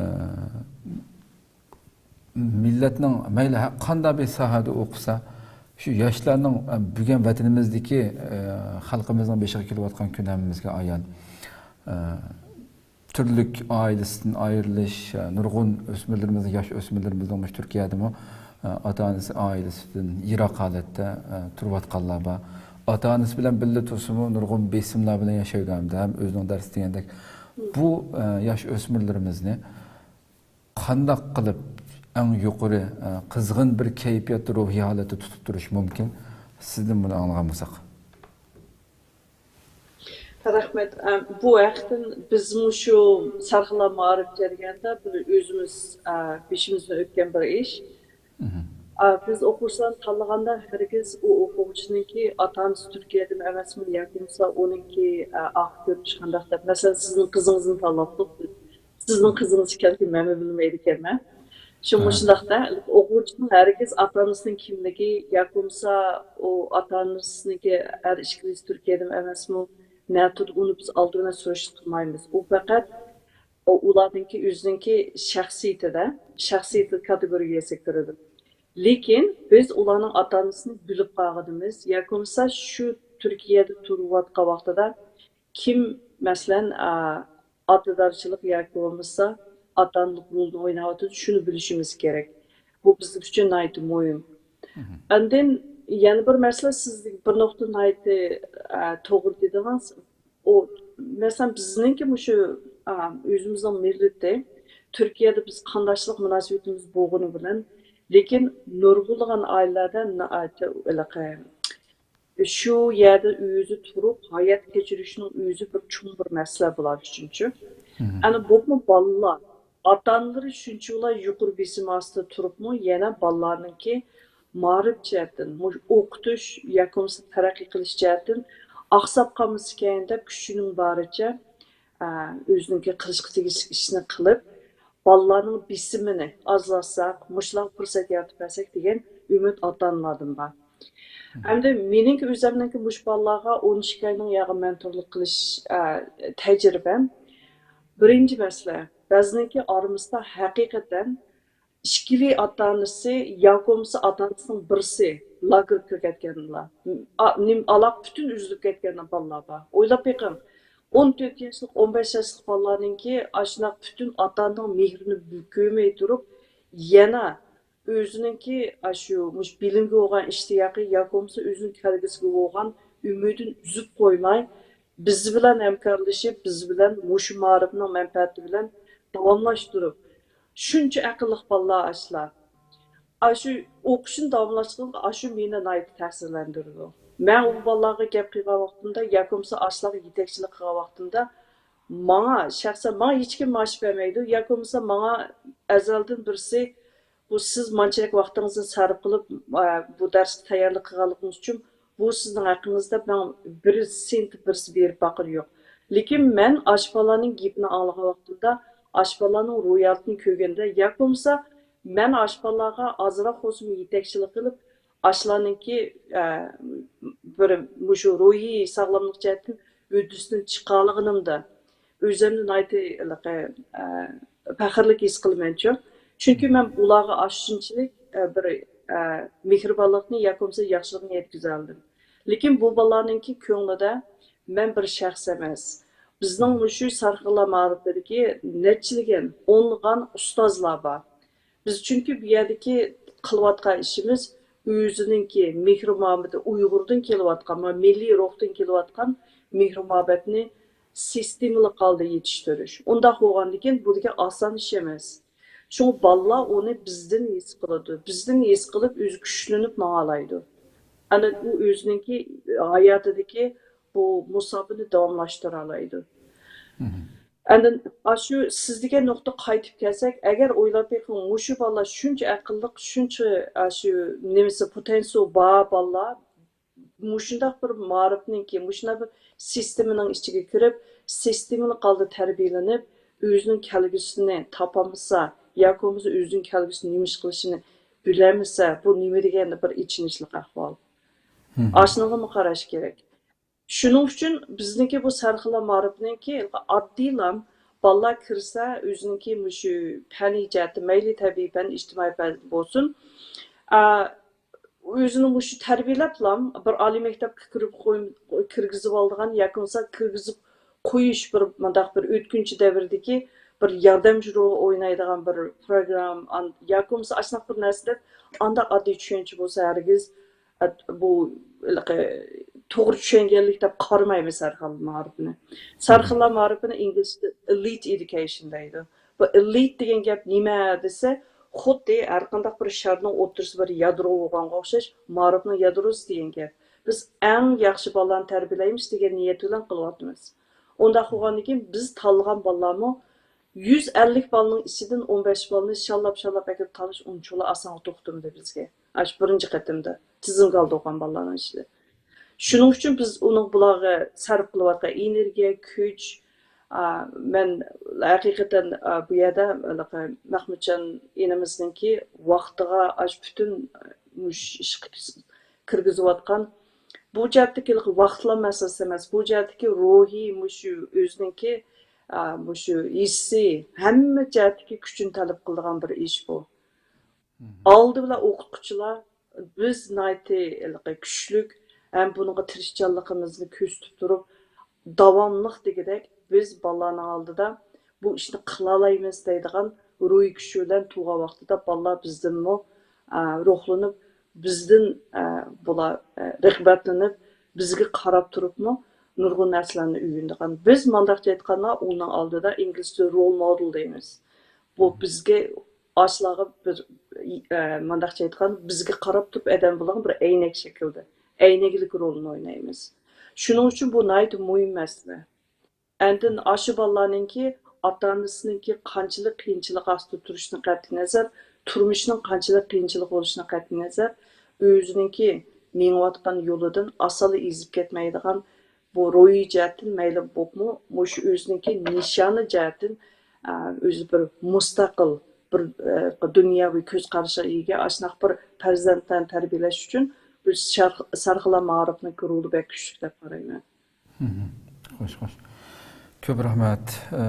مىللەتنىڭ مەيلى ھە-، قانداق بىر ساھەدە ئوقۇسا، شۇ ياشلارنىڭ، ئە، بۈگۈن ۋەتىنىمىزدىكى، ئە، خەلقىمىزنىڭ بېشىغا كېلىۋاتقان كۈن ھەممىمىزگە ئايان. ئە، تۈرلۈك ئائىلىسىدىن ئايرىلىش، ئە، نۇرغۇن ئۆسمۈرلىرىمىزنىڭ، ياش ئۆسمۈرلىرىمىزنىڭ مۇشۇ تۈركىيەدىمۇ، ئە، ئاتا-ئانىسى ئائىلىسىدىن يىراق ھالەتتە، ئە، تۇرۇۋاتقانلار بار. ئاتا-ئانىسى بىلەن بىللە تۇرسىمۇ نۇرغۇن بېسىملار بىلەن ياشايدۇ ھەمدە ھەم ئۆزىنىڭ دەرسى دېگەندەك. بۇ، ئە، ياش ئۆسمۈرلىرىمىزنى قانداق قىلىپ ئەڭ يۇقىرى، ئە، قىزغىن بىر كەيپىياتتا، روھىي ھالەتتە تۇتۇپ تۇرۇش مۇمكىن؟ سىزدىن بۇنى ئاڭلىغان بولساق. رەھمەت. ئە، بۇ ھەقتىن بىز مۇشۇ سەرخىللا مائارىپ جەريانىدا بىر ئۆزىمىز، ئە، بېشىمىزدىن ئۆتكەن بىر ئىش. ئە، بىز ئوقۇغۇچىلارنى تاللىغاندا ھەرگىز ئۇ ئوقۇغۇچىنىڭكى ئاتا-ئانىسى تۈركىيەدىمۇ ئەمەسمۇ ياكى بولمىسا ئۇنىڭكى، ئە، ئاق كۆرۈنۈشى قانداق دەپ، مەسىلەن، سىزنىڭ قىزىڭىزنى تاللاپتۇق بىز. سىزنىڭ قىزىڭىز ئىكەنلىكىنى مەنمۇ بىلمەيدىكەنمەن. شۇ مۇشۇنداقتا ئوقۇغۇچىنىڭ ھەرگىز ئاتا-ئانىسىنىڭ كىملىكى ياكى بولمىسا ئۇ ئاتا-ئانىسىنىڭكى ھەر ئىككىلىسى تۈركىيەدىمۇ ئەمەسمۇ، نەتۇردا، ئۇنى بىز ئالدى بىلەن سۈرۈشتە قىلمايمىز. ئۇ پەقەت ئۇ-، ئۇلارنىڭكى ئۆزىنىڭكى شەخسىيىتىدە، شەخسىيىتى كاتېگورىيەسىگە كىرىدۇ. لېكىن بىز ئۇلارنىڭ ئاتا-ئانىسىنى بىلىپ قالغىنىمىز ياكى بولمىسا شۇ تۈركىيەدە تۇرۇۋاتقان ۋاقتىدا كىم، مەسىلەن، ئا، ئاتىدارچىلىق ياكى بولمىسا ئاتا-ئانىلىق رولىنى ئويناۋاتىدۇ، شۇنى بىلىشىمىز كېرەك. بۇ بىز ئۈچۈن ناھايىتى مۇھىم. ئاندىن يەنە بىر مەسىلە، سىز بىر نۇقتا ناھايىتى، ئا، توغرا دېدىڭىز. ئۇ، مەسىلەن، بىزنىڭكى مۇشۇ، ئا، ئۆزىمىزنىڭ مىللىتى تۈركىيەدە بىز قانداشلىق مۇناسىۋىتىمىز بولغىنى بىلەن، لېكىن نۇرغۇنلىغان ئائىلىلەردە ناھايىتى ھېلىقى شۇ يەردە ئۆزى تۇرۇپ ھايات كەچۈرۈشنىڭ ئۆزى بىر چوڭ بىر مەسىلە بۇلار ئۈچۈنچۇ. ئەنە بولۇپمۇ بالىلار، ئاتا-ئانىلىرى شۇنچىۋالا يۇقىرى بېسىم ئاستىدا تۇرۇپمۇ يەنە بالىلارنىڭكى مائارىپ جەھەتتىن، مۇشۇ ئوقۇتۇش ياكى بولمىسا تەرەققىي قىلىش جەھەتتىن ئاقساپ قالمىسىكەن دەپ كۈچىنىڭ بارىچە، ئە، ئۆزىنىڭكى قىلىشقا تېگىشلىك ئىشنى قىلىپ، بالىلارنىڭ بېسىمىنى ئازلاتساق، مۇشۇلارغا پۇرسەت يارىتىپ بەرسەك دېگەن ئۈمىد ئاتا-ئانىلاردىن بار. ئەمدى مېنىڭكى ئۆزۈمنىڭكى مۇشۇ بالىلارغا ئون ئىككى ئاينىڭ ياغى مېنتورلۇق قىلىش، ئە، تەجرىبەم. بىرىنچى مەسىلە، بەزىنىڭكى ئارىمىزدا ھەقىقەتەن ئىككىلى ئاتا-ئانىسى ياكى بولمىسا ئاتا-ئانىسىنىڭ بىرسى لاگېرغا كىرىپ كەتكەنلا، ئا-، نېمە، ئالاقە پۈتۈن ئۈزۈلۈپ كەتكەن بالىلار بار. ئويلاپ بېقىڭ، ئون تۆت ياشلىق، ئون بەش ياشلىق بالىلارنىڭكى ئاشۇنداق پۈتۈن ئاتا-ئانىنىڭ مېھرىنى بۆ-، كۆرمەي تۇرۇپ، يەنە ئۆزىنىڭكى ئاشۇ مۇشۇ بىلىمگە بولغان ئىشتىياقى ياكى بولمىسا ئۆزىنىڭ كەلگۈسىگە بولغان ئۈمىدىنى ئۈزۈپ قويماي، بىز بىلەن ھەمكارلىشىپ، بىز بىلەن مۇشۇ مائارىپنىڭ مەنپەئەتى بىلەن داۋاملاشتۇرۇپ، شۇنچە ئەقىللىق بالىلار ئاشۇلار. ئاشۇ ئوقۇشىنى داۋاملاشتۇرغىنىغا ئاشۇ مېنى ناھايىتى تەسىرلەندۈرىدۇ. مەن ئۇ بالىلارغا گەپ قىلغان ۋاقتىمدا ياكى بولمىسا ئاشۇلارغا يېتەكچىلىك قىلغان ۋاقتىمدا ماڭا، شەخسەن ماڭا ھېچكىم مائاش بەرمەيدۇ، ياكى بولمىسا ماڭا ئەزەلدىن بىرسى، بۇ سىز مانچىلىك ۋاقتىڭىزنى سەرپ قىلىپ، ئە، بۇ دەرسكە تەييارلىق قىلغانلىقىڭىز ئۈچۈن بۇ سىزنىڭ ھەققىڭىز دەپ ماڭا بىر سېنت بىرسى بېرىپ باققىنى يوق. لېكىن مەن ئاشۇ بالىلارنىڭ گېپىنى ئاڭلىغان ۋاقتىمدا، ئاشۇ بالىلارنىڭ روھىياتىنى كۆرگەندە، ياكى بولمىسا مەن ئاشۇ بالىلارغا ئازراق بولسىمۇ يېتەكچىلىك قىلىپ، ئاشۇلارنىڭكى، ئە، بىر مۇشۇ روھىي ساغلاملىق جەھەتتىن ھۆددىسىدىن چىقالىغىنىمدا ئۆزۈمنى ناھايىتى، ھېلىقى، ئە، پەخىرلىك ھېس قىلىمەنچۇ. چۈنكى مەن ئۇلارغا ئاشۇنچىلىك، ئە، بىر، ئە، مېھرىبانلىقنى ياكى بولمىسا ياخشىلىقنى يەتكۈزەلىدىم. لېكىن بۇ بالىلارنىڭكى كۆڭلىدە مەن بىر شەخس ئەمەس. بىزنىڭ مۇشۇ سەرخىللار مائارىپىدىكى نەچچىلىگەن، ئونلىغان ئۇستازلار بار. بىز چۈنكى بۇ يەردىكى قىلىۋاتقان ئىشىمىز ئۆزىنىڭكى مېھرى-مۇھەببىتى، ئۇيغۇردىن كېلىۋاتقان، مۇ-، مىللىي روھتىن كېلىۋاتقان مېھرى-مۇھەببەتنى سىستېمىلىق ھالدا يېتىشتۈرۈش. ئۇنداق بولغاندىكىن بۇ دېگەن ئاسان ئىش ئەمەس. شۇڭا بالىلار ئۇنى بىزدىن ھېس قىلىدۇ. بىزدىن ھېس قىلىپ ئۆزى كۈچلىنىپ ماڭالايدۇ. ئاندىن ئۇ ئۆزىنىڭكى ھاياتىدىكى بۇ مۇساپىنى داۋاملاشتۇرالايدۇ. ئاندىن ئاشۇ سىز دېگەن نۇقتا قايتىپ كەلسەك، ئەگەر ئويلاپ بېقىڭ، مۇشۇ بالىلار شۇنچە ئەقىللىق، شۇنچە ئاشۇ نېمىسى، پوتېنسىيال بار بالىلار مۇشۇنداق بىر مائارىپنىڭكى، مۇشۇنداق بىر سىستېمىنىڭ ئىچىگە كىرىپ، سىستېمىلىق ھالدا تەربىيەلىنىپ، ئۆزىنىڭ كەلگۈسىنى تاپالمىسا ياكى بولمىسا ئۆزىنىڭ كەلگۈسىنى نېمە ئىش قىلىشىنى بىلەلمىسە، بۇ نېمە دېگەن بىر ئېچىنىشلىق ئەھۋال. ئاشۇنىڭغىمۇ قاراش كېرەك. شۇنىڭ ئۈچۈن بىزنىڭكى بۇ سەرخىللار مائارىپىنىڭكى ئاددىيلا بالىلار كىرسە، ئۆزىنىڭكى مۇشۇ پەننىي جەھەتتە، مەيلى تەبىئىي پەن، ئىجتىمائىي پەن بولسۇن، ئا، ئۆزىنى مۇشۇ تەربىيەلەپلا بىر ئالىي مەكتەپكە كىرىپ قوي-، كىرگۈزۈۋالىدىغان ياكى بولمىسا كىرگۈزۈپ قويۇش بىر مۇنداق بىر ئۆتكۈنچى دەۋردىكى بىر ياردەمچى رول ئوينايدىغان بىر پروگرام، ئان-، ياكى بولمىسا ئاشۇنداق بىر نەرسە دەپ ئانداق ئاددىي چۈشەنچە بولسا ھەرگىز ئەت-، بۇ، ھېلىقى، توغرا چۈشەنگەنلىك دەپ قارىمايمىز سەرخىللا مائارىپىنى. سەرخىللا مائارىپىنى ئىنگلىزچىدا elite education دەيدۇ. بۇ elite دېگەن گەپ نېمە دېسە، خۇددى ھەرقانداق بىر شارنىڭ ئوتتۇرىسى بىر يادرو بولغانغا ئوخشاش، مائارىپنىڭ يادروسى دېگەن گەپ. بىز ئەڭ ياخشى بالىلارنى تەربىيەلەيمىز دېگەن نىيەت بىلەن قىلىۋاتىمىز. ئۇنداق بولغاندىن كېيىن بىز تاللىغان بالىلارمۇ يۈز ئەللىك بالىنىڭ ئىچىدىن ئون بەش بالىنى شاللاپ-شاللاپ ئەكىرىپ تاللاش ئۇنچىۋالا ئاسانغا توختىمىدى بىزگە. ئاشۇ بىرىنچى قېتىمدا تىزىمگە ئالدۇرغان بالىلارنىڭ ئىچىدە. شۇنىڭ ئۈچۈن بىز ئۇنىڭ بۇلارغا سەرپ قىلىۋاتقان ئېنېرگىيە، كۈچ، ئا، مەن ھەقىقەتەن، ئا، بۇ يەردە ھېلىقى مەخمۇتجان ئىنىمىزنىڭكى ۋاقتىغا ئاشۇ پۈتۈن، ئا، مۇشۇ ئىشقا كىرگۈزۈۋاتقان بۇ جەھەتتىكى ۋاقىتلا مەسىلىسى ئەمەس، بۇ جەھەتتىكى روھىي، مۇشۇ ئۆزىنىڭكى، ئا، مۇشۇ ھېسسىي، ھەممە جەھەتتىكى كۈچىنى تەلەپ قىلىدىغان بىر ئىش بۇ. ئالدى بىلەن ئوقۇتقۇچىلار، بىز ناھايىتى ھېلىقى كۈچلۈك ھەم بۇنىڭغا تىرىشچانلىقىمىزنى كۆرسىتىپ تۇرۇپ، داۋاملىق دېگۈدەك بىز بالىلارنىڭ ئالدىدا بۇ ئىشنى قىلالايمىز دەيدىغان روھىي كۈچ بىلەن تۇرغان ۋاقتىدا بالىلار بىزدىنمۇ، ئا، روھلىنىپ، بىزدىن، ئە، بۇلار، ئە، رىغبەتلىنىپ، بىزگە قاراپ تۇرۇپمۇ نۇرغۇن نەرسىلەرنى ئۆگىنىدىغان. بىز مانداقچە ئېيتقاندا، ئۇنىڭ ئالدىدا ئىنگلىزچە رول مودېل دەيمىز. بۇ بىزگە، ئاشۇلارغا بىر، ئە، مانداقچە ئېيتقاندا، بىزگە قاراپ تۇرۇپ ئادەم بولغان بىر ئەينەك شەكلىدە، ئەينەكلىك رولىنى ئوينايمىز. شۇنىڭ ئۈچۈن بۇ ناھايىتى مۇھىم مەسىلە. ئاندىن ئاشۇ بالىلارنىڭكى ئاتا-ئانىسىنىڭكى قانچىلىك قىيىنچىلىق ئاستىدا تۇرۇشىدىن قەتئىينەزەر، تۇرمۇشىنىڭ قانچىلىك قىيىنچىلىق بولۇشىدىن قەتئىينەزەر، ئۆزىنىڭكى مېڭىۋاتقان يولىدىن ئاسانلا ئېزىپ كەتمەيدىغان، بۇ روھىي جەھەتتىن مەيلى بولۇپمۇ، مۇشۇ ئۆزىنىڭكى نىشانى جەھەتتىن، ئە، ئۆزى بىر مۇستەقىل، بىر، ئە، دۇنياۋى كۆز قاراشقا ئىگە ئاشۇنداق بىر پەرزەنتلەرنى تەربىيەلەش ئۈچۈن بىز شەرق-، سەرخىللا مائارىپنىڭكى رولى بەك كۈچلۈك دەپ قارايمەن. خوش، خوش. كۆپ رەھمەت. ئە،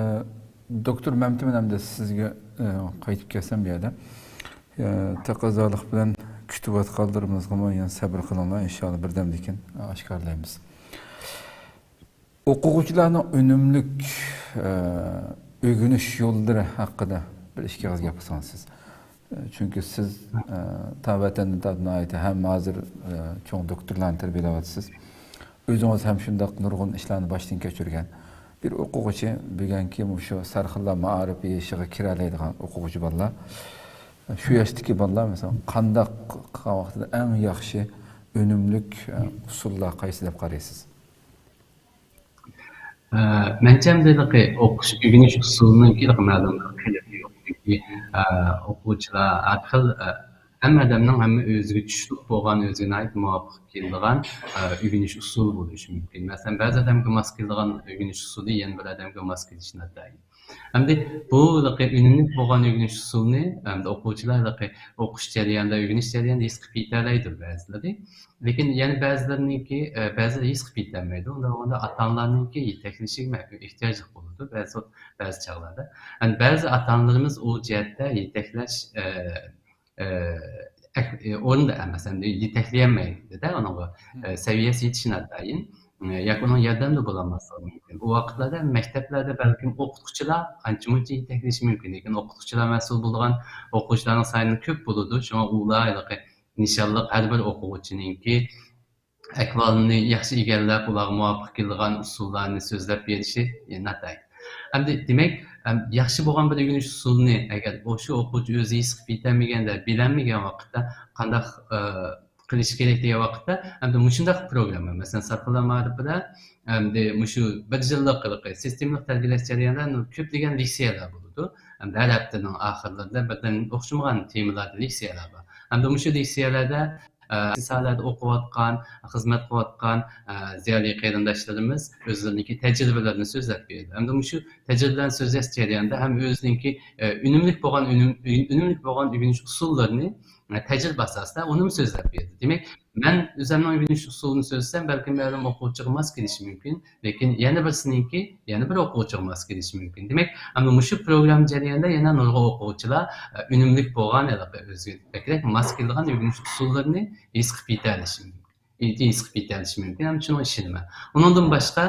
دوكتور مەمتىمىن، ئەمدى سىزگە، ئە، قايتىپ كەلسەم بۇ يەردە. ئە، تەقەززالىق بىلەن كۈتۈۋاتقانلىرىمىزغىمۇ يەنە سەبىر قىلىڭلار، ئىنشائاللا بىردەمدىن كېيىن ئاشكارىلايمىز. ئوقۇغۇچىلارنىڭ ئۈنۈملۈك، ئە، ئۆگىنىش يوللىرى ھەققىدە بىر ئىككى ئېغىز گەپ قىلسىڭىز سىز. چۈنكى سىز، ئە، تا ۋەتەندىن تارتىپ ناھايىتى ھەم ھازىر، ئە، چوڭ دوكتورلارنى تەربىيەلەۋاتىسىز. ئۆزىڭىز ھەم شۇنداق نۇرغۇن ئىشلارنى باشتىن كەچۈرگەن. بىر ئوقۇغۇچى بۈگۈنكى مۇشۇ سەرخىللا مائارىپ يېشىغا كىرەلەيدىغان ئوقۇغۇچى بالىلار، شۇ ياشتىكى بالىلار، مەسىلەن، قانداق قىلغان ۋاقتىدا ئەڭ ياخشى، ئۈنۈملۈك، ئە، ئۇسۇللار قايسى دەپ قارايسىز؟ ئە، مەنچە ئەمدى ھېلىقى ئوقۇش، ئۆگىنىش ئۇسۇلىنىڭكى ھېلىقى مەلۇم بىر قېلىپى يوق. چۈنكى، ئە، ئوقۇغۇچىلار ھەر خىل، ئە، ھەممە ئادەمنىڭ ھەممە ئۆزىگە چۈشلۈك بولغان، ئۆزىگە ناھايىتى مۇۋاپىق كېلىدىغان، ئە، ئۆگىنىش ئۇسۇلى بولۇشى مۇمكىن. مەسىلەن، بەزى ئادەمگە ماس كېلىدىغان ئۆگىنىش ئۇسۇلى يەنە بىر ئادەمگە ماس كېلىشى ناتايىن. ئەمدى بۇ ھېلىقى ئۈنۈملۈك بولغان ئۆگىنىش ئۇسۇلىنى ئەمدى ئوقۇغۇچىلار ھېلىقى ئوقۇش جەريانىدا، ئۆگىنىش جەريانىدا ھېس قىلىپ يېتەلەيدۇ بەزىلىرى. لېكىن يەنە بەزىلىرىنىڭكى، ئە، بەزىلىرى ھېس قىلىپ يېتەلمەيدۇ. ئۇنداق بولغاندا ئاتا-ئانىلارنىڭكى يېتەكلىشىگە مە-، ئېھتىياجلىق بولىدۇ بەزى، بەزى چاغلاردا. يەنى بەزى ئاتا-ئانىلىرىمىز ئۇ جەھەتتە يېتەكلەش، ئە، ئە، ئەك-، ئە، ئورنىدا ئەمەس، ئەمدى يېتەكلىيەلمەيدۇ-دە، ئۇنىڭغا، ئە، سەۋىيەسى يېتىشى ناتايىن، ئە، ياكى ئۇنىڭ ياردەمدە بولالماسلىقى مۇمكىن. ئۇ ۋاقىتلاردا مەكتەپلەردە بەلكىم ئوقۇتقۇچىلار ئانچە-مۇنچە يېتەكلىشى مۇمكىن، لېكىن ئوقۇتقۇچىلار مەسئۇل بولىدىغان ئوقۇغۇچىلارنىڭ سانى كۆپ بولىدۇ. شۇڭا ئۇلار ھېلىقى نىشانلىق ھەر بىر ئوقۇغۇچىنىڭكى ئەھۋالىنى ياخشى ئىگىلەپ، ئۇلارغا مۇۋاپىق كېلىدىغان ئۇسۇللارنى سۆزلەپ بېرىشى ناتايىن. ئەمدى دېمەك، ئەم، ياخشى بولغان بىر ئۆگىنىش ئۇسۇلىنى ئەگەر ئۇ شۇ ئوقۇغۇچى ئۆزى ھېس قىلىپ يېتەلمىگەندە، بىلەلمىگەن ۋاقىتتا قانداق، ئە، قىلىش كېرەك دېگەن ۋاقىتتا، ئەمدى مۇشۇنداق پروگرامما، مەسىلەن، سارخىللا مائارىپىدا، ئەمدى مۇشۇ بىر يىللىق ھېلىقى سىستېمىلىق تەربىيەلەش جەريانىدا كۆپلىگەن لېكسىيەلەر بولىدۇ. ئەمدى ھەر ھەپتىنىڭ ئاخىرلىرىدا بىردىن ئوخشىمىغان تېمىلاردا لېكسىيەلەر بار. ئەمدى مۇشۇ لېكسىيەلەردە ئە، ساھەلەردە ئوقۇۋاتقان، خىزمەت قىلىۋاتقان، ئە، زىيالىي قېرىنداشلىرىمىز ئۆزلىرىنىڭكى تەجرىبىلىرىنى سۆزلەپ بېرىدۇ. ھەمدە مۇشۇ تەجرىبىلەرنى سۆزلەش جەريانىدا ھەم ئۆزىنىڭكى، ئە، ئۈنۈملۈك بولغان ئۈنۈم-، ئۈنۈملۈك بولغان ئۆگىنىش ئۇسۇللىرىنى، ئە، تەجرىبە ئاساسىدا ئۇنىمۇ سۆزلەپ بېرىدۇ. دېمەك، مەن ئۆزۈمنىڭ ئۆگىنىش ئۇسۇلىنى سۆزلىسەم، بەلكىم مەلۇم ئوقۇغۇچىغا ماس كېلىشى مۇمكىن. لېكىن يەنە بىرسىنىڭكى يەنە بىر ئوقۇغۇچىغا ماس كېلىشى مۇمكىن. دېمەك، ئەمما مۇشۇ پروگرامما جەريانىدا يەنە نۇرغۇن ئوقۇغۇچىلار، ئە، ئۈنۈملۈك بولغان، ھېلىقى ئۆزىگە بەكرەك ماس كېلىدىغان ئۆگىنىش ئۇسۇللىرىنى ھېس قىلىپ يېتەلىشى مۇمكىن. ھېس قىلىپ يېتەلىشى مۇمكىن. ھەم شۇنىڭغا ئىشىنىمەن. ئۇنىڭدىن باشقا،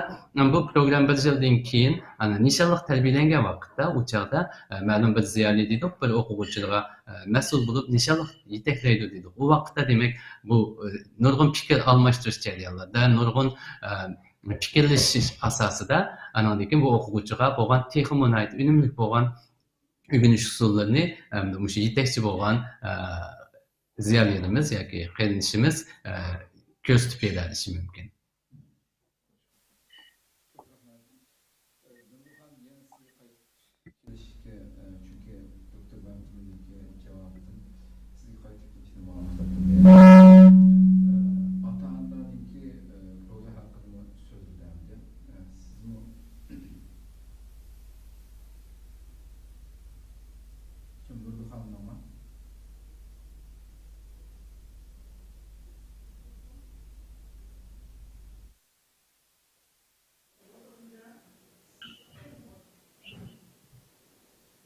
بۇ پروگرامما بىر يىلدىن كېيىن، ئانا، نىشانلىق تەربىيەلەنگەن ۋاقىتتا، ئۇ چاغدا، ئە، مەلۇم بىر زىيالىي دېدۇق، بىر ئوقۇغۇچىغا، ئە، مەسئۇل بولۇپ نىشانلىق يېتەكلەيدۇ دېدۇق. ئۇ ۋاقىتتا، دېمەك، بۇ، ئە، نۇرغۇن پىكىر ئالماشتۇرۇش جەريانلىرىدا، نۇرغۇن، ئە، پىكىرلىشىش ئاساسىدا، ئانىڭدىن كېيىن بۇ ئوقۇغۇچىغا بولغان تېخىمۇ ناھايىتى ئۈنۈملۈك بولغان ئۆگىنىش ئۇسۇللىرىنى، ئەمدى مۇشۇ يېتەكچى بولغان، ئە، زىيالىيلىرىمىز ياكى قېرىندىشىمىز، ئە، كۆرسىتىپ بېرەلىشى مۇمكىن. كېلىشكە، ئە، چۈنكى دوكتور مەمتىمىندىكى جاۋابتىن سىزگە قايتىپ كېلىشنى ماڭا خىتاب قىلدى. ئاتا-ئانىلارنىڭكى، ئە، رولى ھەققىدىمۇ سۆزلىدى ئەمدى. ئە، سىزمۇ كىم، نۇرگۈل خانىممۇ؟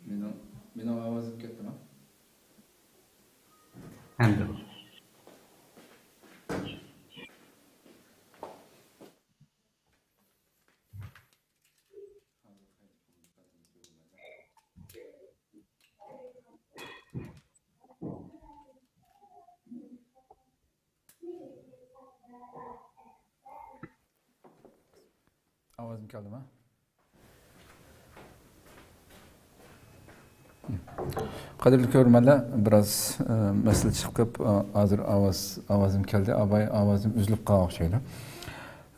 مېنىڭ، مېنىڭ ئاۋازىم كەتتىما؟ ئەمدى. ئاۋازىم كەلدىما؟ قەدىرلىك كۆرۈرمەنلەر، بىراز، ئە، مەسىلە چىقىپ، ئە، ھازىر ئاۋاز، ئاۋازىم كەلدى، ئاۋاي، ئاۋازىم ئۈزۈلۈپ قالغان ئوخشايدۇ.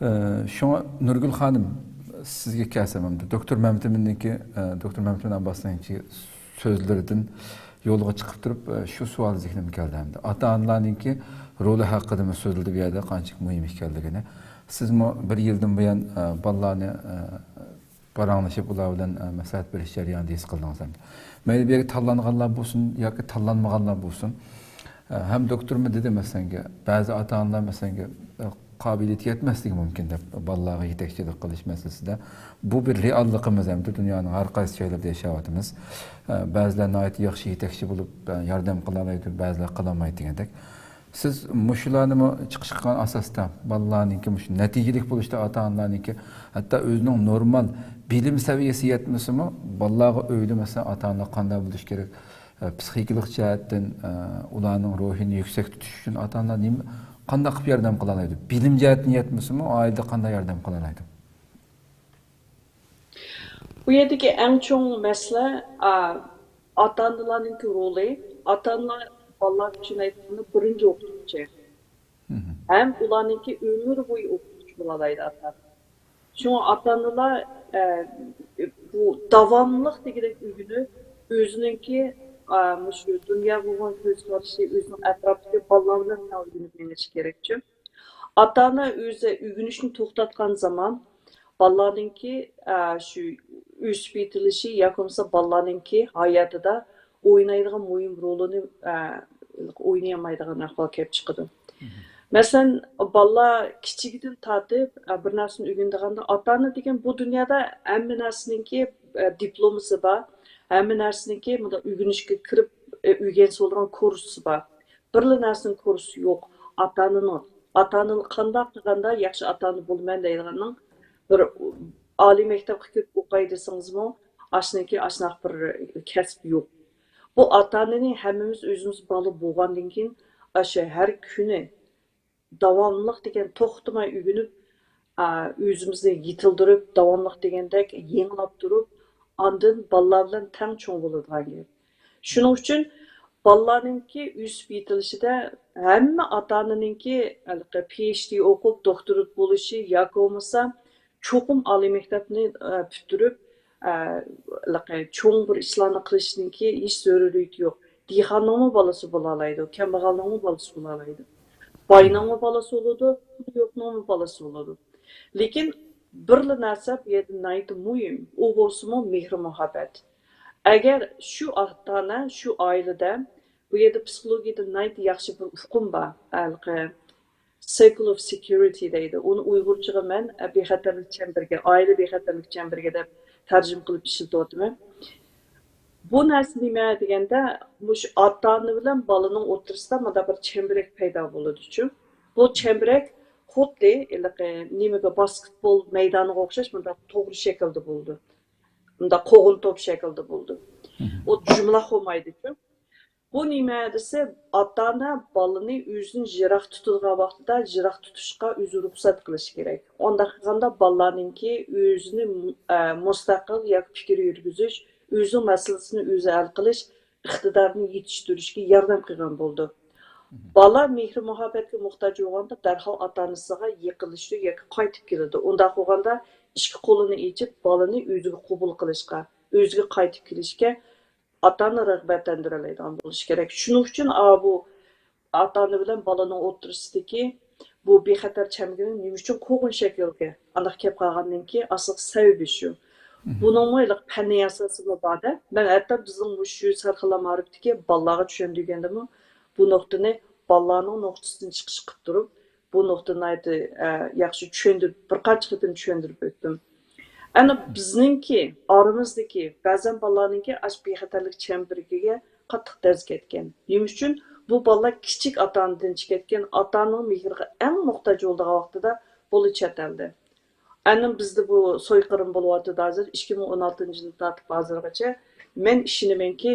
ئە، شۇڭا نۇرگۈل خانىم، سىزگە كەلسەم ئەمدى، دوكتور مەمتىمىننىڭكى، ئە، دوكتور مەمتىمىن ئابباسنىڭكى سۆزلىرىدىن يولغا چىقىپ تۇرۇپ، ئە، شۇ سوئال زېھنىمگە كەلدى ئەمدى. ئاتا-ئانىلارنىڭكى رولى ھەققىدىمۇ سۆزلىدى بۇ يەردە، قانچىلىك مۇھىم ئىكەنلىكىنى. سىزمۇ بىر يىلدىن بۇيان، ئە، بالىلارنى، ئە، پاراڭلىشىپ، ئۇلار بىلەن، ئە، مەسلىھەت بېرىش جەريانىدا ھېس قىلدىڭىز ئەمدى. مەيلى بۇ يەرگە تاللانغانلار بولسۇن ياكى تاللانمىغانلار بولسۇن، ئە، ھەم دوكتورمۇ دېدى، مەسىلەنگە، بەزى ئاتا-ئانىلار، مەسىلەنگە، ئە، قابىلىيىتى يەتمەسلىكى مۇمكىن دەپ، بالىلارغا يېتەكچىلىك قىلىش مەسىلىسىدە. بۇ بىر رېئاللىقىمىز ھەمدە دۇنيانىڭ ھەر قايسى جايلىرىدا ياشاۋاتىمىز. ئە، بەزىلەر ناھايىتى ياخشى يېتەكچى بولۇپ، ئە، ياردەم قىلالايدۇ، بەزىلەر قىلالمايدۇ دېگەندەك. سىز مۇشۇلارنىمۇ چىقىش قىلغان ئاساستا، بالىلارنىڭكى مۇشۇ نەتىجىلىك بولۇشتا ئاتا-ئانىلارنىڭكى، ھەتتا ئۆزىنىڭ نورمال بىلىم سەۋىيەسى يەتمىسىمۇ، بالىلارغا ئۆيدە، مەسىلەن، ئاتا-ئانىلار قانداق بولۇشى كېرەك، ئە، پسىخىكىلىق جەھەتتىن، ئە، ئۇلارنىڭ روھىنى يۈكسەك تۇتۇش ئۈچۈن ئاتا-ئانىلار نېمە، قانداق قىلىپ ياردەم قىلالايدۇ؟ بىلىم جەھەتتىن يەتمىسىمۇ، ئائىلىدە قانداق ياردەم قىلالايدۇ؟ بۇ يەردىكى ئەڭ چوڭ مەسىلە، ئا، ئاتا-ئانىلارنىڭكى رولى. ئاتا-ئانىلار بالىلار ئۈچۈن ئېيتقاندا بىرىنچى ئوقۇتقۇچى. مم. ھەم ئۇلارنىڭكى ئۆمۈر بويى ئوقۇتقۇچى بولالايدۇ ئاتا. شۇڭا ئاتا-ئانىلار، ئە، بۇ داۋاملىق دېگۈدەك ئۆگىنىپ، ئۆزىنىڭكى ئا، مۇشۇ دۇنياغا بولغان كۆز قارىشى، ئۆزىنىڭ ئەتراپىدىكى بالىلار بىلەن تەڭ ئۆگىنىپ مېڭىشى كېرەكچۇ. ئاتا-ئانا ئۆزى ئۆگىنىشنى توختاتقان زامان، بالىلارنىڭكى، ئا، شۇ ئۆسۈپ يېتىلىشى ياكى بولمىسا بالىلارنىڭكى ھاياتىدا ئوينايدىغان مۇھىم رولىنى، ئا، ئوينىيالمايدىغان ئەھۋال كېلىپ چىقىدۇ. مەسىلەن، بالىلار كىچىكىدىن تارتىپ، ئا، بىر نەرسىنى ئۆگىنىدىغاندا، ئاتا-ئانا دېگەن بۇ دۇنيادا ھەممە نەرسىنىڭكى، ئا، دىپلومىسى بار، ھەممە نەرسىنىڭكى مۇنداق ئۆگىنىشكە كىرىپ، ئا، ئۆگەنسە بولىدىغان كۇرسى بار. بىرلا نەرسىنىڭ كۇرسى يوق. ئاتا-ئانىنىڭ، ئاتا-ئانا قانداق قىلغاندا ياخشى ئاتا-ئانا بولىمەن دەيدىغاننىڭ بىر ئالىي مەكتەپكە كىرىپ ئوقاي دېسىڭىزمۇ، ئاشۇنىڭكى ئاشۇنداق بىر كەسىپ يوق. بۇ ئاتا-ئانىنى ھەممىمىز ئۆزىمىز بالا بولغاندىن كېيىن، ئاشۇ ھەر كۈنى داۋاملىق دېگەن توختىماي ئۆگىنىپ، ئا، ئۆزىمىزنى يېتىلدۈرۈپ، داۋاملىق دېگەندەك يېڭىلاپ تۇرۇپ، ئاندىن بالىلار بىلەن تەڭ چوڭ بولىدىغان گەپ. شۇنىڭ ئۈچۈن بالىلارنىڭكى ئۆسۈپ يېتىلىشىدە ھەممە ئاتا-ئانىنىڭكى ھېلىقى پى ئېيچ دى ئوقۇپ، دوكتورات بولۇشى ياكى بولمىسا چوقۇم ئالىي مەكتەپنى، ئە، پۈتتۈرۈپ، ئە، ھېلىقى چوڭ بىر ئىشلارنى قىلىشنىڭكى ھېچ زۆرۈرىيىتى يوق. دېھقاننىڭمۇ بالىسى بولالايدۇ، كەمبەغەلنىڭمۇ بالىسى بولالايدۇ. باينىڭمۇ بالىسى بولىدۇ، پۇلى يوقنىڭمۇ بالىسى بولىدۇ. لېكىن بىرلا نەرسە بۇ يەردە ناھايىتى مۇھىم، ئۇ بولسىمۇ مېھرى-مۇھەببەت. ئەگەر شۇ ئاتا-ئانا، شۇ ئائىلىدە، بۇ يەردە پسىخولوگىيەدە ناھايىتى ياخشى بىر ئۇقۇم بار. ھېلىقى circle of security دەيدۇ. ئۇنى ئۇيغۇرچىغا مەن، ئە، بىخەتەرلىك چەمبىرىكى، ئائىلە بىخەتەرلىك چەمبىرىكى دەپ تەرجىمە قىلىپ ئىشلىتىۋاتىمەن. بۇ نەرسە نېمە دېگەندە، مۇشۇ ئاتا-ئانا بىلەن بالىنىڭ ئوتتۇرىسىدا مۇنداق بىر چەمبىرەك پەيدا بولىدۇچۇ. بۇ چەمبىرەك خۇددى ھېلىقى نېمىگە، باسكېتبول مەيدانىغا ئوخشاش مۇنداق توغرا شەكىلدە بولىدۇ. مۇنداق قوغۇن توپ شەكلىدە بولىدۇ. ئۇ جۇمىلاق بولمايدىچۇ. بۇ نېمە دېسە، ئاتا-ئانا بالىنى ئۆزىدىن يىراق تۇتىدىغان ۋاقتىدا يىراق تۇتۇشقا ئۆزى رۇخسەت قىلىشى كېرەك. ئۇنداق قىلغاندا بالىلارنىڭكى ئۆزىنى، ئە، مۇستەقىل ياكى پىكىر يۈرگۈزۈش، ئۆزىنىڭ مەسىلىسىنى ئۆزى ھەل قىلىش ئىقتىدارىنى يېتىشتۈرۈشكە ياردەم قىلغان بولىدۇ. بالا مېھرى-مۇھەببەتكە موھتاج بولغاندا دەرھال ئاتا-ئانىسىغا يېقىنلىشىدۇ ياكى قايتىپ كېلىدۇ. ئۇنداق بولغاندا ئىككى قولىنى ئېچىپ، بالىنى ئۆزىگە قوبۇل قىلىشقا، ئۆزىگە قايتىپ كېلىشكە ئاتا-ئانا رىغبەتلەندۈرەلەيدىغان بولۇشى كېرەك. شۇنىڭ ئۈچۈن، ئا، بۇ ئاتا-ئانا بىلەن بالىنىڭ ئوتتۇرىسىدىكى بۇ بىخەتەر چەمبىرىكنىڭ نېمە ئۈچۈن قوغۇن شەكلىگە ئانداق كەپ قالغاندىن كېيىن ئاساسلىق سەۋەبى شۇ. بۇنىڭمۇ ھېلىقى پەننىي ئاساسىمۇ بار-دە. مەن ھەتتا بىزنىڭ مۇشۇ سەرخىللا مائارىپتىكى بالىلارغا چۈشەندۈرگەندىمۇ بۇ نۇقتىنى بالىلارنىڭ نۇقتىسىدىن چىقىش قىلىپ تۇرۇپ، بۇ نۇقتىنى ناھايىتى، ئە، ياخشى چۈشەندۈرۈپ، بىر قانچە قېتىم چۈشەندۈرۈپ ئۆتتۈم. ئەنە بىزنىڭكى ئارىمىزدىكى بەزەن بالىلارنىڭكى ئاشۇ بىخەتەرلىك چەمبىرىكىگە قاتتىق دەز كەتكەن. نېمە ئۈچۈن؟ بۇ بالىلار كىچىك ئاتا-ئانىدىن چىقىپ كەتكەن، ئاتا-ئانىنىڭ مېھرىگە ئەڭ موھتاج بولىدىغان ۋاقتىدا بالا چەت ئەلدە. ئەنە بىزدە بۇ سويقىرىم بولۇۋاتىدۇ ھازىر، ئىككى مىڭ ئون ئالتىنچى يىلدىن تارتىپ ھازىرغىچە. مەن ئىشىنىمەنكى،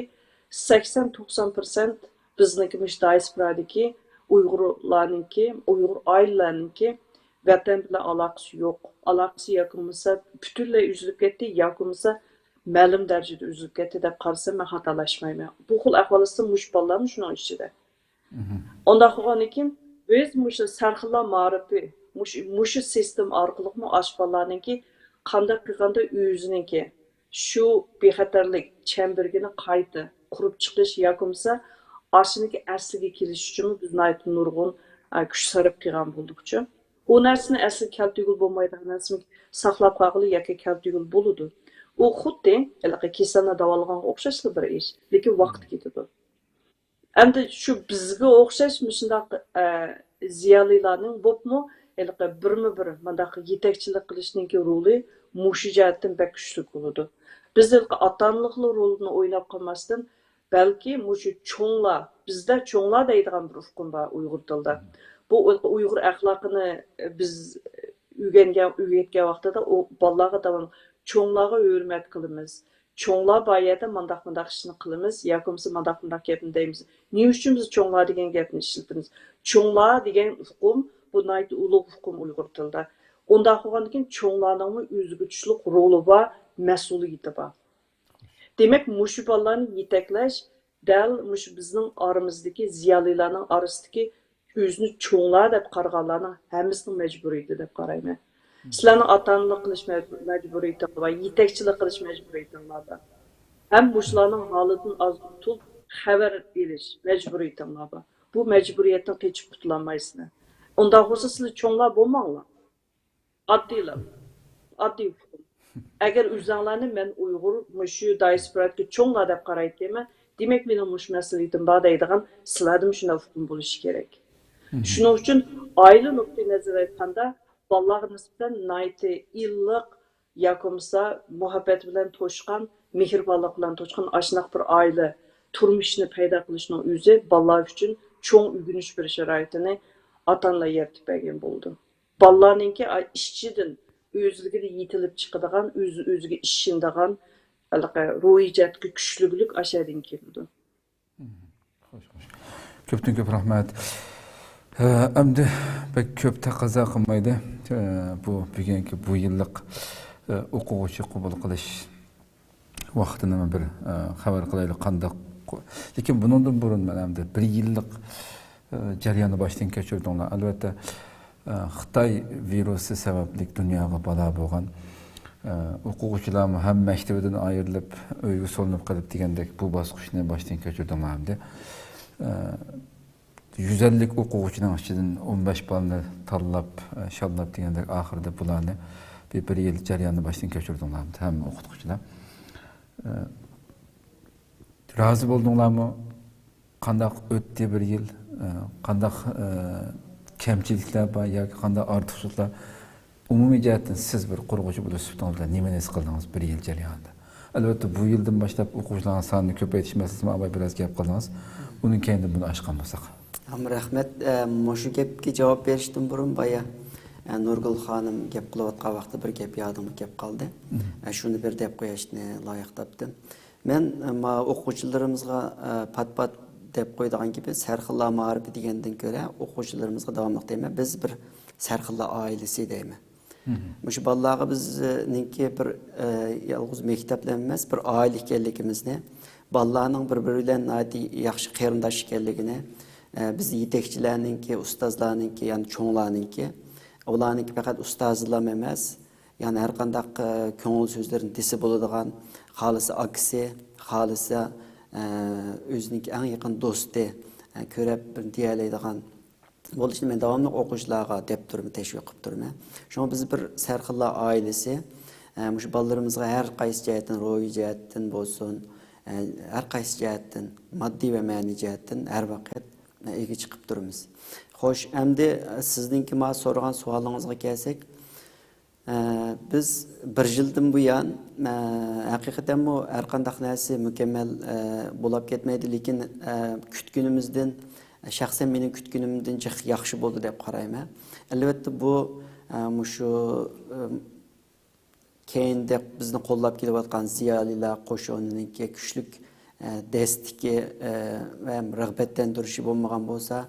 سەكسەن توقسان پىرسەنت بىزنىڭكى مۇشۇ دىئاسپورادىكى ئۇيغۇرلارنىڭكى، ئۇيغۇر ئائىلىلەرنىڭكى ۋەتەن بىلەن ئالاقىسى يوق. ئالاقىسى ياكى بولمىسا پۈتۈنلەي ئۈزۈلۈپ كەتتى، ياكى بولمىسا مەلۇم دەرىجىدە ئۈزۈلۈپ كەتتى دەپ قارىسام، مەن خاتالاشمايمەن. بۇ خىل ئەھۋال ئەسلى مۇشۇ بالىلارمۇ شۇنىڭ ئىچىدە. ئۇنداق بولغاندىن كېيىن، بىز مۇشۇ سەرخىللا مائارىپى، مۇشۇ، مۇشۇ سىستېما ئارقىلىقمۇ ئاشۇ بالىلارنىڭكى قانداق قىلغاندا ئۆزىنىڭكى شۇ بىخەتەرلىك چەمبىرىكىنى قايتا قۇرۇپ چىقىش ياكى بولمىسا ئاشۇنىڭكى ئەسلىگە كېلىش ئۈچۈنمۇ بىز ناھايىتى نۇرغۇن، ئە، كۈچ سەرپ قىلغان بولدۇقچۇ. ئۇ نەرسىنى ئەسلىگە كەلتۈرگىلى بولمايدىغان نەرسىنى ساقلاپ قالغىلى ياكى كەلتۈرگىلى بولىدۇ. ئۇ خۇددى ھېلىقى كېسەلنى داۋالىغانغا ئوخشاشلا بىر ئىش، لېكىن ۋاقىت كېتىدۇ. ئەمدى شۇ بىزگە ئوخشاش مۇشۇنداق، ئە، زىيالىيلارنىڭ بولۇپمۇ ھېلىقى بىرمۇ بىر مۇنداق يېتەكچىلىك قىلىشنىڭكى رولى مۇشۇ جەھەتتىن بەك كۈچلۈك بولىدۇ. بىز ھېلىقى ئاتا-ئانىلىقلا رولىنى ئويناپ قالماستىن، بەلكى مۇشۇ چوڭلار، بىزدە چوڭلار دەيدىغان بىر ئۇقۇم بار ئۇيغۇر تىلىدا. بۇ ئۇيغۇر ئەخلاقىنى بىز ئۆگەنگەن، ئۆگەتكەن ۋاقتىدا ئۇ بالىلارغا داۋام، چوڭلارغا ھۆرمەت قىلىمىز. چوڭلار بار يەردە مانداق، مانداق ئىشنى قىلىمىز، ياكى بولمىسا مانداق، مانداق گەپنى دەيمىز. نېمە ئۈچۈن بىز چوڭلار دېگەن گەپنى ئىشلىتىمىز؟ چوڭلار دېگەن ئۇقۇم، بۇ ناھايىتى ئۇلۇغ ئۇقۇم ئۇيغۇر تىلىدا. ئۇنداق بولغاندىن كېيىن چوڭلارنىڭمۇ ئۆزىگە تۇشلۇق رولى بار، مەسئۇلىيىتى بار. دېمەك، مۇشۇ بالىلارنى يېتەكلەش دەل مۇشۇ بىزنىڭ ئارىمىزدىكى زىيالىيلارنىڭ ئارىسىدىكى ئۆزىنى چوڭلار دەپ قارىغانلارنىڭ ھەممىسىنىڭ مەجبۇرىيىتى دەپ قارايمەن. سىلەرنىڭ ئاتا-ئانىلىق قىلىش مەج-، مەجبۇرىيىتىڭلار بار، يېتەكچىلىك قىلىش مەجبۇرىيىتىڭلار بار. ھەم مۇشۇلارنىڭ ھالىدىن ئاز قۇتۇل، خەۋەر ئېلىش مەجبۇرىيىتىڭلار بار. بۇ مەجبۇرىيەتتىن قېچىپ قۇتۇلالمايسىلەر. ئۇنداق بولسا سىلەر چوڭلار بولماڭلار. ئاددىيلا. ئاددىي ئۇقۇم. ئەگەر ئۆزۈڭلارنى مەن ئۇيغۇر، مۇشۇ دايسپورادىكى چوڭلار دەپ قارايتتىمەن، دېمەك مېنىڭ مۇشۇ مەسئۇلىيىتىم بار دەيدىغان سىلەردىمۇ شۇنداق ئۇقۇم بولۇشى كېرەك. شۇنىڭ ئۈچۈن ئائىلە نۇقتىئى نەزىرىدىن ئېيتقاندا، بالىلارغا نىسبەتەن ناھايىتى ئىللىق ياكى بولمىسا مۇھەببەت بىلەن توشقان، مېھرىبانلىق بىلەن توشقان ئاشۇنداق بىر ئائىلە تۇرمۇشىنى پەيدا قىلىشنىڭ ئۆزى بالىلار ئۈچۈن چوڭ ئۆگىنىش بىر شارائىتىنى ئاتا-ئانىلار يارىتىپ بەرگەن بولىدۇ. بالىلارنىڭكى ئىچىدىن ئۆزلۈكىدە يېتىلىپ چىقىدىغان، ئۆز-ئۆزىگە ئىشىنىدىغان، ھېلىقى روھىي جەھەتتىكى كۈچلۈكلۈك ئاشۇ يەردىن كېلىدۇ. خوش، خوش. كۆپتىن كۆپ رەھمەت. ھە، ئەمدى بەك كۆپ تەقەززا قىلمايدۇ. ھە، بۇ بۈگۈنكى بۇ يىللىق، ھە، ئوقۇغۇچى قوبۇل قىلىش ۋاقتىنىمۇ بىر، ھە، خەۋەر قىلايلى، قانداق، لېكىن بۇنىڭدىن بۇرۇن مەن ئەمدى بىر يىللىق، ھە، جەرياننى باشتىن كەچۈردۈڭلار. ئەلۋەتتە، ئە، خىتاي ۋىرۇسى سەۋەبلىك دۇنياغا بالا بولغان، ئە، ئوقۇغۇچىلارمۇ ھەم مەكتىۋىدىن ئايرىلىپ، ئۆيگە سولىنىپ قېلىپ دېگەندەك بۇ باسقۇچنى باشتىن كەچۈردۈڭلار ئەمدى. ئە، يۈز ئەللىك ئوقۇغۇچىنىڭ ئىچىدىن ئون بەش بالىنى تاللاپ، ئە، شاللاپ دېگەندەك ئاخىرىدا بۇلارنى بىر، بىر يىل جەرياننى باشتىن كەچۈردۈڭلار ئەمدى ھەممە ئوقۇتقۇچىلار. ئە، رازى بولدۇڭلارمۇ؟ قانداق ئۆتتى بىر يىل؟ ئە، قانداق، ئە، كەمچىلىكلەر بار ياكى قانداق ئارتۇقچىلىقلار؟ ئومۇمىي جەھەتتىن سىز بىر قۇرغۇچى بولۇش سۈپىتىڭىز بىلەن نېمىنى ھېس قىلدىڭىز بىر يىل جەريانىدا؟ ئەلۋەتتە، بۇ يىلدىن باشلاپ ئوقۇغۇچىلارنىڭ سانىنى كۆپەيتىش مەسىلىسىمۇ ئاۋۋال بىراز گەپ قىلدىڭىز. ئۇنىڭ كەينىدىن بۇنى ئاچقان بولساق. ھەم رەھمەت. ئە، مۇشۇ گەپكە جاۋاب بېرىشتىن بۇرۇن بايا، ئە، نۇرگۈل خانىم گەپ قىلىۋاتقان ۋاقىتتا بىر گەپ يادىمغا كەپ قالدى. ئە، شۇنى بىر دەپ قويۇشنى لايىق تاپتىم. مەن، ئە، ما ئوقۇغۇچىلىرىمىزغا، ئە، پات-پات دەپ قويىدىغان گېپى سەرخىللار مائارىپى دېگەندىن كۆرە ئوقۇغۇچىلىرىمىزغا داۋاملىق دەيمەن، بىز بىر سەرخىللار ئائىلىسى دەيمەن. مۇشۇ بالىلارغا بىزنىڭكى بىر، ئە، يالغۇز مەكتەپلا ئەمەس، بىر ئائىلە ئىكەنلىكىمىزنى، بالىلارنىڭ بىر-بىرى بىلەن ناھايىتى ياخشى قېرىنداش ئىكەنلىكىنى، ئە، بىز يېتەكچىلەرنىڭكى، ئۇستازلارنىڭكى، يەنى چوڭلارنىڭكى، ئۇلارنىڭكى پەقەت ئۇستازىلام ئەمەس، يەنى ھەر قانداق، ئە، كۆڭۈل سۆزلىرىنى دېسە بولىدىغان، خالىسا ئاكىسى، خالىسا، ئە، ئۆزىنىڭكى ئەڭ يېقىن دوستى، ئە، كۆرۈپ بىر دېيەلەيدىغان بولۇشىنى مەن داۋاملىق ئوقۇغۇچىلارغا دەپ تۇرىمەن، تەشۋىق قىلىپ تۇرىمەن. شۇڭا بىز بىر سەرخىللار ئائىلىسى، ئە، مۇشۇ بالىلىرىمىزغا ھەر قايسى جەھەتتىن، روھىي جەھەتتىن بولسۇن، ئە، ھەر قايسى جەھەتتىن، ماددىي ۋە مەنىۋى جەھەتتىن ھەر ۋاقىت، ئە، ئىگە چىقىپ تۇرىمىز. خوش، ئەمدى، ئە، سىزنىڭكى ما سورىغان سوئالىڭىزغا كەلسەك، ئە، بىز بىر يىلدىن بۇيان، ئە، ھەقىقەتەنمۇ ھەرقانداق نەرسە مۇكەممەل، ئە، بولاپ كەتمەيدۇ، لېكىن، ئە، كۈتكىنىمىزدىن، شەخسەن مېنىڭ كۈتكىنىمدىن جىق ياخشى بولدى دەپ قارايمەن. ئەلۋەتتە، بۇ، ئە، مۇشۇ، ئە، كەينىدە بىزنى قوللاپ كېلىۋاتقان زىيالىيلار قوشۇنىنىڭكى كۈچلۈك ئە، دەستىكى، ئە، ھەم رىغبەتلەندۈرۈشى بولمىغان بولسا،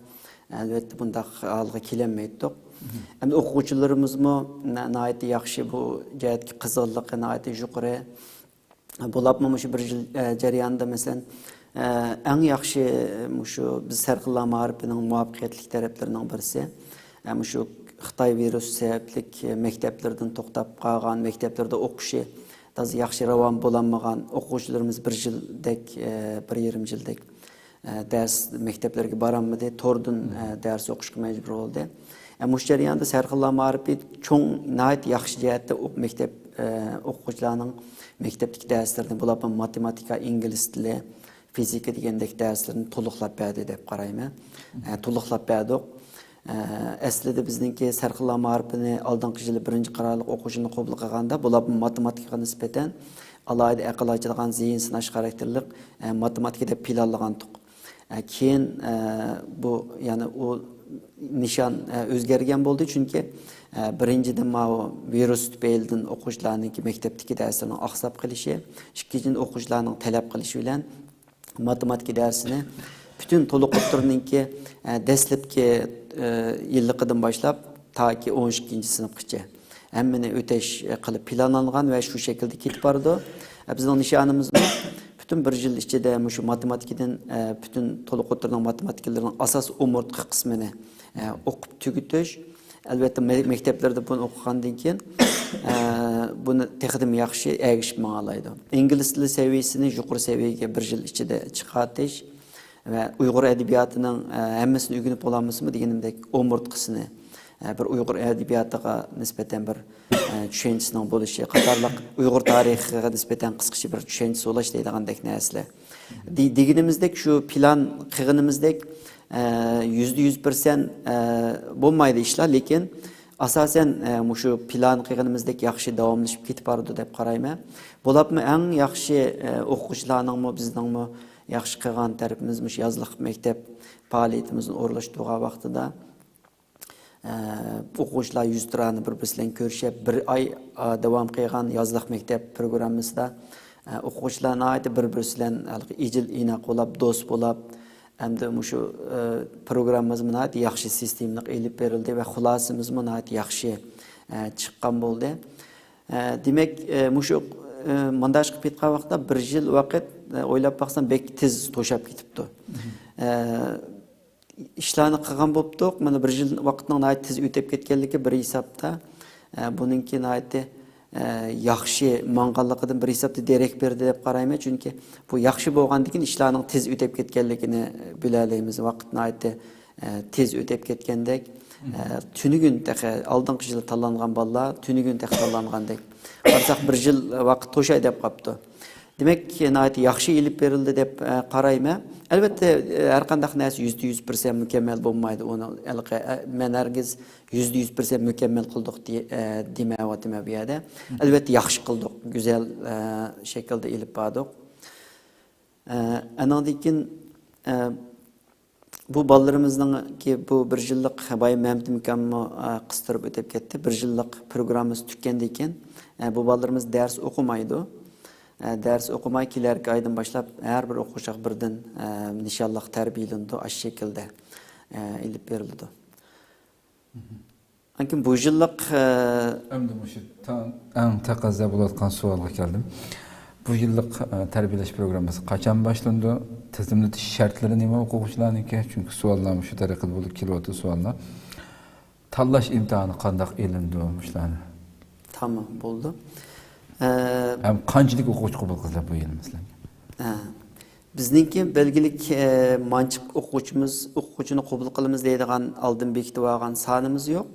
ئەلۋەتتە بۇنداق ھالغا كېلەلمەيتتۇق. ئەمدى ئوقۇغۇچىلىرىمىزمۇ نا-، ناھايىتى ياخشى، بۇ جەھەتتىكى قىزغىنلىقى ناھايىتى يۇقىرى. بولۇپمۇ مۇشۇ بىر يىل، ئە، جەريانىدا مەسىلەن، ئە، ئەڭ ياخشى، مۇشۇ بىز سەرخىللار مائارىپىنىڭ مۇۋەپپەقىيەتلىك تەرەپلىرىنىڭ بىرسى، ئە، مۇشۇ خىتاي ۋىرۇسى سەۋەبلىك مەكتەپلىرىدىن توختاپ قالغان، مەكتەپلەردە ئوقۇشى تازا ياخشى راۋان بولالمىغان ئوقۇغۇچىلىرىمىز بىر يىلدەك، ئە، بىر يېرىم يىلدەك، ئە، دەرس مەكتەپلەرگە بارالمىدى، توردىن، ئە، دەرس ئوقۇشقا مەجبۇر بولدى. ئە، مۇشۇ جەرياندا سەرخىللار مائارىپى چوڭ، ناھايىتى ياخشى جەھەتتە ئوق-، مەكتەپ، ئە، ئوقۇغۇچىلارنىڭ مەكتەپتىكى دەرسلىرىنى، بولۇپمۇ ماتېماتىكا، ئىنگلىز تىلى، فىزىكا دېگەندەك دەرسلىرىنى تولۇقلاپ بەردى دەپ قارايمەن. ئە، تولۇقلاپ بەردۇق. ئە، ئەسلىدە بىزنىڭكى سەرخىللار مائارىپىنى ئالدىنقى يىلى بىرىنچى قارارلىق ئوقۇش يىلىنى قوبۇل قىلغاندا، بۇلار ماتېماتىكىغا نىسبەتەن ئالاھىدە ئەقىل ئاچىدىغان، زېھىن سىناش خاراكتېرلىق، ئە، ماتېماتىكا دەپ پىلانلىغانتۇق. ئە، كېيىن، ئە، بۇ، يەنى ئۇ نىشان، ئە، ئۆزگەرگەن بولدى، چۈنكى، ئە، بىرىنچىدىن، ماۋۇ ۋىرۇس تۈپەيلىدىن ئوقۇغۇچىلارنىڭكى مەكتەپتىكى دەرسلىرىنىڭ ئاقساپ قېلىشى، ئىككىنچىدىن، ئوقۇغۇچىلارنىڭ تەلەپ قىلىشى بىلەن ماتېماتىكا دەرسىنى پۈتۈن تولۇق ئوتتۇرىنىڭكى، ئە، دەسلەپكى، ئە، يىللىقىدىن باشلاپ تاكى ئون ئىككىنچى سىنىپقىچە ھەممىنى ئۆتەش، ئە، قىلىپ پىلانلانغان ۋە شۇ شەكىلدە كېتىپ بارىدۇ. ئە، بىزنىڭ نىشانىمىزمۇ پۈتۈن بىر يىل ئىچىدە مۇشۇ ماتېماتىكىدىن، ئە، پۈتۈن تولۇق ئوتتۇرىنىڭ ماتېماتىكىلىرىنىڭ ئاساس ئومۇرتقا قىسمىنى، ئە، ئوقۇپ تۈگىتىش. ئەلۋەتتە، مە-، مەكتەپلەردە بۇنى ئوقۇغاندىن كېيىن، ئە، بۇنى تېخىدىمۇ ياخشى ئەگىشىپ ماڭالايدۇ. ئىنگلىز تىلى سەۋىيەسىنى يۇقىرى سەۋىيەگە بىر يىل ئىچىدە چىقارتىش، ۋە ئۇيغۇر ئەدەبىياتىنىڭ، ئە، ھەممىسىنى ئۆگىنىپ بولالمىسىمۇ دېگىنىمدەك ئومۇرتقىسىنى، ئە، بىر ئۇيغۇر ئەدەبىياتىغا نىسبەتەن بىر، ئە، چۈشەنچىسىنىڭ بولۇشى قاتارلىق ئۇيغۇر تارىخىغا نىسبەتەن قىسقىچە بىر چۈشەنچە سولاش دەيدىغاندەك نەرسىلەر. دې-، دېگىنىمىزدەك شۇ پىلان قىلغىنىمىزدەك، ئە، يۈزدە يۈز پىرسەنت، ئە، بولمايدۇ ئىشلار، لېكىن ئاساسەن، ئە، مۇشۇ پىلان قىلغىنىمىزدەك ياخشى داۋاملىشىپ كېتىپ بارىدۇ دەپ قارايمەن. بولۇپمۇ ئەڭ ياخشى، ئە، ئوقۇغۇچىلارنىڭمۇ، بىزنىڭمۇ ياخشى قىلغان تەرىپىمىز مۇشۇ يازلىق مەكتەپ پائالىيىتىمىزنى ئورۇنلاشتۇرغان ۋاقتىدا، ئە، ئوقۇغۇچىلار يۈزتۇرانە بىر-بىرسى بىلەن كۆرۈشۈپ، بىر ئاي، ئا، داۋام قىلغان يازلىق مەكتەپ پروگراممىسىدا، ئە، ئوقۇغۇچىلار ناھايىتى بىر-بىرسى بىلەن ھېلىقى ئىجىل-ئىناق بولاپ، دوست بولاپ، ئەمدى مۇشۇ، ئە، پروگراممىمىز ناھايىتى ياخشى سىستېمىلىق ئېلىپ بېرىلدى ۋە خۇلاسىمىزمۇ ناھايىتى ياخشى، ئە، چىققان بولدى. ئە، دېمەك، ئە، مۇشۇ، ئە، مۇنداق قىلىپ ئېيتقان ۋاقىتتا بىر يىل ۋاقىت، ئە، ئويلاپ باقسام بەك تېز توشاپ كېتىپتۇ. ئە، ئىشلارنى قىلغان بوپتۇق. مانا بىر يىل ۋاقىتنىڭ ناھايىتى تېز ئۆتۈپ كەتكەنلىكى بىر ھېسابتا، ئە، بۇنىڭكى ناھايىتى، ئە، ياخشى ماڭغانلىقىدىن بىر ھېسابتا دېرەك بېرىدۇ دەپ قارايمەن. چۈنكى بۇ ياخشى بولغاندىكىن ئىشلارنىڭ تېز ئۆتۈپ كەتكەنلىكىنى بىلەلەيمىز. ۋاقىت ناھايىتى، ئە، تېز ئۆتۈپ كەتكەندەك. ئە، تۈنۈگۈن تېخى ئالدىنقى يىل تاللانغان بالىلار تۈنۈگۈن تېخى تاللانغاندەك. قارىساق بىر يىل ۋاقىت توشاي دەپ قاپتۇ. دېمەك، ناھايىتى ياخشى ئېلىپ بېرىلدى دەپ، ئە، قارايمەن. ئەلۋەتتە، ئە، ھەر قانداق نەرسە يۈزدە يۈز پىرسەنت مۇكەممەل بولمايدۇ. ئۇنى ھېلىقى، ئە، مەن ھەرگىز يۈزدە يۈز پىرسەنت مۇكەممەل قىلدۇق دېي-، ئە، دېمەيۋاتىمەن بۇ يەردە. ئەلۋەتتە، ياخشى قىلدۇق، گۈزەل، ئە، شەكىلدە ئېلىپ باردۇق. ئە، ئانىڭدىن كېيىن، ئە، بۇ بالىلىرىمىزنىڭكى بۇ بىر يىللىق بايا مەمتىم ئاكاممۇ، ئە، قىستۇرۇپ ئۆتۈپ كەتتى. بىر يىللىق پروگراممىسى تۈگىگەندىن كېيىن، ئە، بۇ بالىلىرىمىز دەرس ئوقۇمايدۇ. ئە، دەرس ئوقۇماي، كېلەركى ئايدىن باشلاپ ھەر بىر ئوقۇغۇچىغا بىردىن، ئە، نىشانلىق تەربىيەلىنىدۇ. ئاشۇ شەكىلدە، ئە، ئېلىپ بېرىلىدۇ. ئاندىن كېيىن بۇ يىللىق، ئە، ئەمدى مۇشۇ تا-، ئەڭ تەقەززا بولۇۋاتقان سوئالغا كەلدىم. بۇ يىللىق، ئە، تەربىيەلەش پروگراممىسى قاچان باشلىنىدۇ؟ تىزىملىتىش شەرتلىرى نېمە ئوقۇغۇچىلارنىڭكى؟ چۈنكى سوئاللار مۇشۇ تەرىقىدە بولۇپ كېلىۋاتىدۇ سوئاللار. تاللاش ئىمتىھانى قانداق ئېلىنىدۇ مۇشۇلارنى؟ تامام، بولدى. ئە، ھەم قانچىلىك ئوقۇغۇچى قوبۇل قىلىسىلەر بۇ يىل مەسىلەن؟ ئە، بىزنىڭكى بەلگىلىك، ئە، مانچىق ئوقۇغۇچىمىز، ئوقۇغۇچىنى قوبۇل قىلىمىز دەيدىغان ئالدىن بېكىتىۋالغان سانىمىز يوق.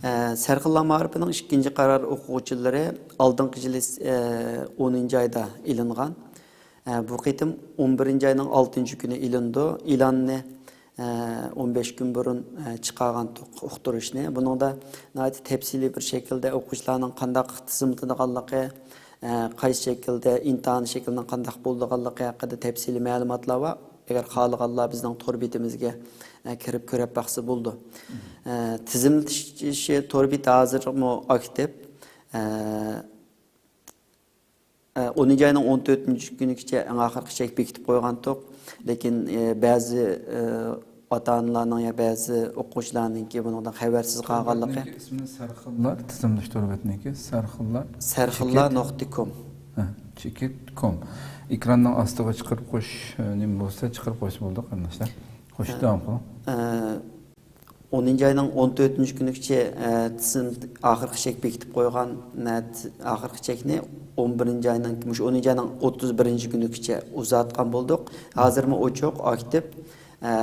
ئە، سەرخىللار مائارىپىنىڭ ئىككىنچى قارار ئوقۇغۇچىلىرى ئالدىنقى يىلى، ئە، ئونىنچى ئايدا ئېلىنغان. ئە، بۇ قېتىم ئون بىرىنچى ئاينىڭ ئالتىنچى كۈنى ئېلىنىدۇ. ئېلاننى، ئە، ئون بەش كۈن بۇرۇن، ئە، چىقارغانتۇق ئۇقتۇرۇشنى. بۇنىڭدا ناھايىتى تەپسىلىي بىر شەكىلدە ئوقۇغۇچىلارنىڭ قانداق تىزىملىتىدىغانلىقى، ئە، قايسى شەكىلدە، ئىمتىھان شەكلىنىڭ قانداق بولىدىغانلىقى ھەققىدە تەپسىلىي مەلۇماتلار بار. ئەگەر خالىغانلار بىزنىڭ تور بېتىمىزگە، ئە، كىرىپ كۆرۈپ باقسا بولىدۇ. ئە، تىزىملىتىش تور بېتى ھازىرمۇ ئاكتىپ. ئە، ئە، ئونىنچى ئاينىڭ ئون تۆتىنچى كۈنىگىچە ئەڭ ئاخىرقى چەك بېكىتىپ قويغانتۇق. لېكىن، ئە، بەزى، ئە، ئاتا-ئانىلارنىڭ يا بەزى ئوقۇغۇچىلارنىڭكى بۇنىڭدىن خەۋەرسىز قالغانلىقى. تور بەتنىڭكى ئىسمى سەرخىللار، تىزىملىتىش تور بەتنىڭكى سەرخىللار. سەرخىللار چېكىت. نۇقتا كوم. ھە، چېكىت كوم. ئېكراننىڭ ئاستىغا چىقىرىپ قويۇش، ئە، نېمە بولسا چىقىرىپ قويسا بولىدۇ، قېرىنداشلار. خوش، ھە. داۋام قىلىڭ. ئە، ئونىنچى ئاينىڭ ئون تۆتىنچى كۈنىگىچە، ئە، تىزىم ئاخىرقى چەك بېكىتىپ قويغان، ئە، تىز-، ئاخىرقى چەكنى ئون بىرىنچى ئاينىڭ، مۇشۇ ئونىنچى ئاينىڭ ئوتتۇز بىرىنچى كۈنىگىچە ئۇزارتقان بولدۇق. ھازىرمۇ ئوچۇق، ئاكتىپ. ئە،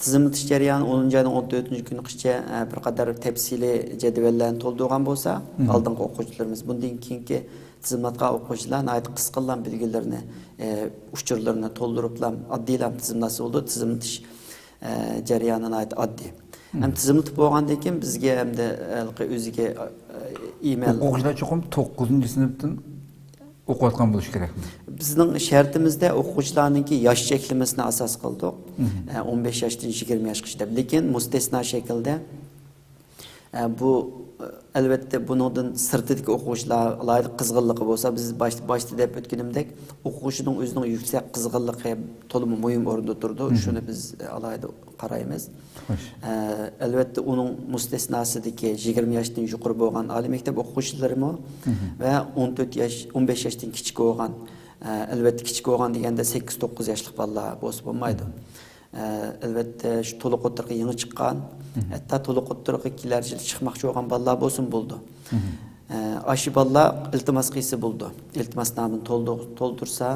تىزىملىتىش جەريانى ئونىنچى ئاينىڭ ئون تۆتىنچى كۈنىگىچە، ئە، بىر قەدەر تەپسىلىي جەدۋەللەرنى تولدۇرغان بولسا، ئالدىنقى ئوقۇغۇچىلىرىمىز، بۇندىن كېيىنكى تىزىملاتقان ئوقۇغۇچىلار ناھايىتى قىسقىلا بىلگىلىرىنى، ئە، ئۇچۇرلىرىنى تولدۇرۇپلا ئاددىيلا تىزىملاتسا بولىدۇ. تىزىملىتىش ئە، جەريانى ناھايىتى ئاددىي. ھەم تىزىملىتىپ بولغاندىن كېيىن بىزگە ئەمدى ھېلىقى ئۆزىگە، ئە، ئىمەيل. ئوقۇغۇچىلار چوقۇم توققۇزىنچى سىنىپتىن ئوقۇۋاتقان بولۇشى كېرەكمۇ؟ بىزنىڭ شەرتىمىزدە ئوقۇغۇچىلارنىڭكى ياش چەكلىمىسىنى ئاساس قىلدۇق. ئە، ئون بەش ياشتىن يىگىرمە ياشقىچە دەپ. لېكىن مۇستەسنا شەكىلدە ئە، بۇ، ئە، ئەلۋەتتە، بۇنىڭدىن سىرتىدىكى ئوقۇغۇچىلار ئالاھىدە قىزغىنلىقى بولسا، بىز باش-، باشتا دەپ ئۆتكىنىمدەك، ئوقۇغۇچىنىڭ ئۆزىنىڭ يۈكسەك قىزغىنلىقى تولىمۇ مۇھىم ئورۇندا تۇرىدۇ. شۇنى بىز، ئە، ئالاھىدە قارايمىز. خوش. ئە، ئەلۋەتتە، ئۇنىڭ مۇستەسناسىدىكى يىگىرمە ياشتىن يۇقىرى بولغان ئالىي مەكتەپ ئوقۇغۇچىلىرىمۇ ۋە ئون تۆت ياش، ئون بەش ياشتىن كىچىك بولغان، ئە، ئەلۋەتتە، كىچىك بولغان دېگەندە سەككىز، توققۇز ياشلىق بالىلار بولسا بولمايدۇ. ئە، ئەلۋەتتە، شۇ تولۇق ئوتتۇرىغا يېڭى چىققان، ھەتتا تولۇق ئوتتۇرىغا كېلەر يىلى چىقماقچى بولغان بالىلار بولسىمۇ بولىدۇ. ئە، ئاشۇ بالىلار ئىلتىماس قىلسا بولىدۇ. ئىلتىماسنامىنى تولدۇر-، تولدۇرسا،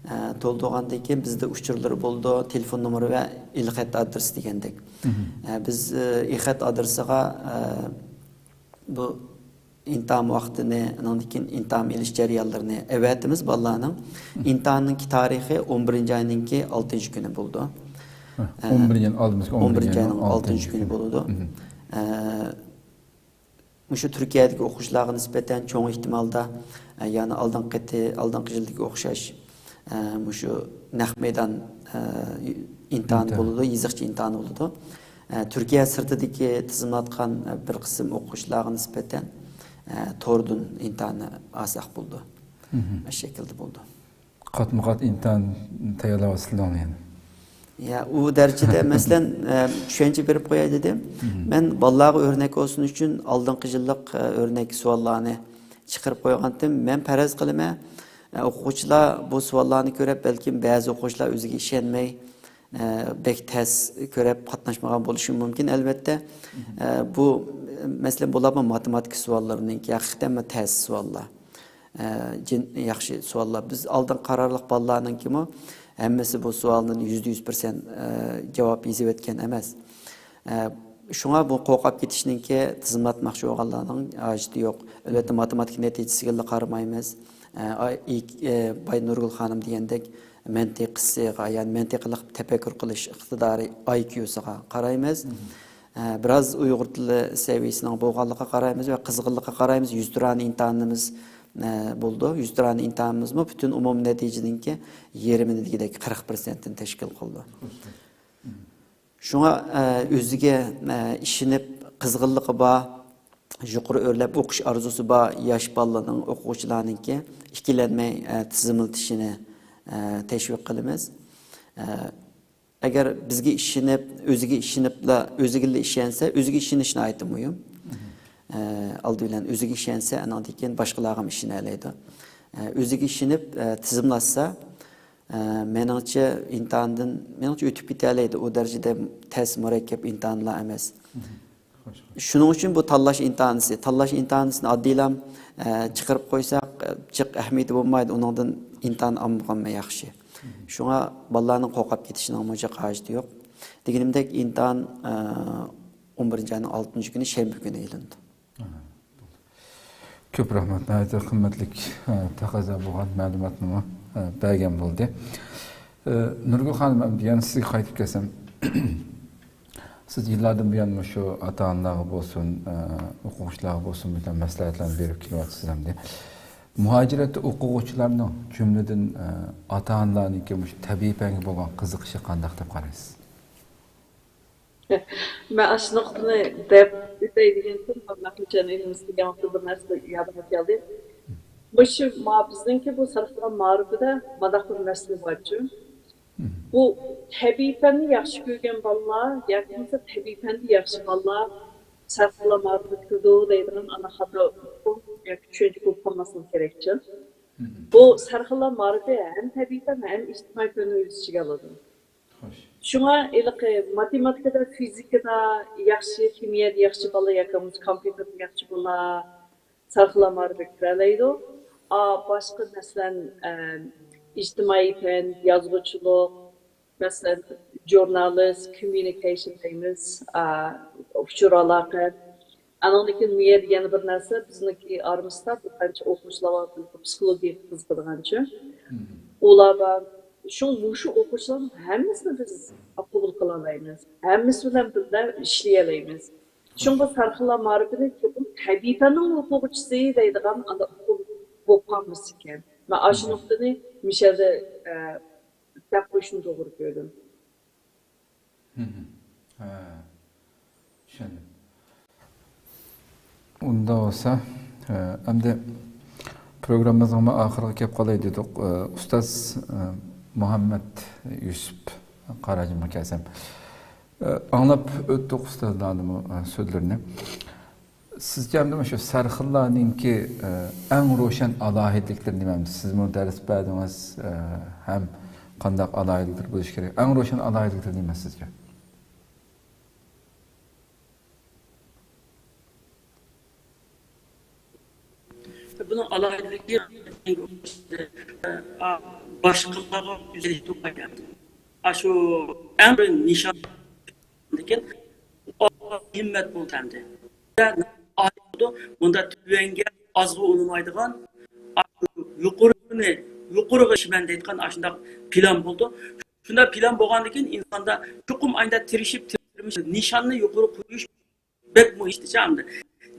ئە، تولدۇرغاندىن كېيىن بىزدە ئۇچۇرلىرى بولىدۇ، تېلېفون نومۇرى ۋە ئېلخەت ئادرېسى دېگەندەك. ئە، بىز، ئە، ئېلخەت ئادرېسىغا، ئە، بۇ ئىمتىھان ۋاقتىنى، ئاندىن كېيىن ئىمتىھان ئېلىش جەريانلىرىنى ئەۋەتىمىز بالىلارنىڭ. ئىمتىھاننىڭكى تارىخى ئون بىرىنچى ئاينىڭكى ئالتىنچى كۈنى بولىدۇ. ئە، ئون بىرىنچى ئاينىڭ ئالدىمىزدىكى ئون بىرىنچى ئاينىڭ ئالتىنچى كۈنى بولىدۇ. ئە، مۇشۇ تۈركىيەدىكى ئوقۇغۇچىلارغا نىسبەتەن چوڭ ئېھتىمالدا، ئە، يەنە ئالدىنقى قېتى-، ئالدىنقى يىلدىكى ئوخشاش، ئە، مۇشۇ نەق مەيدان، ئە، ئىمتىھانى بولىدۇ، يېزىقچە ئىمتىھانى بولىدۇ. ئە، تۈركىيە سىرتىدىكى تىزىملاتقان، ئە، بىر قىسىم ئوقۇغۇچىلارغا نىسبەتەن، ئە، توردىن ئىمتىھانى ئالساق بولىدۇ. مۇشۇ شەكىلدە بولىدۇ. قاتمۇ قات ئىمتىھان تەييارلاۋاتىسىلەر يەنە. يا، ئۇ دەرىجىدە، مەسىلەن، ئە، چۈشەنچە بېرىپ قوياي دېدىم. مەن بالىلارغا ئۆرنەك بولسۇن ئۈچۈن ئالدىنقى يىللىق، ئە، ئۆرنەك سوئاللارنى چىقىرىپ قويغانتىم. مەن پەرەز قىلىمەن، ئە، ئوقۇغۇچىلار بۇ سوئاللارنى كۆرۈپ، بەلكىم بەزى ئوقۇغۇچىلار ئۆزىگە ئىشەنمەي، ئە، بەك تەس كۆرۈپ قاتناشمىغان بولۇشى مۇمكىن، ئەلۋەتتە. ئە، بۇ، مەسىلەن، بولۇپمۇ ماتېماتىكا سوئاللىرىنىڭكى ھەقىقەتەنمۇ تەس سوئاللار. ئە، جىن-، ياخشى سوئاللار. بىز ئالدىنقى قارارلىق بالىلارنىڭكىمۇ ھەممىسى بۇ سوئالنى يۈزدە يۈز پىرسەنت، ئە، جاۋاب يېزىۋەتكەن ئەمەس. ئە، شۇڭا بۇ قورقۇپ كېتىشنىڭكى تىزىملاتماقچى بولغانلارنىڭ ھاجىتى يوق. ئەلۋەتتە، ماتېماتىكا نەتىجىسىگىلا قارىمايمىز. ئە، ئاي-، ئى-، ئە، باي نۇرگۈل خانىم دېگەندەك مەنتىقىسىغا، يەنى مەنتىقىلىق تەپەككۇر قىلىش ئىقتىدارى، ئاي كيۇسىغا قارايمىز. ئە، بىراز ئۇيغۇر تىلى سەۋىيىسىنىڭ بولغانلىقىغا قارايمىز ۋە قىزغىنلىقىغا قارايمىز. يۈزتۇرانە ئىمتىھانىمىز، ئە، بولىدۇ. يۈزتۇرانە ئىمتىھانىمىزمۇ پۈتۈن ئومۇمىي نەتىجىنىڭكى يېرىمىنى دېگۈدەك قىرىق پىرسەنتتىن تەشكىل قىلىدۇ. شۇڭا، ئە، ئۆزىگە، ئە، ئىشىنىپ، قىزغىنلىقى بار، يۇقىرى ئۆرلەپ ئوقۇش ئارزۇسى بار ياش بالىلارنىڭ، ئوقۇغۇچىلارنىڭكى ئىككىلەنمەي، ئە، تىزىملىتىشىنى، ئە، تەشۋىق قىلىمىز. ئە، ئەگەر بىزگە ئىشىنىپ، ئۆزىگە ئىشىنىپلا، ئۆزىگىلا ئىشەنسە، ئۆزىگە ئىشىنىش ناھايىتى مۇھىم. ئە، ئالدى بىلەن ئۆزىگە ئىشەنسە، ئاندىن كېيىن باشقىلارغا ئىشىنەلەيدۇ. ئە، ئۆزىگە ئىشىنىپ، ئە، تىزىملاتسا، ئە، مېنىڭچە ئىمتىھاندىن، مېنىڭچە ئۆتۈپ كېتەلەيدۇ. ئۇ دەرىجىدە تەس، مۇرەككەپ ئىمتىھانلار ئەمەس. شۇنىڭ ئۈچۈن بۇ تاللاش ئىمتىھانىسى، تاللاش ئىمتىھانىسىنى ئاددىيلا، ئە، چىقىرىپ قويساق، ئە، جىق ئەھمىيىتى بولمايدۇ. ئۇنىڭدىن ئىمتىھان ئالمىغانمۇ ياخشى. شۇڭا بالىلارنىڭ قورقۇپ كېتىشىنىڭمۇ جىق ھاجىتى يوق. دېگىنىمدەك، ئىمتىھان، ئە، ئون بىرىنچى ئاينىڭ ئالتىنچى كۈنى، شەنبە كۈنى ئېلىنىدۇ. كۆپ رەھمەت، ناھايىتى قىممەتلىك، ئە، تەقەززا بولغان مەلۇماتنىمۇ، ئە، بەرگەن بولدى. ئە، نۇرگۈل خانىم، ئەمدى يەنە سىزگە قايتىپ كەلسەم، سىز يىللاردىن بۇيان مۇشۇ ئاتا-ئانىلارغا بولسۇن، ئە، ئوقۇغۇچىلارغا بولسۇن، بىر مەسلىھەتلەرنى بېرىپ كېلىۋاتىسىز ئەمدى. مۇھاجىرەتتە ئوقۇغۇچىلارنىڭ، جۈملىدىن، ئە، ئاتا-ئانىلارنىڭكى مۇشۇ تەبىئىي پەنگە بولغان قىزىقىشى قانداق دەپ قارايسىز؟ مەن ئاشۇ نۇقتىنى دەپ ئۆتەي دېگەنتىم، ئاللىقاچان ئېلىمىزدە دېگەن ۋاقتىدا بىر نەرسە يادىمغا كەلدى. مۇشۇ ما-، بىزنىڭكى بۇ سەرخىل مائارىپىدا مانداق بىر مەسىلە بارچۇ. بۇ تەبىئىي پەننى ياخشى كۆرگەن بالىلار ياكى بولمىسا تەبىئىي پەندە ياخشى بالىلار سەرخىل مائارىپىغا كىرىدۇ دەيدىغان ئانا خاتا ئۇقۇم ياكى چۈشەنچە بولۇپ قالماسلىقى كېرەكچۇ. بۇ سەرخىل مائارىپى ھەم تەبىئىي پەن، ھەم ئىجتىمائىي پەننى ئۆز ئىچىگە ئالىدۇ. خوش. شۇڭا ھېلىقى ماتېماتىكىدا، فىزىكىدا ياخشى، خىمىيەدە ياخشى بالا ياكى بولمىسا كومپيۇتېردا ياخشى بالا سەرخىل مائارىپىغا كىرەلەيدۇ. ئا، باشقا، مەسىلەن، ئە، ئىجتىمائىي پەن، يازغۇچىلىق، مەسىلەن، ژۇرنالىست، كوممۇنىكېيشن دەيمىز، ئا، ئۇچۇر ئالاقە. ئانىڭدىن كېيىن مۇ يەردە يەنە بىر نەرسە، بىزنىڭكى ئارىمىزدا بىر قانچە ئوقۇغۇچىلار بار، پسىخولوگىيەگە قىزىقىدىغانچۇ. ئۇلار بار. شۇڭا مۇشۇ ئوقۇغۇچىلارنىڭ ھەممىسىنى بىز قوبۇل قىلالايمىز. ھەممىسى بىلەن بىللە ئىشلىيەلەيمىز. شۇڭا بۇ سەرخىل مائارىپىنى چوقۇم تەبىئىي پەننىڭ ئوقۇغۇچىسى دەيدىغان ئانداق ئۇقۇم بولۇپ قالمىسىكەن. مەن ئاشۇ نۇقتىنى مىشەلدە، ئە، دەپ قويۇشنى توغرا كۆردۈم. ھە، چۈشەندىم. ئۇنداق بولسا، ئە، ئەمدى پروگراممىمىزنىڭمۇ ئاخىرىغا كەپ قالاي دېدۇق. ئە، ئۇستاز، ئە، مۇھەممەد يۈسۈپ قاراجىمغا كەلسەم. ئە، ئاڭلاپ ئۆتتۇق ئۇستازلارنىمۇ، ئە، سۆزلىرىنى. سىزچە ئەمدى مۇشۇ سەرخىللارنىڭكى، ئە، ئەڭ روشەن ئالاھىدىلىكلىرى نېمە؟ ئەمدى سىزمۇ دەرس بەردىڭىز، ئە، ھەم قانداق ئالاھىدىلىكلىرى بولۇشى كېرەك؟ ئەڭ روشەن ئالاھىدىلىكلىرى نېمە سىزچە؟ بۇنىڭ ئالاھىدىلىكى باشقىلارغا ئۈزۈلۈپ تۇرمايدۇ. ئاشۇ ئەڭ بىر نىشان، لېكىن ھىممەت بولدى ئەمدى. بۇندا تۆۋەنگە ئازغا ئۇنىمايدىغان، يۇقىرىنى يۇقىرىغا ئېرىشىمەن دەيدىغان ئاشۇنداق پىلان بولدى. شۇنداق پىلان بولغاندىن كېيىن ئىنساندا چوقۇم ئاينىدا تىرىشىپ، تىرمىشىپ نىشاننى يۇقىرى قويۇش بەك مۇھىم ئىشتىچە ئەمدى.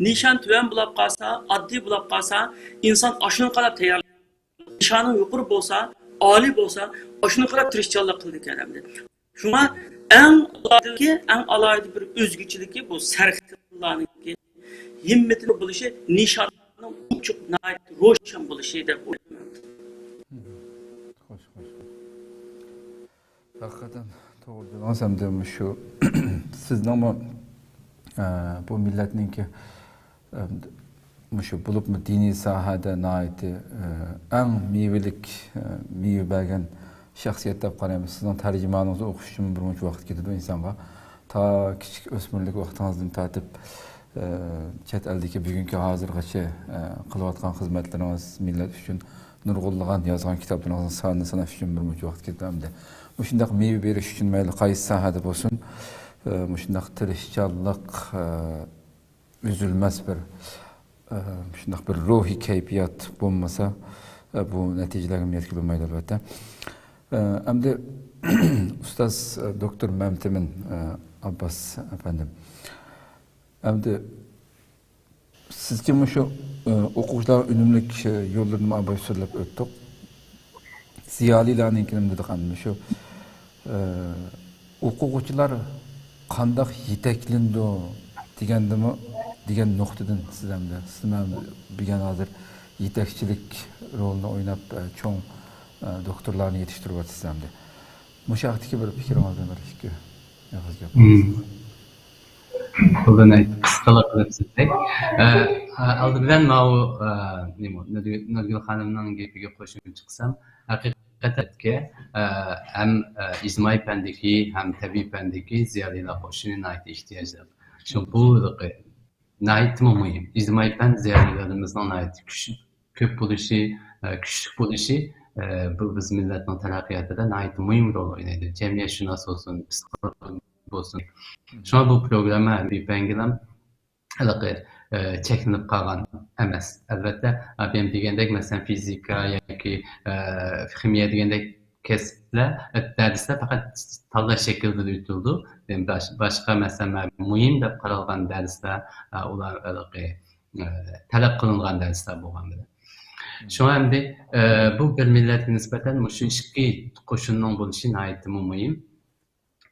نىشان تۆۋەن بولاپ قالسا، ئاددىي بولاپ قالسا، ئىنسان ئاشۇنى قاراپ تەييار. نىشانىڭ يۇقىرى بولسا، ئالىي بولسا، ئاشۇنى قاراپ تىرىشچانلىق قىلىدىكەن ئەمدى. شۇڭا ئەڭ ئالاھىدىلىكى، ئەڭ ئالاھىدە بىر ئۆزگىچىلىكى بۇ سەرخىللارنىڭكى ھىممىتىنىڭ بولۇشى، نىشاننىڭ ئوچۇق، ناھايىتى روشەن بولۇشى دەپ ئويلايمەن. خوش، خوش، خوش. ھەقىقەتەن توغرا دېدىڭىز. ھەمدە مۇشۇ سىزنىڭمۇ، ئە، بۇ مىللەتنىڭكى، ئە، مۇشۇ بولۇپمۇ دىنىي ساھەدە ناھايىتى، ئە، ئەڭ مېۋىلىك، ئە، مېۋە بەرگەن شەخسىيەت دەپ قارايمىز. سىزنىڭ تەرجىمانىڭىزنى ئوقۇش ئۈچۈن بىر مۇنچە ۋاقىت كېتىدۇ ئىنسانغا. تا كىچىك ئۆسمۈرلۈك ۋاقتىڭىزدىن تارتىپ، ئە، چەت ئەلدىكى بۈگۈنكى ھازىرغىچە، ئە، قىلىۋاتقان خىزمەتلىرىڭىز، مىللەت ئۈچۈن نۇرغۇنلىغان يازغان كىتابلىرىڭىزنىڭ سانىنى ساناش ئۈچۈن بىر مۇنچە ۋاقىت كېتىدۇ ئەمدى. مۇشۇنداق مېۋە بېرىش ئۈچۈن مەيلى قايسى ساھەدە بولسۇن، ئە، مۇشۇنداق تىرىشچانلىق، ئە، ئۈزۈلمەس بىر، ئە، مۇشۇنداق بىر روھىي كەيپىيات بولمىسا، ئە، بۇ نەتىجىلەرگە يەتكىلى بولمايدۇ، ئەلۋەتتە. ئە، ئەمدى ئۇستاز، ئە، دوكتور مەمتىمىن، ئە، ئابباس ئەپەندىم. ئەمدى سىزچە مۇشۇ، ئە، ئوقۇغۇچىلارغا ئۈنۈملۈك، ئە، يوللىرىنى ئاباي سۆزلەپ ئۆتتۇق. زىيالىيلارنىڭكىنى دېدۇق ئەمدى مۇشۇ، ئە، ئوقۇغۇچىلار قانداق يېتەكلىنىدۇ دېگەندىمۇ، دېگەن نۇقتىدىن سىز ئەمدى، سىز مەن بىلگەن ھازىر يېتەكچىلىك رولىنى ئويناپ، ئە، چوڭ، ئە، دوكتورلارنى يېتىشتۈرۈۋاتىسىز ئەمدى. مۇشۇ ھەقتىكى بىر پىكرىڭىزنى بىر ئىككى ئېغىز گەپ قىلسىڭىز. بۇنى قىسقىلا قىلىپ سۆزلەي. ئە، ئە، ئالدى بىلەن ماۋۇ، ئە، نېمە، نۇرگۈل، نۇرگۈل خانىمنىڭ گېپىگە قوشۇمچە قىلسام، ھەقىقەتەنكى، ئە، ھەم، ئە، ئىجتىمائىي پەندىكى، ھەم تەبىئىي پەندىكى زىيالىيلار قوشۇنى ناھايىتى ئېھتىياجلىق. شۇ بۇ ناھايىتىمۇ مۇھىم. ئىجتىمائىي پەن زىيالىيلىرىمىزنىڭ ناھايىتى كۈچ-، كۆپ بولۇشى، ئە، كۈچلۈك بولۇشى، ئە، بۇ بىز مىللەتنىڭ تەرەققىياتىدا ناھايىتى مۇھىم رول ئوينايدۇ. جەمئىيەتشۇناس بولسۇن، پسىخولوگ بولسۇن. شۇڭا بۇ پروگرامما ھەم بىپەنگىلەم ھېلىقى، ئە، چەكلىنىپ قالغان ئەمەس. ئەلۋەتتە، ئابىيەم دېگەندەك، مەسىلەن، فىزىكا ياكى، ئە، خىمىيە دېگەندەك كەسىپلەر، دەرسلەر پەقەت تاللاش شەكلىدە ئۆتۈلىدۇ. يەنى باش-، باشقا، مەسىلەن، مۇھىم دەپ قارالغان دەرسلەر، ئە، ئۇلار ھېلىقى، ئە، تەلەپ قىلىنغان دەرسلەر بولغان بىلەن. شۇڭا ئەمدى، ئە، بۇ بىر مىللەتكە نىسبەتەن مۇشۇ ئىككى قوشۇننىڭ بولۇشى ناھايىتىمۇ مۇھىم.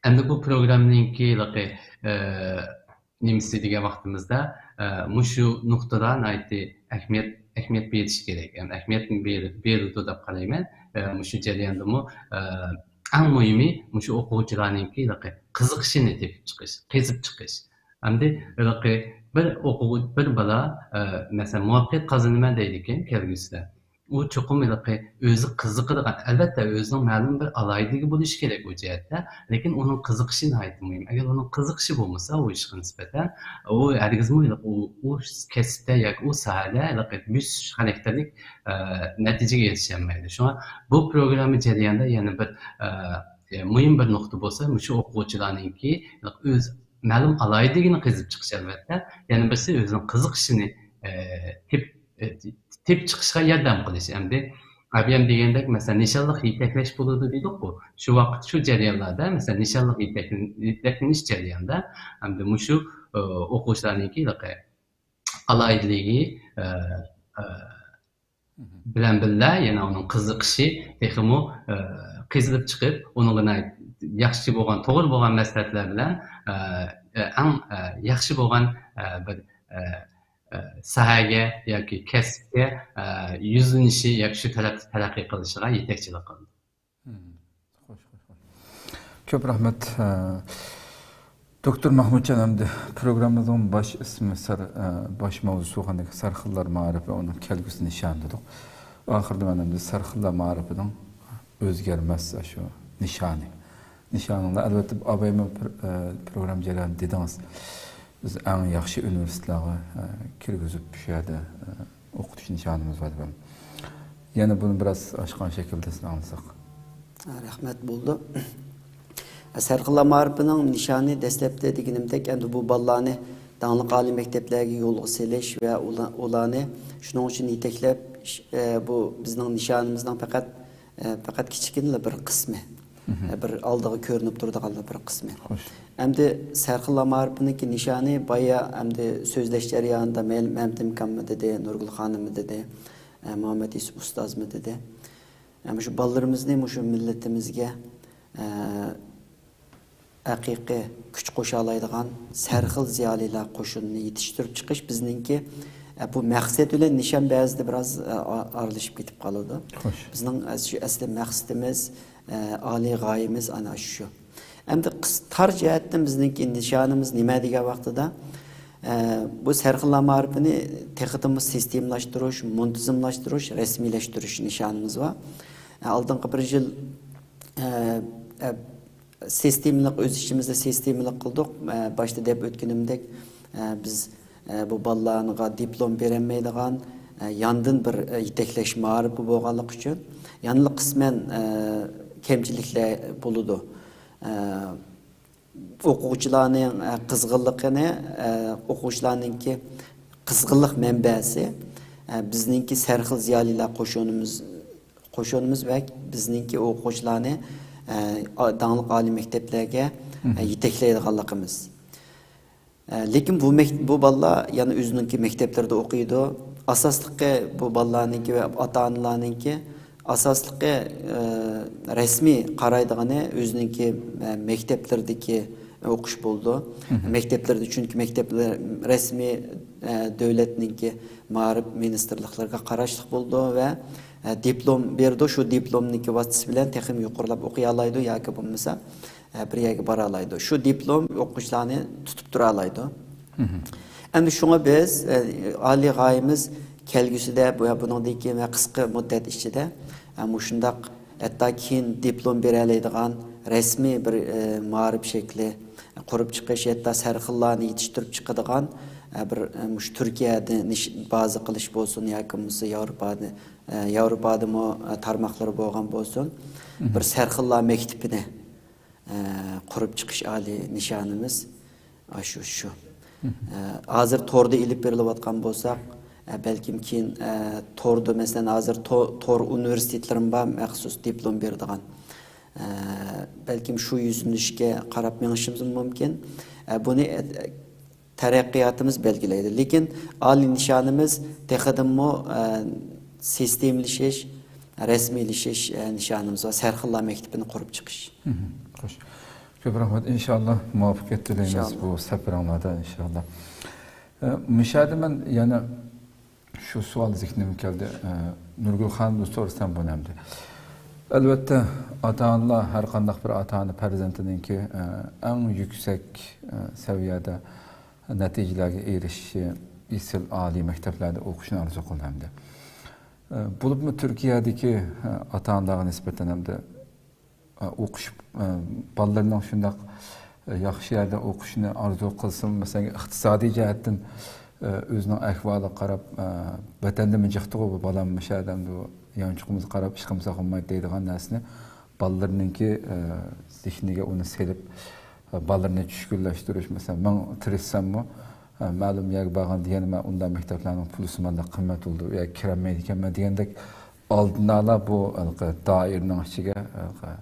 ئەمدى بۇ پروگراممىنىڭكى ھېلىقى، ئە، نېمىسى دېگەن ۋاقتىمىزدا، ئە، مۇشۇ نۇقتىدا ناھايىتى ئەھمىيەت، ئەھمىيەت بېرىش كېرەك. يەنى ئەھمىيەت بېرىلىدۇ دەپ قارايمەن. ئە، مۇشۇ جەرياندىمۇ، ئە، ئەڭ مۇھىمى مۇشۇ ئوقۇغۇچىلارنىڭكى ھېلىقى قىزىقىشىنى تېپىپ چىقىش، قېزىپ چىقىش. ئەمدى ھېلىقى بىر ئوقۇغۇ-، بىر بالا، ئە، مەسىلەن، مۇۋەپپەقىيەت قازىنىمەن دەيدىكەن كەلگۈسىدە. ئۇ چوقۇم ھېلىقى ئۆزى قىزىقىدىغان، ئەلۋەتتە، ئۆزىنىڭ مەلۇم بىر ئالاھىدىلىكى بولۇشى كېرەك ئۇ جەھەتتە، لېكىن ئۇنىڭ قىزىقىشى ناھايىتى مۇھىم. ئەگەر ئۇنىڭ قىزىقىشى بولمىسا، ئۇ ئىشقا نىسبەتەن، ئۇ ھەرگىزمۇ ھېلىقى ئۇ، ئۇ كەسىپتە ياكى ئۇ ساھەدە ھېلىقى بۆسۈش خاراكتېرلىك، ئە، نەتىجىگە ئېرىشەلمەيدۇ. شۇڭا بۇ پروگرامما جەريانىدا يەنە بىر، ئە، مۇھىم بىر نۇقتا بولسا، مۇشۇ ئوقۇغۇچىلارنىڭكى ئۆز مەلۇم ئالاھىدىلىكىنى قېزىپ چىقىش، ئەلۋەتتە. يەنە بىرسى ئۆزىنىڭ قىزىقىشىنى، ئە، تېپ-، ئە، تېپىپ چىقىشقا ياردەم قىلىش. ئەمدى ئابىيەم دېگەندەك، مەسىلەن، نىشانلىق يېتەكلەش بولىدۇ دېدۇققۇ. شۇ ۋاقىت، شۇ جەريانلاردا، مەسىلەن، نىشانلىق يېتەكلىنىش جەريانىدا، ئەمدى مۇشۇ، ئە، ئوقۇغۇچىلارنىڭكى ئالاھىدىلىكى، ئە، ئە، بىلەن بىللە، يەنە ئۇنىڭ قىزىقىشى تېخىمۇ، ئە، قېزىلىپ چىقىپ، ئۇنىڭغا ناھايىتى ياخشى بولغان، توغرا بولغان مەسلىھەتلەر بىلەن، ئە، ئە، ئەڭ، ئە، ياخشى بولغان، ئە، بىر، ئە، ئە، ساھەگە ياكى كەسىپكە، ئە، يۈزلىنىشى ياكى شۇ تەرەپتە تەرەققىي قىلىشىغا يېتەكچىلىك قىلىدۇ. خوش، خوش، خوش. كۆپ رەھمەت. ئە، دوكتور مەھمۇتجان، ئەمدى پروگراممىمىزنىڭ باش ئىسمى سەر-، ئە، باش ماۋزۇسى بولغاندەك سەرخىللار مائارىپى، ئۇنىڭ كەلگۈسى نىشانى دېدۇق. ئاخىرىدا مەن ئەمدى سەرخىللار مائارىپىنىڭ ئۆزگەرمەس شۇ نىشانى، نىشانىڭلار، ئەلۋەتتە، ئابايمۇ پر-، ئە، پروگرامما جەريانىدا دېدىڭىز، بىز ئەڭ ياخشى ئۇنىۋېرسىتېتلارغا، ئە، كىرگۈزۈپ، شۇ يەردە، ئە، ئوقۇتۇش نىشانىمىز بار دەپ. يەنە بۇنى بىراز ئاشقان شەكىلدە سىزدىن ئاڭلىساق. ھە، رەھمەت، بولدى. سەرخىللار مائارىپىنىڭ نىشانى دەسلەپتە دېگىنىمدەك، ئەمدى بۇ بالىلارنى داڭلىق ئالىي مەكتەپلەرگە يولغا سېلىش ۋە ئۇلا-، ئۇلارنى شۇنىڭ ئۈچۈن يېتەكلەپ، ئىش-، ئە، بۇ بىزنىڭ نىشانىمىزنىڭ پەقەت، ئە، پەقەت كىچىككىنىلا بىر قىسمى. ئە، بىر ئالدىغا كۆرۈنۈپ تۇرىدىغانلا بىر قىسمى. خوش. ئەمدى سەرخىللار مائارىپىنىڭكى نىشانى بايا ئەمدى سۆزلەش جەريانىدا مەل-، مەمتىم ئاكاممۇ دېدى، نۇرگۈل خانىممۇ دېدى، ئە، مۇھەممەد يۈسۈپ ئۇستازمۇ دېدى. ئە، مۇشۇ بالىلىرىمىزنى مۇشۇ مىللىتىمىزگە، ئە، ھەقىقىي كۈچ قوشالايدىغان سەرخىل زىيالىيلار قوشۇنىنى يېتىشتۈرۈپ چىقىش بىزنىڭكى، ئە، بۇ مەقسەت بىلەن نىشان بەزىدە بىراز، ئە، ئا-، ئارىلىشىپ كېتىپ قالىدۇ. خوش. بىزنىڭ، ئە، شۇ ئەسلى مەقسىتىمىز، ئە، ئالىي غايىمىز ئەنە شۇ. ئەمدى قىس-، تار جەھەتتىن بىزنىڭكى نىشانىمىز نېمە دېگەن ۋاقتىدا، ئە، بۇ سەرخىللار مائارىپىنى تېخىدىنمۇ سىستېمىلاشتۇرۇش، مۇنتىزىملاشتۇرۇش، رەسمىيلەشتۈرۈش نىشانىمىز بار. ئە، ئالدىنقى بىر يىل، ئە، ئە، سىستېمىلىق، ئۆز ئىچىمىزدە سىستېمىلىق قىلدۇق. ئە، باشتا دەپ ئۆتكىنىمدەك، ئە، بىز، ئە، بۇ بالىلارغا دىپلوم بېرەلمەيدىغان، ئە، ياندىن بىر، ئە، يېتەكلەش مائارىپى بولغانلىقى ئۈچۈن يەنىلا قىسمەن، ئە، كەمچىلىكلەر بولىدۇ. ئە، ئوقۇغۇچىلارنىڭ، ئە، قىزغىنلىقىنى، ئە، ئوقۇغۇچىلارنىڭكى قىزغىنلىق مەنبەسى، ئە، بىزنىڭكى سەرخىل زىيالىيلار قوشۇنىمىز، قوشۇنىمىز ۋە بىزنىڭكى ئوقۇغۇچىلارنى، ئە، ئا-، داڭلىق ئالىي مەكتەپلەرگە، ئە، يېتەكلەيدىغانلىقىمىز. ئە، لېكىن بۇ مەك-، بۇ بالىلار يەنە ئۆزىنىڭكى مەكتەپلىرىدە ئوقۇيدۇ. ئاساسلىقى بۇ بالىلارنىڭكى ۋە ئاتا-ئانىلارنىڭكى ئاساسلىقى، ئە، رەسمىي قارايدىغىنى ئۆزىنىڭكى، ئە، مەكتەپلىرىدىكى ئوقۇش بولىدۇ. مەكتەپلىرىدە، چۈنكى مەكتەپلەر رەسمىي، ئە، دۆلەتنىڭكى مائارىپ مىنىستىرلىقلىرىغا قاراشلىق بولىدۇ ۋە، ئە، دىپلوم بېرىدۇ. شۇ دىپلومنىڭكى ۋاسىتىسى بىلەن تېخىمۇ يۇقىرىلاپ ئوقۇيالايدۇ ياكى بولمىسا، ئە، بىر يەرگە بارالايدۇ. شۇ دىپلوم ئوقۇغۇچىلارنى تۇتۇپ تۇرالايدۇ. ئەمدى شۇڭا بىز، ئە، ئالىي غايىمىز كەلگۈسىدە بۇ، بۇنىڭدىن كېيىن ۋە قىسقا مۇددەت ئىچىدە، ئە، مۇشۇنداق ھەتتا كېيىن دىپلوم بېرەلەيدىغان رەسمىي بىر، ئە، مائارىپ شەكلى قۇرۇپ چىقىش، ھەتتا سەرخىللارنى يېتىشتۈرۈپ چىقىدىغان، ئە، بىر، ئە، مۇشۇ تۈركىيەدە نىش-، بازا قىلىش بولسۇن ياكى بولمىسا ياۋروپادا، ئە، ياۋروپادىمۇ، ئە، تارماقلىرى بولغان بولسۇن، بىر سەرخىللار مەكتىپىنى ئە، قۇرۇپ چىقىش ئالىي نىشانىمىز ئاشۇ، شۇ. ئە، ھازىر توردا ئېلىپ بېرىلىۋاتقان بولساق، ئە، بەلكىم كېيىن، ئە، توردا، مەسىلەن، ھازىر تو-، تور ئۇنىۋېرسىتېتلىرىمۇ بار، مەخسۇس دىپلوم بېرىدىغان. ئە، بەلكىم شۇ يۈزلىنىشكە قاراپ مېڭىشىمىز مۇمكىن. ئە، بۇنى، ئە، تەرەققىياتىمىز بەلگىلەيدۇ. لېكىن ئالىي نىشانىمىز تېخىدىنمۇ، ئە، سىستېمىلىشىش، رەسمىيلىشىش، ئە، نىشانىمىز بار. سەرخىللار مەكتىپىنى قۇرۇپ چىقىش. خوش. كۆپ رەھمەت. ئىنشاللا مۇۋەپپەقىيەت تىلەيمىز ئىنشاللا. بۇ سەپىرىڭلاردا ئىنشاللا. ئە، مۇشۇ يەردە مەن يەنە شۇ سوئال زېھنىمگە كەلدى. ئە، نۇرگۈل خانىمدىن سورىسام بۇنى ئەمدى. ئەلۋەتتە، ئاتا-ئانىلار، ھەر قانداق بىر ئاتا-ئانا پەرزەنتىنىڭكى، ئە، ئەڭ يۈكسەك، ئە، سەۋىيەدە نەتىجىلەرگە ئېرىشىشى، ئېسىل ئالىي مەكتەپلەردە ئوقۇشىنى ئارزۇ قىلىدۇ ئەمدى. ئە، بولۇپمۇ تۈركىيەدىكى، ئە، ئاتا-ئانىلارغا نىسبەتەن ئەمدى، ئە، ئوقۇش، ئە، بالىلىرىنىڭ شۇنداق، ئە، ياخشى يەردە ئوقۇشىنى ئارزۇ قىلسىمۇ، مەسىلەن، ئىقتىسادىي جەھەتتىن، ئە، ئۆزىنىڭ ئەھۋالىغا قاراپ، ئە، ۋەتەندىمۇ جىقتىغۇ بۇ بالام، مۇشۇ يەردە ئەمدى يانچۇقىمىزغا قاراپ ئىشقا بولمايدۇ دەيدىغان نەرسىنى بالىلىرىنىڭكى، ئە، زېھنىگە ئۇنى سېلىپ، ئە، بالىلىرىنى چۈشكۈنلەشتۈرۈش، مەسىلەن، مىڭ تىرىشساممۇ، ئە، مەلۇم يەرگە بارغاندا يەنە مەن ئۇنداق مەكتەپلەرنىڭ پۇلىسى مانداق قىممەت بولىدۇ، ئۇ يەرگە كىرەلمەيدىكەنمەن دېگەندەك ئالدىن ئالا بۇ ھېلىقى دائىرىنىڭ ئىچىگە، ھېلىقى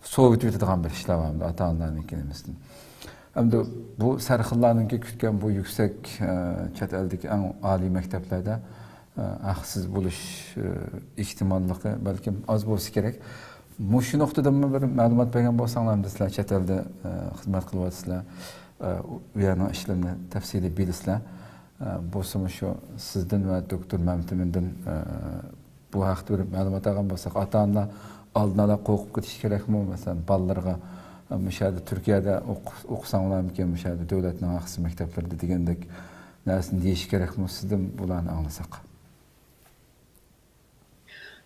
سوۋۇتۇۋېتىدىغان بىر ئىشلار بار ئەمدى ئاتا-ئانىلارنىڭكى نېمىسىدىن. ئەمدى بۇ سەرخىللارنىڭكى كۈتكەن بۇ يۈكسەك، ئە، چەت ئەلدىكى ئەڭ ئالىي مەكتەپلەردە، ئە، ھەقسىز بولۇش، ئە، ئېھتىماللىقى بەلكىم ئاز بولسا كېرەك. مۇشۇ نۇقتىدىنمۇ بىر مەلۇمات بەرگەن بولساڭلار، ئەمدى سىلەر چەت ئەلدە، ئە، خىزمەت قىلىۋاتىسىلەر، ئە، ئۇ يەرنىڭ ئىشلىرىنى تەپسىلىي بىلىسىلەر. ئە، بولسىمۇ شۇ سىزدىن ۋە دوكتور مەمتىمىندىن، ئە، بۇ ھەقتە بىر مەلۇمات ئالغان بولساق، ئاتا-ئانىلار ئالدىن ئالا قورقۇپ كېتىشى كېرەكمۇ؟ مەسىلەن، بالىلىرىغا، مۇشۇ يەردە تۈركىيەدە ئوق-، ئوقۇساڭلارمىكىن، مۇشۇ يەردە دۆلەتنىڭ ھەقسىز مەكتەپلىرىدە دېگەندەك نەرسىنى دېيىشى كېرەكمۇ؟ سىزدىن بۇلارنى ئاڭلىساق.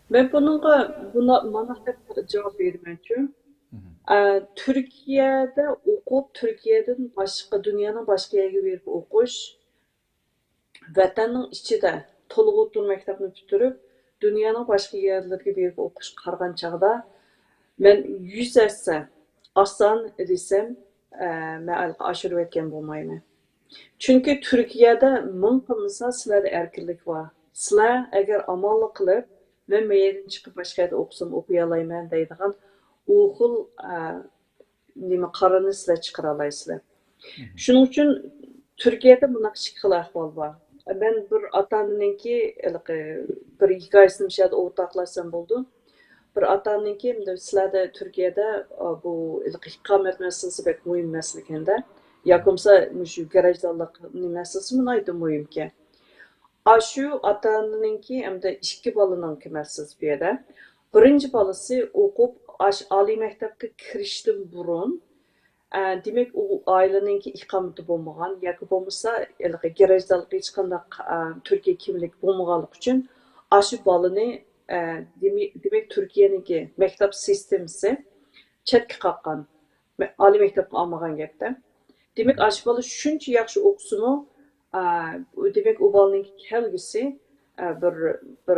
مەن بۇنىڭغا بۇنا-، مانا دەپ جاۋاب بېرىمەنچۇ. ئە، تۈركىيەدە ئوقۇپ، تۈركىيەدىن باشقا، دۇنيانىڭ باشقا يەرگە بېرىپ ئوقۇش، ۋەتەننىڭ ئىچىدە تولۇق ئوتتۇرا مەكتەپنى پۈتتۈرۈپ، دۇنيانىڭ باشقا يەرلىرىگە بېرىپ ئوقۇشقا قارىغان چاغدا، مەن يۈز ھەسسە ئاسان دېسەم، ئە، مەن ئاشۇرۇۋەتكەن بولمايمەن. چۈنكى تۈركىيەدە مىڭ قىلمىسا سىلەردە ئەركىنلىك بار. سىلەر ئەگەر ئامانلىق قىلىپ، مەن مەيەردىن چىقىپ باشقا يەردە ئوقۇسام ئوقۇيالايمەن دەيدىغان ئۇ خىل، ئە، نېمە قارارنى سىلەر چىقىرالايسىلەر. شۇنىڭ ئۈچۈن تۈركىيەدە مۇنداق ئىككى خىل ئەھۋال بار. مەن بىر ئاتا-ئانىنىڭكى ھېلىقى بىر ھېكايىسىنى مۇشۇ يەردە ئورتاقلاشسام بولىدۇ. بىر ئاتا-ئانىنىڭكى، مۇنداق، سىلەردە تۈركىيەدە، ئا، بۇ ھېلىقى ئىقامەت مەسىلىسى بەك مۇھىم مەسىلە ئىكەن-دە. ياكى بولمىسا مۇشۇ گېرەژدارلىق مەسىلىسىمۇ ناھايىتى مۇھىمكەن. ئاشۇ ئاتا-ئانىنىڭكى ھەمدە ئىككى بالىنىڭكى مەسىلىسى بۇ يەردە. بىرىنچى بالىسى ئوقۇپ، ئاش-، ئالىي مەكتەپكە كىرىشتىن بۇرۇن، ئە، دېمەك، ئۇ ئائىلىنىڭكى ئىقامىتى بولمىغان ياكى بولمىسا ھېلىقى گېرەژدارلىق، ھېچقانداق، ئە، تۈركىي كىملىك بولمىغانلىقى ئۈچۈن ئاشۇ بالىنى، ئە، دېمە-، دېمەك، تۈركىيەنىڭكى مەكتەپ سىستېمىسى چەتكە قاققان. مە-، ئالىي مەكتەپكە ئالمىغان گەپتە. دېمەك، ئاشۇ بالا شۇنچە ياخشى ئوقۇسىمۇ، ئا، ئۇ، دېمەك، ئۇ بالىنىڭكى كەلگۈسى، ئا، بىر، بىر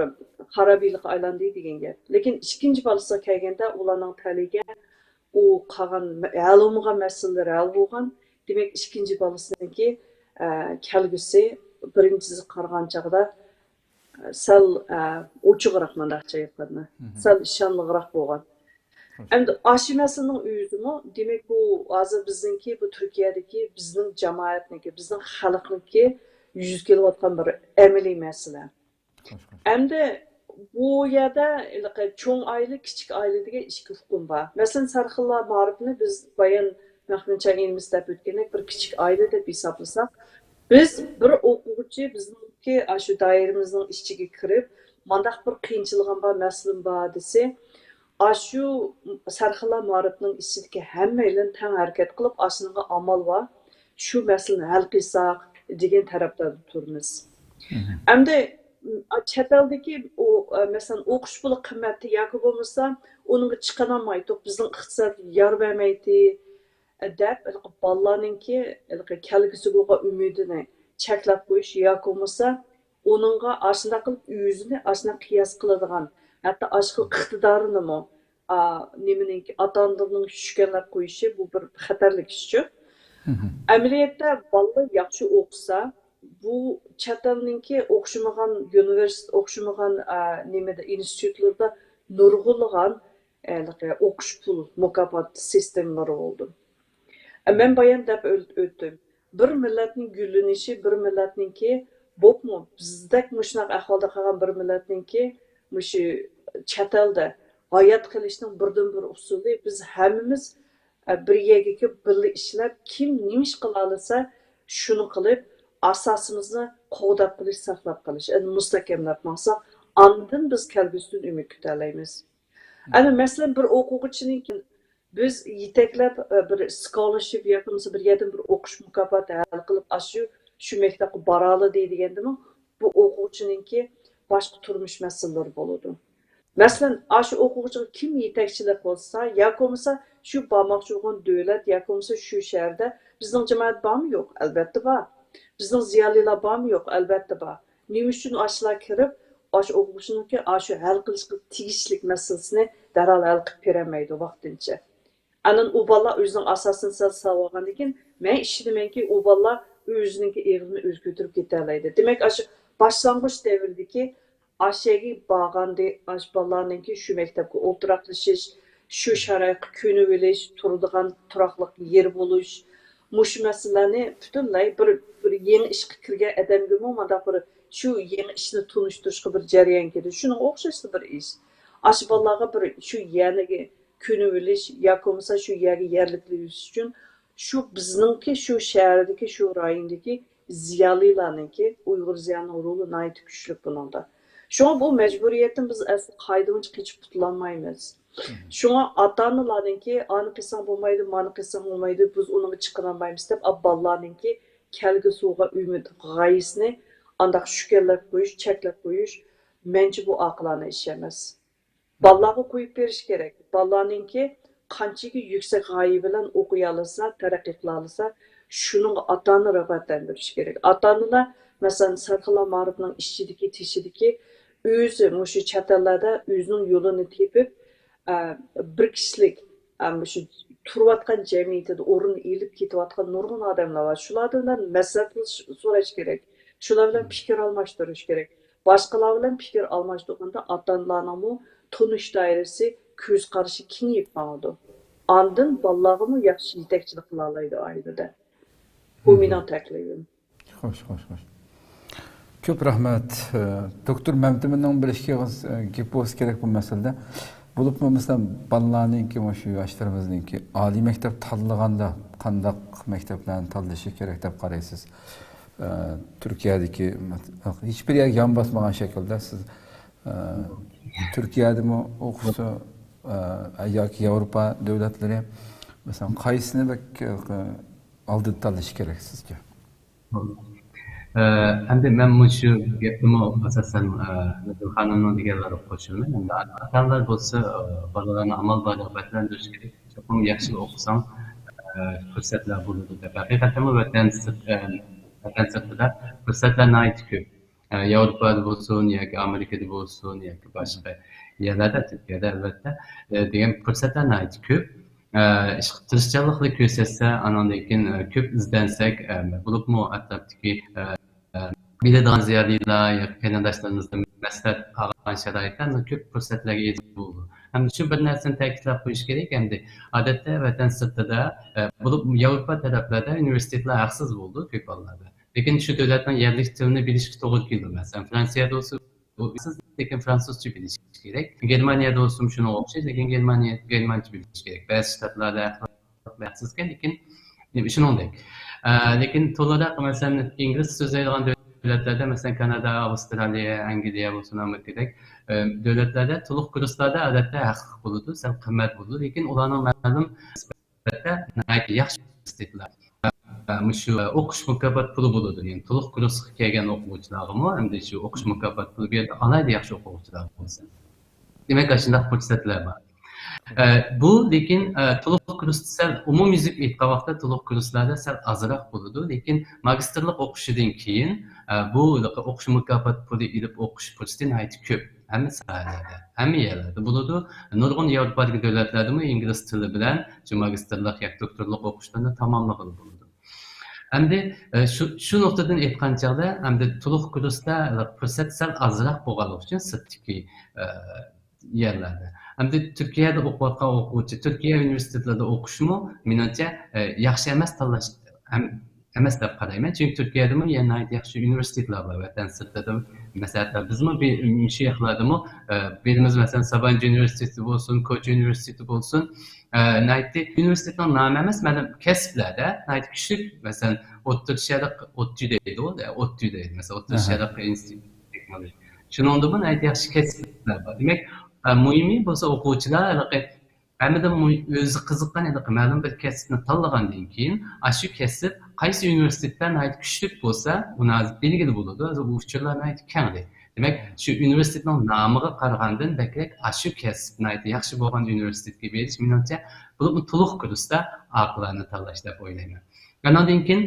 خارابىلىققا ئايلاندى دېگەن گەپ. لېكىن ئىككىنچى بالىسىغا كەلگەندە، ئۇلارنىڭ تەلىيىگە ئۇ قالغان مە-، ھەل بولمىغان مەسىلىلىرى ھەل بولغان. دېمەك، ئىككىنچى بالىسىنىڭكى، ئا، كەلگۈسى بىرىنچىسىگە قارىغان چاغدا سەل، ئە، ئوچۇقراق مۇنداقچە ئېيتقاندا. سەل ئىشانغۇراق بولغان. ئەمدى ئاشۇ مەسىلىنىڭ ئۆزىمۇ، دېمەك، بۇ ھازىر بىزنىڭكى، بۇ تۈركىيەدىكى بىزنىڭ جامائەتنىڭكى، بىزنىڭ خەلقنىڭكى يۈز كېلىۋاتقان بىر ئەمەلىي مەسىلە. ئەمدى بۇ يەردە ھېلىقى چوڭ ئائىلە، كىچىك ئائىلە دېگەن ئىككى ئۇقۇم بار. مەسىلەن، سەرخىللار مائارىپىنى بىز بايان مەخمۇتجان ئىنىمىز دەپ ئۆتكەندەك بىر كىچىك ئائىلە دەپ ھېسابلىساق، بىز بىر ئوقۇغۇچى، بىزنىڭكى ئاشۇ دائىرىمىزنىڭ ئىچىگە كىرىپ، مانداق بىر قىيىنچىلىقىم بار، مەسىلىم بار دېسە، ئاشۇ سەرخىللار مائارىپىنىڭ ئىچىدىكى ھەممەيلەن تەڭ ھەرىكەت قىلىپ، ئاشۇنىڭغا ئامال بار، شۇ مەسىلىنى ھەل قىلساق دېگەن تەرەپلەردە تۇرىمىز. ئەمدى، ئا، چەت ئەلدىكى ئۇ، ئە، مەسىلەن، ئوقۇش پۇلى قىممەتتە ياكى بولمىسا ئۇنىڭغا چىقىنالمايتتۇق، بىزنىڭ ئىقتىساد يار بەرمەيتتى، ئە، دەپ، ھېلىقى بالىلارنىڭكى ھېلىقى كەلگۈسىگە بولغان ئۈمىدىنى چەكلەپ قويۇش ياكى بولمىسا ئۇنىڭغا ئاشۇنداق قىلىپ ئۆزىنى ئاشۇنداق قىياس قىلىدىغان، ھەتتا ئاشۇ خىل ئىقتىدارىنىمۇ، ئا، نېمىنىڭكى، ئاتا-ئانىلىرىنىڭ شۈكەنلەپ قويۇشى بۇ بىر خەتەرلىك ئىشچۇ. ئەمەلىيەتتە بالىلار ياخشى ئوقۇسا، بۇ چەت ئەلنىڭكى ئوخشىمىغان يۇنىۋېرسىتېت، ئوخشىمىغان، ئا، نېمىدە، ئىنستىتۇتلىرىدا نۇرغۇنلىغان، ئە، ئوقۇش پۇل مۇكاپات سىستېمىلىرى بولىدۇ. ئە، مەن بايان دەپ ئۆت-، ئۆتتۈم. بىر مىللەتنىڭ گۈللىنىشى، بىر مىللەتنىڭكى، بولۇپمۇ بىزدەك مۇشۇنداق ئەھۋالدا قالغان بىر مىللەتنىڭكى مۇشۇ چەت ئەلدە ھايات قېلىشنىڭ بىردىنبىر ئۇسۇلى، بىز ھەممىمىز، ئە، بىر يەرگە كېلىپ، بىللە ئىشلەپ، كىم نېمە ئىش قىلالىسا، شۇنى قىلىپ، ئاساسىمىزنى قوغداپ قېلىش، ساقلاپ قېلىش، ئەنە مۇستەھكەملەپ ماڭساق، ئاندىن بىز كەلگۈسىدىن ئۈمىد كۈتەلەيمىز. ئەنە، مەسىلەن، بىر ئوقۇغۇچىنىڭكى بىز يېتەكلەپ، ئە، بىر سكولارشىپ ياكى بولمىسا بىر يەردىن بىر ئوقۇش مۇكاپاتى ھەل قىلىپ، ئاشۇ، شۇ مەكتەپكە بارالىدى دېگەندىمۇ، بۇ ئوقۇغۇچىنىڭكى باشقا تۇرمۇش مەسىلىلىرى بولىدۇ. مەسىلەن، ئاشۇ ئوقۇغۇچىغا كىم يېتەكچىلىك قىلسا ياكى بولمىسا شۇ بارماقچى بولغان دۆلەت ياكى بولمىسا شۇ شەھەردە بىزنىڭ جامائەت بارمۇ يوق؟ ئەلۋەتتە بار. بىزنىڭ زىيالىيلار بارمۇ يوق؟ ئەلۋەتتە بار. نېمە ئۈچۈن ئاشۇلار كىرىپ، ئاشۇ ئوقۇغۇچىنىڭكى ئاشۇ ھەل قىلىشقا تېگىشلىك مەسىلىسىنى دەرھال ھەل قىلىپ بېرەلمەيدۇ ۋاقتىنچە؟ ئاندىن ئۇ بالىلار ئۆزىنىڭ ئاساسىنى سەل ساۋالغاندىن كېيىن، مەن ئىشىنىمەنكى، ئۇ بالىلار ئۆزىنىڭكى ئېغىزىنى ئۆزى كۆتۈرۈپ كېتەلەيدۇ. دېمەك، ئاشۇ باشلانغۇچ دەۋردىكى ئاشۇ يەرگە بارغاندا، ئاشۇ بالىلارنىڭكى شۇ مەكتەپكە ئولتۇراقلىشىش، شۇ شارائىتقا كۆنۈۋېلىش، تۇرىدىغان تۇراقلىق يېرى بولۇش، مۇشۇ مەسىلىلەرنى پۈتۈنلەي بىر، بىر يېڭى ئىشقا كىرگەن ئادەمگىمۇ مانداق بىر شۇ يېڭى ئىشنى تونۇشتۇرۇشقا بىر جەريان كېلىدۇ. شۇنىڭغا ئوخشاشلا بىر ئىش. ئاشۇ بالىلارغا بىر شۇ يەرنىگە كۆنۈۋېلىش ياكى بولمىسا شۇ يەرگە يەرلىكلىشىش ئۈچۈن شۇ بىزنىڭكى، شۇ شەھەردىكى، شۇ رايوندىكى زىيالىيلارنىڭكى، ئۇيغۇر زىيالىيلارنىڭ رولى ناھايىتى كۈچلۈك بۇنىڭدا. شۇڭا بۇ مەجبۇرىيەتتىن بىز ئەسلى قايدىمىچە قېچىپ قۇتۇلالمايمىز. شۇڭا ئاتا-ئانىلارنىڭكى، ئانى قىلساڭ بولمايدۇ، مانا قىلساڭ بولمايدۇ، بىز ئۇنىڭغا چىقىرالمايمىز دەپ، بالىلارنىڭكى كەلگۈسىگە ئۈمىد، غايىسىنى ئانداق شۈكەنلەپ قويۇش، چەكلەپ قويۇش، مەنچە بۇ ئاقىلانە ئىش ئەمەس. بالىلارغا قويۇپ بېرىش كېرەك. بالىلارنىڭكى قانچىكى يۈكسەك غايە بىلەن ئوقۇيالىسا، تەرەققىي قىلالىسا، شۇنىڭغا ئاتا-ئانا رىغبەتلەندۈرۈش كېرەك. ئاتا-ئانىلار، مەسىلەن، سەرخىللار مائارىپىنىڭ ئىچىدىكى، تېشىدىكى ئۆزى مۇشۇ چەت ئەللەردە ئۆزىنىڭ يولىنى تېپىپ، ئە، بىر كىشىلىك، ئە، مۇشۇ تۇرۇۋاتقان جەمئىيىتىدە ئورۇن ئېلىپ كېتىۋاتقان نۇرغۇن ئادەملەر بار. شۇلاردىن مەسلىھەت سوراش كېرەك. شۇلار بىلەن پىكىر ئالماشتۇرۇش كېرەك. باشقىلار بىلەن پىكىر ئالماشتۇرغاندا ئاتا-ئانىلارنىڭمۇ تونۇش دائىرىسى، كۆز قارىشى كېڭىيىپ ماڭىدۇ. ئاندىن بالىلارغىمۇ ياخشى يېتەكچىلىك قىلالايدۇ ئائىلىدە. بۇ مېنىڭ تەكلىپىم. خوش، خوش، خوش. كۆپ رەھمەت. ئە، دوكتور مەمتىمىننىڭ بىر ئىككى ئېغىز، ئە، گېپى بولسا كېرەك بۇ مەسىلىدە. بولۇپمۇ مەسىلەن، بالىلارنىڭكى، مۇشۇ ياشلىرىمىزنىڭكى ئالىي مەكتەپ تاللىغاندا قانداق مەكتەپلەرنى تاللىشى كېرەك دەپ قارايسىز؟ ئە، تۈركىيەدىكى، ھېچبىر يەرگە يان باسمىغان شەكىلدە سىز، ئە، تۈركىيەدىمۇ ئوقۇسا، ئە، ياكى ياۋروپا دۆلەتلىرى، مەسىلەن، قايسىنى بەك، ئە، ئالدىدا تاللىشى كېرەك سىزچە؟ ئە، ئەمدى مەن مۇشۇ گەپنىمۇ ئاساسەن، ئە، نۇرجان خانىمنىڭ دېگەنلىرىگە قوشۇلىمەن. ئەمدى ئاتا-ئانىلار بولسا، ئە، بالىلارنى ئامال بار رىغبەتلەندۈرۈش كېرەك. چوقۇم ياخشى ئوقۇساڭ، ئە، پۇرسەتلەر بولىدۇ دەپ. ھەقىقەتەنمۇ ۋەتەن سىرت-، ئە، ۋەتەن سىرتىدا پۇرسەتلەر ناھايىتى كۆپ. ئە، ياۋروپادا بولسۇن ياكى ئامېرىكىدا بولسۇن ياكى باشقا يەرلەردە، تۈركىيەدە ئەلۋەتتە، ئە، دېگەن پۇرسەتلەر ناھايىتى كۆپ. ئە، ئىش-، تىرىشچانلىقنى كۆرسەتسە، ئاناندىن كېيىن، ئە، كۆپ ئىزدەنسەك، ئە، بولۇپمۇ ئەتراپتىكى، ئە، ئە، بىلىدىغان زىيالىيلار ياكى قېرىنداشلىرىمىزدىن مەسلىھەت ئالغان شارائىتتا كۆپ پۇرسەتلەرگە ئىگە بولىدۇ. ھەم شۇ بىر نەرسىنى تەكىتلەپ قويۇش كېرەك، ئەمدى ئادەتتە ۋەتەن سىرتىدا، ئە، بولۇپمۇ ياۋروپا تەرەپلەردە ئۇنىۋېرسىتېتلار ھەقسىز بولىدۇ كۆپ ھاللاردا. لېكىن شۇ دۆلەتنىڭ يەرلىك تىلىنى بىلىشكە توغرا كېلىدۇ. مەسىلەن، فرانسىيەدە بولسا ئۇ ھەقسىز، لېكىن فرانسۇزچە بىلىش كېرەك. گېرمانىيەدە بولسىمۇ شۇنىڭغا ئوخشاش، لېكىن گېرمانىيە، گېرمانچە بىلىش كېرەك. بەزى شتاتلاردا ھەقسىزكەن، لېكىن شۇنىڭدەك. ئە، لېكىن تولىراق، مەسىلەن، ئىنگلىز سۆزلەيدىغان دۆلەتلەردە، مەسىلەن، كانادا، ئاۋسترالىيە، ئەنگلىيە بولسۇن، ئامېرىكىدەك، ئە، دۆلەتلەردە تولۇق كۇرسلاردا ئادەتتە ھەقلىق بولىدۇ، سەل قىممەت بولىدۇ، لېكىن ئۇلارنىڭ مەلۇم نىسبەتتە ناھايىتى ياخشى ئۇنىۋېرسىتېتلار. مۇشۇ ئوقۇش مۇكاپات پۇلى بولىدۇ. يەنى تولۇق كۇرسقا كەلگەن ئوقۇغۇچىلارغىمۇ ئەمدى شۇ ئوقۇش مۇكاپات پۇلى بېرىدۇ، ئالاھىدە ياخشى ئوقۇغۇچىلار بولسا. دېمەك، ئاشۇنداق پۇرسەتلەر بار. ئە، بۇ لېكىن، ئە، تولۇق كۇرستا سەل ئومۇميۈزلۈك ئېيتقان ۋاقىتتا تولۇق كۇرسلاردا سەل ئازراق بولىدۇ. لېكىن ماگىستىرلىق ئوقۇشىدىن كېيىن، ئە، بۇ ئوقۇش مۇكاپات پۇلى ئېلىپ ئوقۇش پۇرسىتى ناھايىتى كۆپ. ھەممە ساھەلەردە، ھەممە يەرلەردە بولىدۇ. نۇرغۇن ياۋروپادىكى دۆلەتلەردىمۇ ئىنگلىز تىلى بىلەن شۇ ماگىستىرلىق ياكى دوكتورلۇق ئوقۇشلىرىنى تاماملىغىلى بولىدۇ. ئەمدى، ئە، شۇ، شۇ نۇقتىدىن ئېيتقان چاغدا، ئەمدى تولۇق كۇرستا پۇرسەت سەل ئازراق بولغانلىقى ئۈچۈن سىرتتىكى، ئە، يەرلەردە. ئەمدى تۈركىيەدە ئوقۇۋاتقان ئوقۇغۇچى تۈركىيە ئۇنىۋېرسىتېتلىرىدا ئوقۇشمۇ، مېنىڭچە، ئە، ياخشى ئەمەس تاللاش ھەم ئەمەس دەپ قارايمەن. چۈنكى تۈركىيەدىمۇ يەنە ناھايىتى ياخشى ئۇنىۋېرسىتېتلار بار، ۋەتەن سىرتىدا. مەسىلەن، بىزمۇ بىر، مۇشۇ ياقلاردىمۇ، ئە، بىلىمىز، مەسىلەن، سابانجى ئۇنىۋېرسىتېتى بولسۇن، كوچا ئۇنىۋېرسىتېتى بولسۇن، ئە، ناھايىتى ئۇنىۋېرسىتېتنىڭ نامى ئەمەس، مەلۇم كەسىپلەردە ناھايىتى كۈچلۈك، مەسىلەن، ئوتتۇرا شەرق ئوتچۇ دەيدۇ، ئوتچۇ دەيدۇ، مەسىلەن، ئوتتۇرا شەرق ئىنستىتۇت تېخنولوگىيە. شۇنىڭدىمۇ ناھايىتى ياخشى كەسىپلەر بار. دېمەك، ئە، مۇھىمى بولسا ئوقۇغۇچىلار ھېلىقى ھەممىدىن مۇھىم، ئۆزى قىزىققان ھېلىقى مەلۇم بىر كەسىپنى تاللىغاندىن كېيىن، ئاشۇ كەسىپ قايسى ئۇنىۋېرسىتېتتا ناھايىتى كۈچلۈك بولسا، ئۇنى ھازىر بىلگىلى بولىدۇ. ھازىر بۇ ئۇچۇرلار ناھايىتى كەڭرى. دېمەك، شۇ ئۇنىۋېرسىتېتنىڭ نامىغا قارىغاندىن بەكرەك ئاشۇ كەسىپ ناھايىتى ياخشى بولغان ئۇنىۋېرسىتېتكە بېرىش، مېنىڭچە، بولۇپمۇ تولۇق كۇرستا ئاقىلانە تاللاش دەپ ئويلايمەن. ئانىڭدىن كېيىن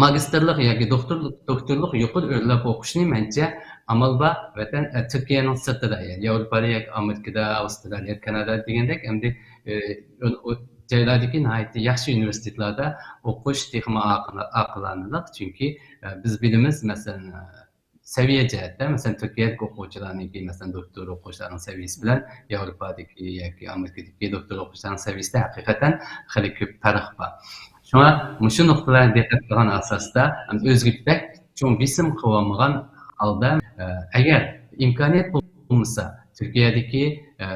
ماگىستىرلىق ياكى دوكتورلۇق، دوكتورلۇق يۇقىرى ئۆرلەپ ئوقۇشنى مەنچە ئامال بار ۋەتەن، ئە، تۈركىيەنىڭ سىرتىدا، يەنى ياۋروپادا ياكى ئامېرىكىدا، ئاۋسترالىيە، كانادا دېگەندەك ئەمدى، ئە، ئۇ، ئۇ جايلاردىكى ناھايىتى ياخشى ئۇنىۋېرسىتېتلاردا ئوقۇش تېخىمۇ ئاقىل-، ئاقىلانىلىق. چۈنكى، ئە، بىز بىلىمىز، مەسىلەن، ئە، سەۋىيە جەھەتتە، مەسىلەن، تۈركىيەدىكى ئوقۇغۇچىلارنىڭكى، مەسىلەن، دوكتور ئوقۇغۇچىلارنىڭ سەۋىيىسى بىلەن ياۋروپادىكى ياكى ئامېرىكىدىكى دوكتور ئوقۇغۇچىلارنىڭ سەۋىيىسىدە ھەقىقەتەن خېلى كۆپ پەرق بار. شۇڭا مۇشۇ نۇقتىلارنى دىققەت قىلغان ئاساستا، ئۆزىگە بەك چوڭ بېسىم قىلىۋالمىغان ھالدا، ئە، ئەگەر ئىمكانىيەت بولمىسا، تۈركىيەدىكى، ئە،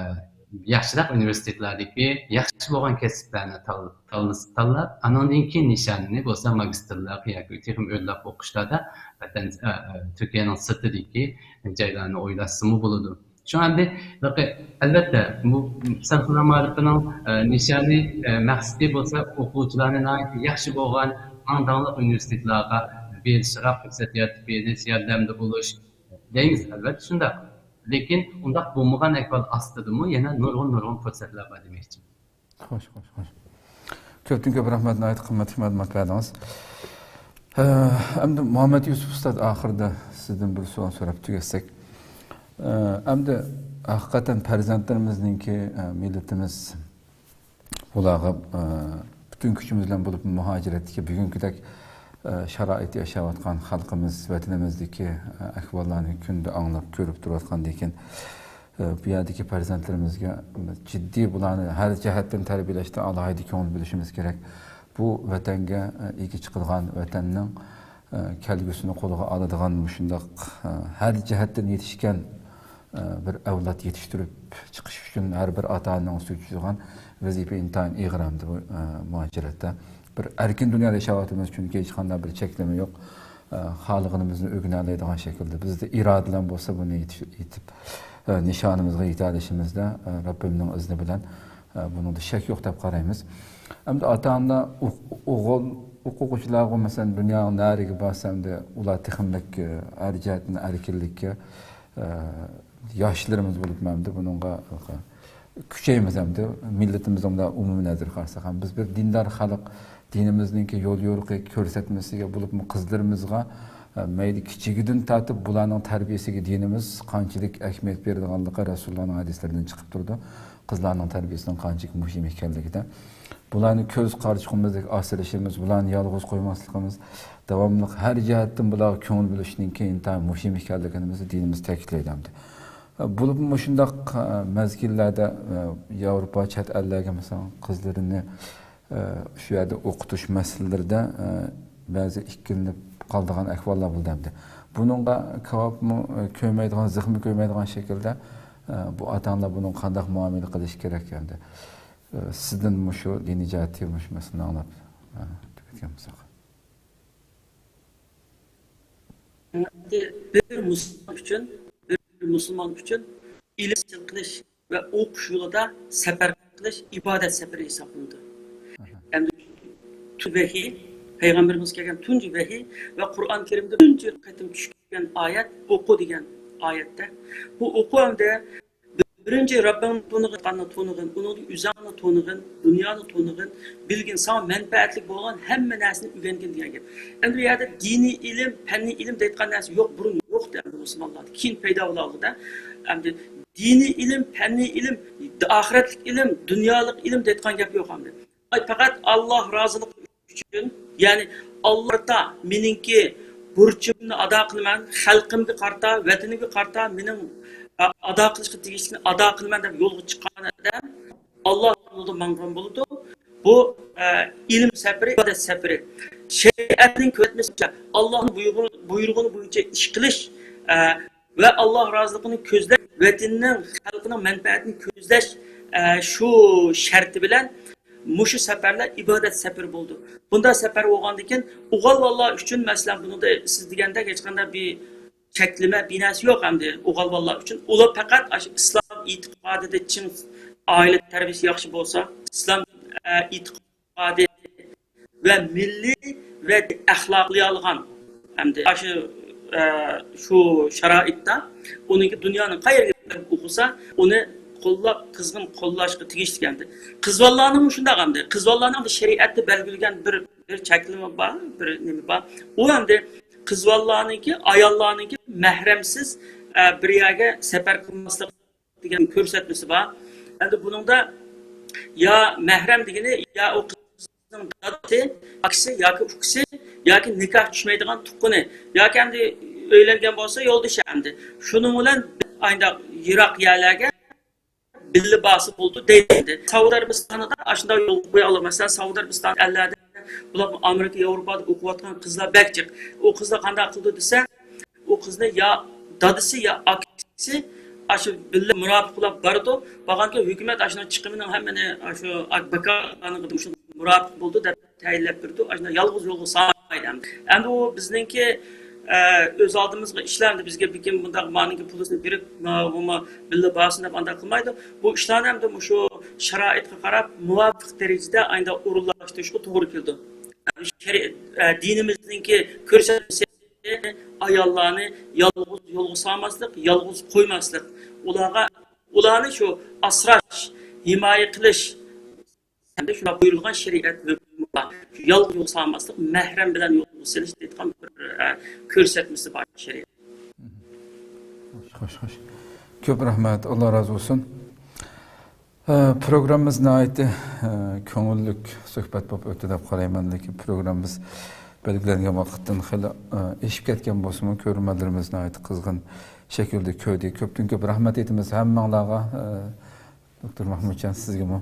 ياخشىراق ئۇنىۋېرسىتېتلاردىكى ياخشى بولغان كەسىپلەرنى تال-، تاللىسا تاللاپ، ئانىڭدىن كېيىن نىشانىنى بولسا ماگىستىرلىق ياكى تېخىمۇ ئۆرلەپ ئوقۇشلاردا ۋەتەن، ئە، ئە، تۈركىيەنىڭ سىرتىدىكى جايلارنى ئويلاشسىمۇ بولىدۇ. شۇڭا ئەمدى، ئەلۋەتتە، بۇ سەرخىلنىڭ مائارىپىنىڭ، ئە، نىشانى، ئە، مەقسىتى بولسا ئوقۇغۇچىلارنى ناھايىتى ياخشى بولغان، ئەڭ داڭلىق ئۇنىۋېرسىتېتلارغا بېرىشىغا پۇرسەت يارىتىپ بېرىش، ياردەمدە بولۇش دەيمىز، ئەلۋەتتە شۇنداق. لېكىن ئۇنداق بولمىغان ئەھۋال ئاستىدىمۇ يەنە نۇرغۇن، نۇرغۇن پۇرسەتلەر بار دېمەكچى. خوش، خوش، خوش. كۆپتىن كۆپ رەھمەت، ناھايىتى قىممەتلىك مەلۇمات بەردىڭىز. ھە، ئەمدى مۇھەممەد يۈسۈپ ئۇستاز، ئاخىرىدا سىزدىن بىر سوئال سوراپ تۈگەتسەك. ئەمدى ھەقىقەتەن پەرزەنتلىرىمىزنىڭكى، مىللىتىمىز بۇلارغا پۈتۈن كۈچىمىز بىلەن بولۇپ مۇھاجىرەتتىكى بۈگۈنكىدەك شارائىتتا ياشاۋاتقان خەلقىمىز، ۋەتىنىمىزدىكى ئەھۋاللارنى كۈندە ئاڭلاپ، كۆرۈپ تۇرۇۋاتقاندىن كېيىن، بۇ يەردىكى پەرزەنتلىرىمىزگە جىددىي بۇلارنى ھەر جەھەتتىن تەربىيەلەشتە ئالاھىدە كۆڭۈل بۆلۈشىمىز كېرەك. بۇ ۋەتەنگە ئىگە چىقىدىغان، ۋەتەننىڭ كەلگۈسىنى قولغا ئالىدىغان مۇشۇنداق ھەر جەھەتتىن يېتىشكەن بىر ئەۋلاد يېتىشتۈرۈپ چىقىش ئۈچۈن ھەر بىر ئاتا-ئانىنىڭ ئۈستىگە چۈشىدىغان ۋەزىپە ئىنتايىن ئېغىر ئەمدى بۇ، ئە، مۇھاجىرەتتە. بىر ئەركىن دۇنيادا ياشاۋاتىمىز، چۈنكى ھېچقانداق بىر چەكلىمە يوق. ئە، خالىغىنىمىزنى ئۆگىنەلەيدىغان شەكىلدە. بىزدە ئىرادىلەر بولسا، بۇنى يېتىش-، يېتىپ، ئە، نىشانىمىزغا يېتەلىشىمىزدە، ئە، رەببىمنىڭ ئىزنى بىلەن، ئە، بۇنىڭدا شەك يوق دەپ قارايمىز. ئەمدى ئاتا-ئانىلار ئوق-، ئوغۇل، ئوقۇغۇچىلارغا، مەسىلەن، دۇنيانىڭ نەرىگە بارسا، ئەمدى ئۇلار تېخىمۇ، ئە، ھەر جەھەتتىن ئەركىنلىككە، ئە، ياشلىرىمىز بولۇپمۇ ئەمدى بۇنىڭغا كۈچەيمىز ئەمدى. مىللىتىمىزنىڭ ئومۇمىي نەزىرىگە قارىساق ھەم بىز بىر دىندار خەلق، دىنىمىزنىڭكى يول يورۇقى كۆرسەتمىسىگە بولۇپمۇ قىزلىرىمىزغا، ئە، مەيلى كىچىكىدىن تارتىپ بۇلارنىڭ تەربىيەسىگە دىنىمىز قانچىلىك ئەھمىيەت بېرىدىغانلىقى رەسۇلۇللانىڭ ھەدىسلىرىدىن چىقىپ تۇرىدۇ. قىزلارنىڭ تەربىيەسىنىڭ قانچىلىك مۇھىم ئىكەنلىكىدە. بۇلارنى كۆز قارىچۇقىمىزدەك ئاسرىشىمىز، بۇلارنى يالغۇز قويماسلىقىمىز، داۋاملىق ھەر جەھەتتىن بۇلارغا كۆڭۈل بۆلۈشنىڭكى ئىنتايىن مۇھىم ئىكەنلىكىنى بىز دىنىمىز تەكىتلەيدۇ ئەمدى. بولۇپمۇ مۇشۇنداق، ئە، مەزگىللەردە، ئە، ياۋروپا، چەت ئەللەرگە، مەسىلەن، قىزلىرىنى، ئە، شۇ يەردە ئوقۇتۇش مەسىلىلىرىدە، ئە، بەزى ئىككىلىنىپ قالىدىغان ئەھۋاللار بولدى ئەمدى. بۇنىڭغا كاۋاپمۇ، ئە، كۆيمەيدىغان، زىخمۇ كۆيمەيدىغان شەكىلدە، ئە، بۇ ئاتا-ئانىلار بۇنىڭغا قانداق مۇئامىلە قىلىشى كېرەك ئەمدى؟ ئە، سىزدىن مۇشۇ دىنىي جەھەتتىكى مۇشۇ مەسىلىنى ئاڭلاپ، ئە، تۈگەتكەن بولساق. بىر مۇسۇلمان ئۈچۈن، بىر مۇسۇلمان ئۈچۈن ئىلىم ھاسىل قىلىش ۋە ئوقۇش يولىدا سەپەر قىلىش ئىبادەت سەپىرى ھېسابلىنىدۇ. ئەمدى تۇ-، ۋەھىي، پەيغەمبىرىمىزگە كەلگەن تۇنجى ۋەھىي ۋە قۇرئان كەرىمدە تۇنجى قېتىم چۈشكەن ئايەت «ئوقۇ» دېگەن ئايەتتە. بۇ ئوقۇ ئەمدى بىرىنچى رەببىڭنى تونۇغىن، تونۇغىن، ئۇنىڭدىن ئۆزۈڭنى تونۇغىن، دۇنيانى تونۇغىن، بىلگىن، ساڭا مەنپەئەتلىك بولغان ھەممە نەرسىنى ئۆگەنگىن دېگەن گەپ. ئەمدى بۇ يەردە دىنىي ئىلىم، پەننىي ئىلىم دەيدىغان نەرسە يوق، بۇرۇن يوق ئىدى ئەمدى مۇسۇلمانلاردا. كېيىن پەيدا بولالىدى. ئەمدى دىنىي ئىلىم، پەننىي ئىلىم، ئاخىرەتلىك ئىلىم، دۇنيالىق ئىلىم دەيدىغان گەپ يوق ئەمدى. پەقەت ئاللا رازىلىقى ئۈچۈن، يەنى ئاللاھتا مېنىڭكى بۇرچۇمنى ئادا قىلىمەن، خەلقىمگە قارىتا، ۋەتىنىمگە قارىتا مېنىڭ، ئە، ئادا قىلىشقا تېگىشلىكنى ئادا قىلىمەن دەپ يولغا چىققان ئادەم ئاللا يولىدا ماڭغان بولىدۇ. بۇ، ئە، ئىلىم سەپىرى، ئىبادەت سەپىرى. شەرىئەتنىڭ كۆرسەتمىسى بويىچە، ئاللاھنىڭ بۇيرۇغىنى، بۇيرۇغىنى بويىچە ئىش قىلىش، ئە، ۋە ئاللا رازىلىقىنى كۆزلەش، ۋەتىنىنىڭ، خەلقىنىڭ مەنپەئەتىنى كۆزلەش، ئە، شۇ شەرتى بىلەن مۇشۇ سەپەرلەر ئىبادەت سەپىرى بولىدۇ. بۇنداق سەپەر بولغاندىن كېيىن، ئوغۇل بالىلار ئۈچۈن، مەسىلەن، بۇنىڭدا سىز دېگەندەك ھېچقانداق بىر چەكلىمە، بىر نەرسە يوق ئەمدى ئوغۇل بالىلار ئۈچۈن. ئۇلار پەقەت ئاشۇ ئىسلام ئېتىقادىدا چىڭ، ئائىلە تەربىيەسى ياخشى بولسا، ئىسلام، ئە، ئېتىقادى ۋە مىللىي ۋە ئەخلاقلىيالىغان ئەمدى ئاشۇ، ئە، شۇ شارائىتتا ئۇنىڭكى دۇنيانىڭ قەيەرگە بېرىپ ئوقۇسا، ئۇنى قوللاپ، قىزغىن قوللاشقا تېگىشلىك ئەمدى. قىز بالىلارنىڭمۇ شۇنداق ئەمدى. قىز بالىلارنىڭ شەرىئەتتە بەلگىلىگەن بىر، بىر چەكلىمە بار، بىر نېمە بار. ئۇ ئەمدى قىز بالىلارنىڭكى، ئاياللارنىڭكى مەھرەمسىز، ئە، بىر يەرگە سەپەر قىلماسلىق دېگەن كۆرسەتمىسى بار. ئەمدى بۇنىڭدا يا مەھرەم دېگىنى يا ئۇ قىزنىڭ دادىسى، ئاكىسى ياكى ئۇكىسى ياكى نىكاھ چۈشمەيدىغان تۇغقىنى ياكى ئەمدى ئۆيلەنگەن بولسا يولدىشى ئەمدى. شۇنىڭ بىلەن ئاينداق يىراق يەرلەرگە بىللە بارسا بولىدۇ دەيدۇ. سەئۇدى ئەرەبىستانىدا ئاشۇنداق يولغا قويۇۋالىدۇ. مەسىلەن، سەئۇدى ئەرەبىستان ئەللەردە بۇلار ئامېرىكا، ياۋروپادا ئوقۇۋاتقان قىزلار بەك جىق. ئۇ قىزلار قانداق قىلىدۇ دېسە، ئۇ قىزنى يا دادىسى، يا ئاكىسى ئاشۇ بىللە مۇرابىت بولۇپ بارىدۇ. بارغاندىكىن ھۆكۈمەت ئاشۇنىڭ چىقىمىنىڭ ھەممىنى ئاشۇ بىكارغا مۇرابىت بولىدۇ دەپ تەيىنلەپ بېرىدۇ. ئاشۇنداق يالغۇز يولغا سالمايدۇ ئەمدى. ئەمدى ئۇ بىزنىڭكى، ئە، ئۆز ئالدىمىزغا ئىشلار ئەمدى. بىزگە بىكىم بۇنداق مانىڭكى پۇلىسىنى بېرىپ، ئە، بۇمۇ بىللە بارسۇن دەپ ئانداق قىلمايدۇ. بۇ ئىشلارنى ئەمدى مۇشۇ شارائىتقا قاراپ مۇۋاپىق دەرىجىدە ئاينداق ئورۇنلاشتۇرۇشقا توغرا كېلىدۇ. شەرى-، ئە، دىنىمىزنىڭكى كۆرسەتمىسى ئاياللارنى يالغۇز يولغا سالماسلىق، يالغۇز قويماسلىق، ئۇلارغا، ئۇلارنى شۇ ئاسراش، ھىمايە قىلىش، ھەمدە شۇنداق بۇيرۇلغان شەرىئەت ھۆكمى بار. شۇ يالغۇز يولغا سالماسلىق، مەھرەم بىلەن يولغا سېلىش دەيدىغان بىر، ئە، كۆرسەتمىسى بار شەرىئەت. خوش، خوش. كۆپ رەھمەت، ئاللا رازى بولسۇن. ئە، پروگراممىمىز ناھايىتى، ئە، كۆڭۈللۈك سۆھبەت بولۇپ ئۆتتى دەپ قارايمەن، لېكىن پروگراممىمىز بەلگىلەنگەن ۋاقىتتىن خېلى، ئە، ئېشىپ كەتكەن بولسىمۇ، كۆرۈرمەنلىرىمىز ناھايىتى قىزغىن شەكىلدە كۆردى. كۆپتىن كۆپ رەھمەت ئېيتىمىز ھەممىڭلارغا، ئە، دوكتور مەھمۇتجان، سىزگىمۇ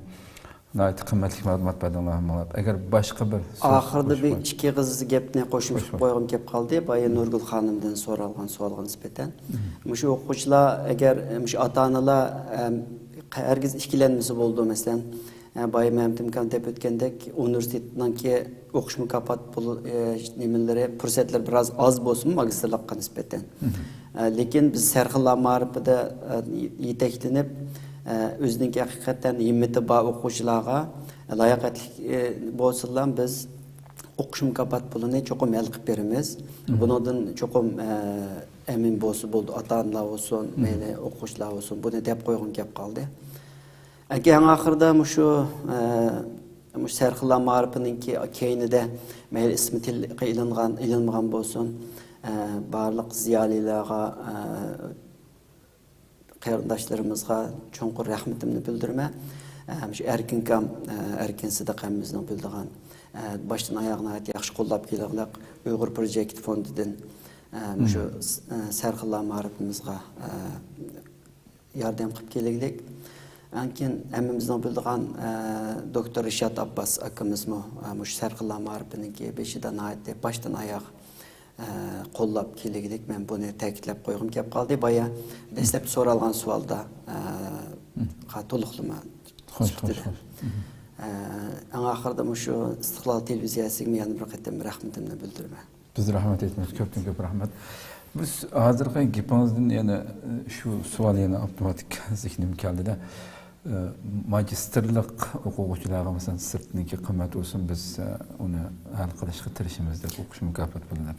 ناھايىتى قىممەتلىك مەلۇمات بەردىڭلار ھەممىڭلار. ئەگەر باشقا بىر سۆز ئاخىردا بىر قوشۇپ ئىككى ئېغىز گەپنى قوشۇپ قويغۇم كەپ قالدى. بايا نۇرگۈل خانىمدىن سورالغان سوئالغا نىسبەتەن. مم. مۇشۇ ئوقۇغۇچىلار ئەگەر، مۇشۇ ئاتا-ئانىلار، ئەم، ھەرگىز ئىككىلەنمىسە بولىدۇ، مەسىلەن، ئە، بايا مەمتىمكان دەپ ئۆتكەندەك، ئۇنىۋېرسىتېتنىڭكى ئوقۇش مۇكاپات پۇل، ئە، نېمىلىرى، پۇرسەتلىرى بىراز ئاز بولسىمۇ، ماگىستىرلىققا نىسبەتەن. مم. ئە، لېكىن بىز سەرخىللار مائارىپىدا، ئە، يېتەكلىنىپ، ئە، ئۆزىنىڭكى ھەقىقەتەن ھىممىتى بار ئوقۇغۇچىلارغا لاياقەتلىك، ئە، بولسىلا، بىز ئوقۇش مۇكاپات پۇلىنى چوقۇم ھەل قىلىپ بېرىمىز. مم. بۇنىڭدىن چوقۇم، ئە، ئەمىن بولسا بولىدۇ، ئاتا-ئانىلار بولسۇن، مم. مەيلى ئوقۇغۇچىلار بولسۇن، بۇنى دەپ قويغۇم كەپ قالدى. ئەنكى ئەڭ ئاخىرىدا مۇشۇ، ئە، مۇشۇ سەرخىللار مائارىپىنىڭكى كەينىدە مەيلى ئىسمى تىلغا ئېلىنغان، ئېلىنمىغان بولسۇن، ئە، بارلىق زىيالىيلارغا، ئە، قېرىنداشلىرىمىزغا چوڭقۇر رەھمىتىمنى بىلدۈرىمەن. ئە، مۇشۇ ئەركىنكام، ئە، ئەركىن سىدىق ھەممىمىزنىڭ بىلىدىغان، ئە، باشتىن ئاياغ ناھايىتى ياخشى قوللاپ كېلىنلىق ئۇيغۇر پروجېكت فوندىدىن، ئە، مۇشۇ، مم. س-، ئە، سەرخىللار مائارىپىمىزغا، ئە، ياردەم قىلىپ كېلىگلىك. ئاندىن كېيىن ھەممىمىزنىڭ بىلىدىغان، ئە، دوكتور رىشات ئابباس ئاكىمىزمۇ، ئە، مۇشۇ سەرخىللار مائارىپىنىڭكى بېشىدا ناھايىتى باشتىن ئاياغ، ئە، قوللاپ كېلىگلىك. مەن بۇنى تەكىتلەپ قويغۇم كەپ قالدى. بايا دەسلەپتە سورالغان سوئالدا، ئە، مم. قا-، تولۇقلىما خوش، سۈپىتىدە. خوش، خوش. مم. ئە، ئەڭ ئاخىرىدا مۇشۇ ئىستىقلال تېلېۋىزىيەسىگىمۇ يەنە بىر قېتىم رەھمىتىمنى بىلدۈرىمەن. بىز رەھمەت ئېيتىمىز، كۆپتىن كۆپ رەھمەت. بىز ھازىرقى گېپىڭىزدىن يەنە، ئە، شۇ سوئال يەنە ئاپتوماتىك زېھنىمگە كەلدىدە. ئە، ماگىستىرلىق ئوقۇغۇچىلارغا، مەسىلەن، سىرتتىكى قىممەت بولسۇن، بىز، ئە، ئۇنى ھەل قىلىشقا تىرىشىمىز دەپ ئوقۇش مۇكاپات پۇلىنى.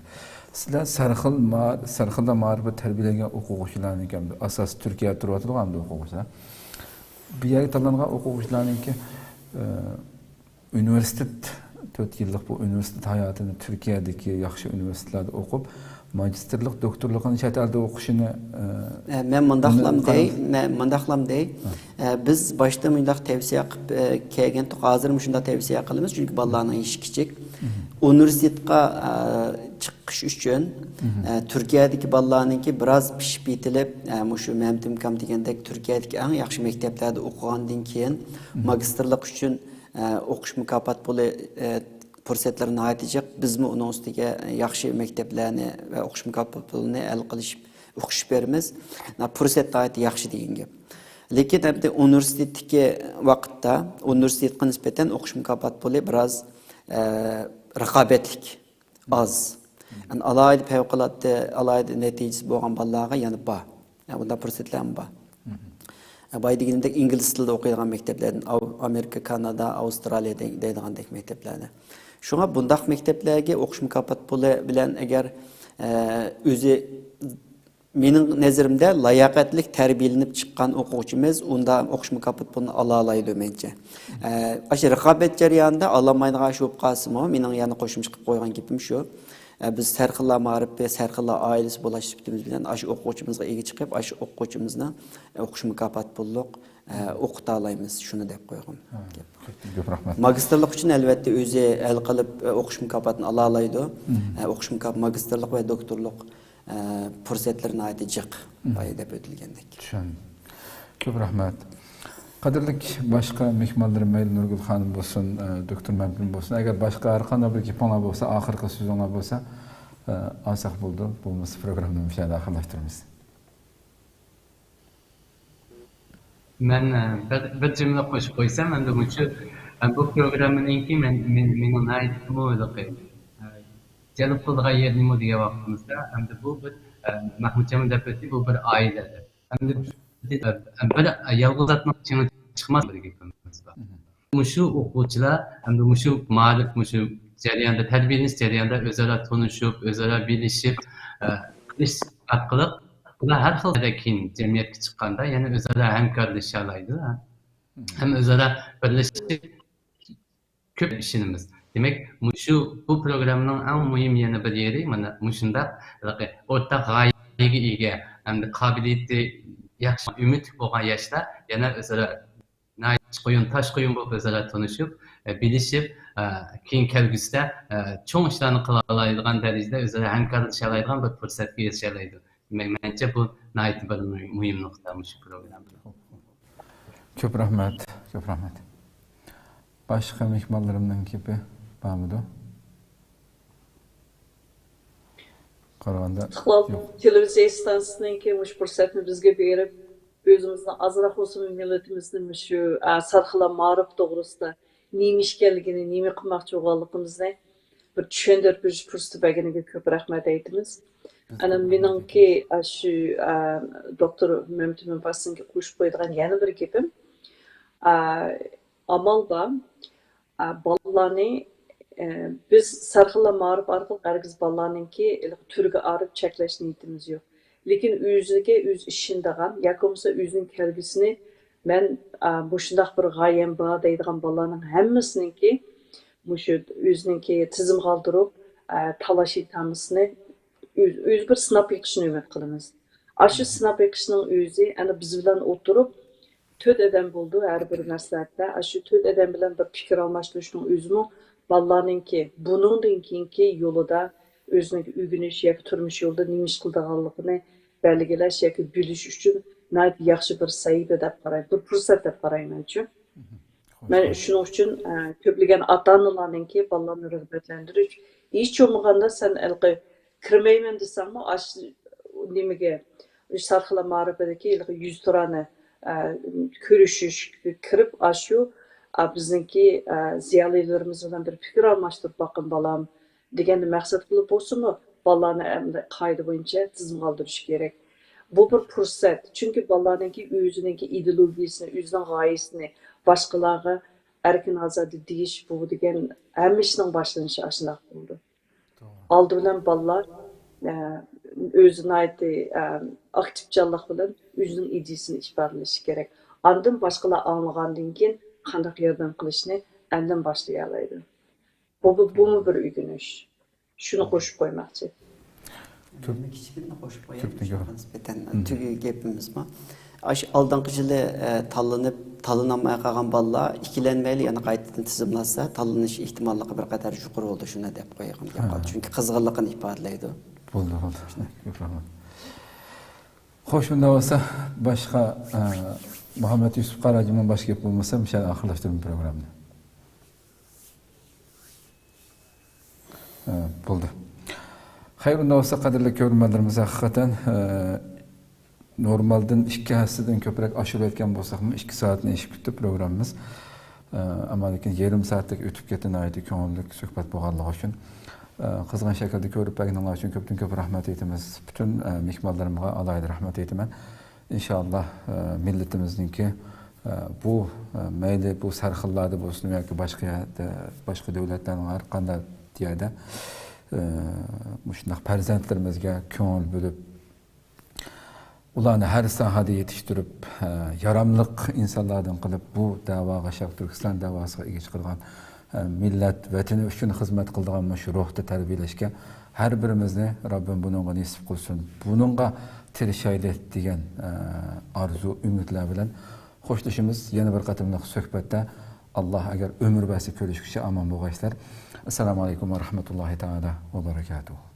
سىلەر سەرخىل ما-، سەرخىلدا مائارىپتا تەربىيەلەنگەن ئوقۇغۇچىلارنىڭكى ئاساسىي تۈركىيەدە تۇرۇۋاتىدىغۇ ئەمدى ئوقۇغۇچىلار. بۇ يەرگە تاللانغان ئوقۇغۇچىلارنىڭكى، ئە، ئۇنىۋېرسىتېت، تۆت يىللىق بۇ ئۇنىۋېرسىتېت ھاياتىنى تۈركىيەدىكى ياخشى ئۇنىۋېرسىتېتلاردا ئوقۇپ، ماگىستىرلىق، دوكتورلۇقىنى چەت ئەلدە ئوقۇشىنى، ئە، ئە، مەن مۇنداقلام دەي، مەن مۇنداقلام دەي. ھە. ئە، بىز باشتا مۇنداق تەۋسىيە قىلىپ، ئە، كەلگەنتۇق، ھازىرمۇ شۇنداق تەۋسىيە قىلىمىز، چۈنكى بالىلارنىڭ يېشى كىچىك. مم. ئۇنىۋېرسىتېتقا، ئە، چىقىش ئۈچۈن، مم. ئە، تۈركىيەدىكى بالىلارنىڭكى بىراز پىشىپ يېتىلىپ، ئە، مۇشۇ مەمتىمكام دېگەندەك تۈركىيەدىكى ئەڭ ياخشى مەكتەپلەردە ئوقۇغاندىن كېيىن، مم. ماگىستىرلىق ئۈچۈن ئە، ئوقۇش مۇكاپات پۇلى، ئە، پۇرسەتلىرى ناھايىتى جىق. بىزمۇ ئۇنىڭ ئۈستىگە ياخشى مەكتەپلەرنى ۋە ئوقۇش مۇكاپات پۇلىنى ھەل قىلىشىپ، ئوقۇشۇپ بېرىمىز. نا-، پۇرسەت ناھايىتى ياخشى دېگەن گەپ. لېكىن ئەمدى ئۇنىۋېرسىتېتتىكى ۋاقىتتا، ئۇنىۋېرسىتېتقا نىسبەتەن ئوقۇش مۇكاپات پۇلى بىراز، ئە، رىقابەتلىك. ئاز. يەنى ئالاھىدە پەۋقۇلئاددە، ئالاھىدە نەتىجىسى بولغان بالىلارغا يەنە بار. يەنى بۇنداق پۇرسەتلەرمۇ بار. مم. بايا دېگىنىمدەك ئىنگلىز تىلىدا ئوقۇيدىغان مەكتەپلەردىن، ئاۋ-، ئامېرىكا، كانادا، ئاۋسترالىيە دەي-، دەيدىغاندەك مەكتەپلەردە. شۇڭا بۇنداق مەكتەپلەرگە ئوقۇش مۇكاپات پۇلى بىلەن ئەگەر، ئە، ئۆزى مېنىڭ نەزىرىمدە لاياقەتلىك تەربىيەلىنىپ چىققان ئوقۇغۇچىمىز ئۇنداق ئوقۇش مۇكاپات پۇلىنى ئالالايدۇ مەنچە. ئە، ئاشۇ رىقابەت جەريانىدا ئالالمايدىغان ئىش بولۇپ قالسىمۇ، مېنىڭ يەنە قوشۇمچە قىلىپ قويغان گېپىم شۇ. ئە، بىز سەرخىللار مائارىپى، سەرخىللار ئائىلىسى بولۇش سۈپىتىمىز بىلەن ئاشۇ ئوقۇغۇچىمىزغا ئىگە چىقىپ، ئاشۇ ئوقۇغۇچىمىزنى ئوقۇش مۇكاپات پۇللۇق، ئە، ئوقۇتالايمىز. شۇنى دەپ قويغۇم. ھە، كۆپ. كۆپتىن كۆپ رەھمەت. ماگىستىرلىق ئۈچۈن ئەلۋەتتە ئۆزى ھەل قىلىپ، ئە، ئوقۇش مۇكاپاتىنى ئالالايدۇ. مم. ئە، ئوقۇش مۇكاپ-، ماگىستىرلىق ۋە دوكتورلۇق ئە، پۇرسەتلىرى ناھايىتى جىق، مم. بايا دەپ ئۆتۈلگەندەك. چۈشەندىم. كۆپ رەھمەت. قەدىرلىك باشقا مېھمانلىرىم، مەيلى نۇرگۈل خانىم بولسۇن، ئە، دوكتور مەمتىم بولسۇن، ئەگەر باشقا ھەر قانداق بىر گېپىڭلار بولسا، ئاخىرقى سۆزۈڭلار بولسا، ئە، ئالساق بولىدۇ. بولمىسا پروگراممىنى مۇشۇ يەردە ئاخىرلاشتۇرىمىز. مەن، ئە، بىر، بىر جۈملە قوشۇپ قويسام، ئەمدى مۇشۇ، ئە، بۇ پروگراممىنىڭكى مەن، مېنى، مېنىڭ ناھايىتىمۇ ھېلىقى، ئە، جەلپ قىلىدىغان يېرى نېمە دېگەن ۋاقتىمىزدا، ئەمدى بۇ بىر، ئە، مەھمۇتجانمۇ دەپ ئۆتتى، بۇ بىر ئائىلە دەپ. ئەمدى بىر، ئە، بىر يالغۇز زاتنىڭ چىڭى چىقماس بىر گېپىمىز بار. مۇشۇ ئوقۇغۇچىلار ئەمدى مۇشۇ مائارىپ، مۇشۇ جەرياندا، تەربىيەلىنىش جەريانىدا ئۆزئارا تونۇشۇپ، ئۆزئارا بىلىشىپ، ئە، قىلىش ئارقىلىق ئۇلار ھەر خىل كېيىن جەمئىيەتكە چىققاندا يەنە ئۆزئارا ھەمكارلىشالايدۇ ھەم ئۆزئارا بىرلىشىپ كۆپ ئىشىنىمىز. دېمەك، مۇشۇ، بۇ پروگراممىنىڭ ئەڭ مۇھىم يەنە بىر يېرى، مانا مۇشۇنداق ھېلىقى ئورتاق غايىگە ئىگە ھەمدە قابىلىيىتى ياخشى ئۈمىدلىك بولغان ياشلار يەنە ئۆزئارا ناھايىتى قۇيۇن، تاش قۇيۇن بولۇپ ئۆزئارا تونۇشۇپ، ئە، بىلىشىپ، ئە، كېيىن كەلگۈسىدە، ئە، چوڭ ئىشلارنى قىلالايدىغان دەرىجىدە ئۆزئارا ھەمكارلىشالايدىغان بىر پۇرسەتكە ئېرىشەلەيدۇ. مەن-، مەنچە بۇ ناھايىتى بىر مۇ-، مۇھىم نۇقتا مۇشۇ پروگراممىدا. كۆپ رەھمەت، كۆپ رەھمەت. باشقا مېھمانلىرىمنىڭ گېپى بارمىدۇ؟ قارىغاندا ئىستىقلال يوق. تېلېۋىزىيە ئىستانسىسىنىڭكى مۇشۇ پۇرسەتنى بىزگە بېرىپ، ئۆزىمىزنىڭ ئازراق بولسىمۇ مىللىتىمىزنى مۇشۇ، ئە، سەرخىل مائارىپ توغرىسىدا نېمە ئىش ئىكەنلىكىنى، نېمە قىلماقچى بولغانلىقىمىزنى بىر چۈشەندۈرۈپ بېرىش پۇرسىتى بەرگىنىگە كۆپ رەھمەت ئېيتىمىز. ئەنە مېنىڭكى، ئە، شۇ، ئە، دوكتور مەمتىمىن باشسىنىڭكى قوشۇپ قويىدىغان يەنە بىر گېپىم، ئە، ئامال بار. ئە، بالىلارنى، ئە، بىز سەرخىللا مائارىپ ئارقىلىق ھەرگىز بالىلارنىڭكى ھېلىقى تۈرگە ئايرىپ چەكلەش نىيىتىمىز يوق. لېكىن ئۆزىگە ئۆزى ئىشىنىدىغان ياكى بولمىسا ئۆزىنىڭ كەلگۈسىنى مەن، ئە، مۇشۇنداق بىر غايەم بار دەيدىغان بالىلارنىڭ ھەممىسىنىڭكى مۇشۇ ئۆزىنىڭكى تىزىمغا ئالدۇرۇپ، ئە، تالاشى تامىسىنى ئۆز-، ئۆزى بىر سىناپ بېقىشىنى ئۈمىد قىلىمىز. ئاشۇ سىناپ بېقىشنىڭ ئۆزى ئەنە بىز بىلەن ئولتۇرۇپ، تۆت ئادەم بولىدۇ ھەر بىر مەسلىھەتتە. ئاشۇ تۆت ئادەم بىلەن بىر پىكىر ئالماشتۇرۇشنىڭ ئۆزىمۇ بالىلارنىڭكى بۇنىڭدىن كېيىنكى يولىدا ئۆزىنىڭ ئۆگىنىش ياكى تۇرمۇش يولىدا نېمە ئىش قىلىدىغانلىقىنى بەلگىلەش ياكى بىلىش ئۈچۈن ناھايىتى ياخشى بىر سەھىپە دەپ قارايمەن، بىر پۇرسەت دەپ قارايمەن شۇ. مەن شۇنىڭ ئۈچۈن، ئە، كۆپلىگەن ئاتا-ئانىلارنىڭكى بالىلارنى رىغبەتلەندۈرۈش، ھېچ بولمىغاندا سەن ھېلىقى كىرمەيمەن دېسەڭمۇ، ئاشۇ نېمىگە، سەرخىل مائارىپىدىكى ھېلىقى يۈزتۇرانە، ئە، كۆرۈشۈشكە كىرىپ، ئاشۇ، ئا، بىزنىڭكى، ئە، زىيالىيلىرىمىز بىلەن بىر پىكىر ئالماشتۇرۇپ باققىن، بالام، دېگەننى مەقسەت قىلىپ بولسىمۇ، بالىلارنى ئەمدى قائىدە بويىچە تىزىمغا ئالدۇرۇش كېرەك. بۇ بىر پۇرسەت. چۈنكى بالىلارنىڭكى ئۆزىنىڭكى ئىدېئولوگىيىسىنى، ئۆزىنىڭ غايىسىنى باشقىلارغا ئەركىن ئازادە دېيىش، بۇ دېگەن ھەممە ئىشنىڭ باشلىنىشى ئاشۇنداق بولىدۇ. ئالدى بىلەن بالىلار، ئە، ئۆزى ناھايىتى، ئە، ئاكتىپچانلىق بىلەن ئۆزىنىڭ ئىدىيىسىنى ئىپادىلىشى كېرەك. ئاندىن باشقىلار ئاڭلىغاندىن كېيىن قانداق ياردەم قىلىشنى ئاندىن باشلىيالايدۇ. بۇ، بۇ، بۇمۇ بىر ئۆگىنىش. شۇنى قوشۇپ قويماقچى. كۆپ، مەن كىچىككىنە قوشۇپ قوياي، كۆپتىن كۆپ. شۇنىڭغا نىسبەتەن مم. تۈگىگەن گېپىمىزمۇ. ئاشۇ ئالدىنقى يىلى، ئە، تاللىنىپ، تاللىنالماي قالغان بالىلار ئىككىلەنمەيلى يەنە قايتىدىن تىزىملاتسا، تاللىنىش ئېھتىماللىقى بىر قەدەر يۇقىرى بولىدۇ، شۇنى دەپ قويغۇم كېلىپ قالدى. ھە. چۈنكى قىزغىنلىقىنى ئىپادىلەيدۇ. بولدى، بولدى. كۆپ رەھمەت. خوش، ئۇنداق بولسا، باشقا، ئە، مۇھەممەد يۈسۈپ قاراجىمنىڭ باشقا گېپى بولمىسا، مۇشۇ يەردە ئاخىرلاشتۇرىمەن پروگراممىنى. ئە، بولدى. خەير، ئۇنداق بولسا، قەدىرلىك كۆرۈرمەنلىرىمىز، ھەقىقەتەن، ئە، نورمالدىن ئىككى ھەسسىدىن كۆپرەك ئاشۇرۇۋەتكەن بولساقمۇ، ئىككى سائەتنى ئېشىپ كېتىپتۇ پروگراممىمىز. ئە، ئەمما لېكىن يېرىم سائەتتەك ئۆتۈپ كەتتى، ناھايىتى كۆڭۈللۈك سۆھبەت بولغانلىقى ئۈچۈن. ئە، قىزغىن شەكىلدە كۆرۈپ بەرگىنىڭلار ئۈچۈن كۆپتىن كۆپ رەھمەت ئېيتىمىز. پۈتۈن، ئە، مېھمانلىرىمغا ئالاھىدە رەھمەت ئېيتىمەن. ئىنشاللا، ئە، مىللىتىمىزنىڭكى، ئە، بۇ، ئە، مەيلى بۇ سەرخىللاردا بولسۇن ياكى باشقا يەردە، باشقا دۆلەتلەرنىڭ ھەر قانداق يەردە، ئە، مۇشۇنداق پەرزەنتلىرىمىزگە كۆڭۈل بۆلۈپ، ئۇلارنى ھەر ساھەدە يېتىشتۈرۈپ، ئە، ياراملىق ئىنسانلاردىن قىلىپ، بۇ دەۋاغا، شەرقىي تۈركىستان دەۋاسىغا ئىگە چىقىدىغان، ئە، مىللەت، ۋەتىنى ئۈچۈن خىزمەت قىلىدىغان مۇشۇ روھتا تەربىيەلەشكە ھەر بىرىمىزنى رەببىم بۇنىڭغا نېسىپ قىلسۇن، بۇنىڭغا تىرىشايلى دېگەن، ئە، ئارزۇ، ئۈمىدلەر بىلەن خوشلىشىمىز. يەنە بىر قېتىملىق سۆھبەتتە، ئاللا ئەگەر ئۆمۈر بەرسە، كۆرۈشكۈچە ئامان بولغايسىلەر. ئەسسالامۇ ئەلەيكۇم ۋە رەھمەتۇللاھى تائالا ۋە بەرەكاتۇھۇ.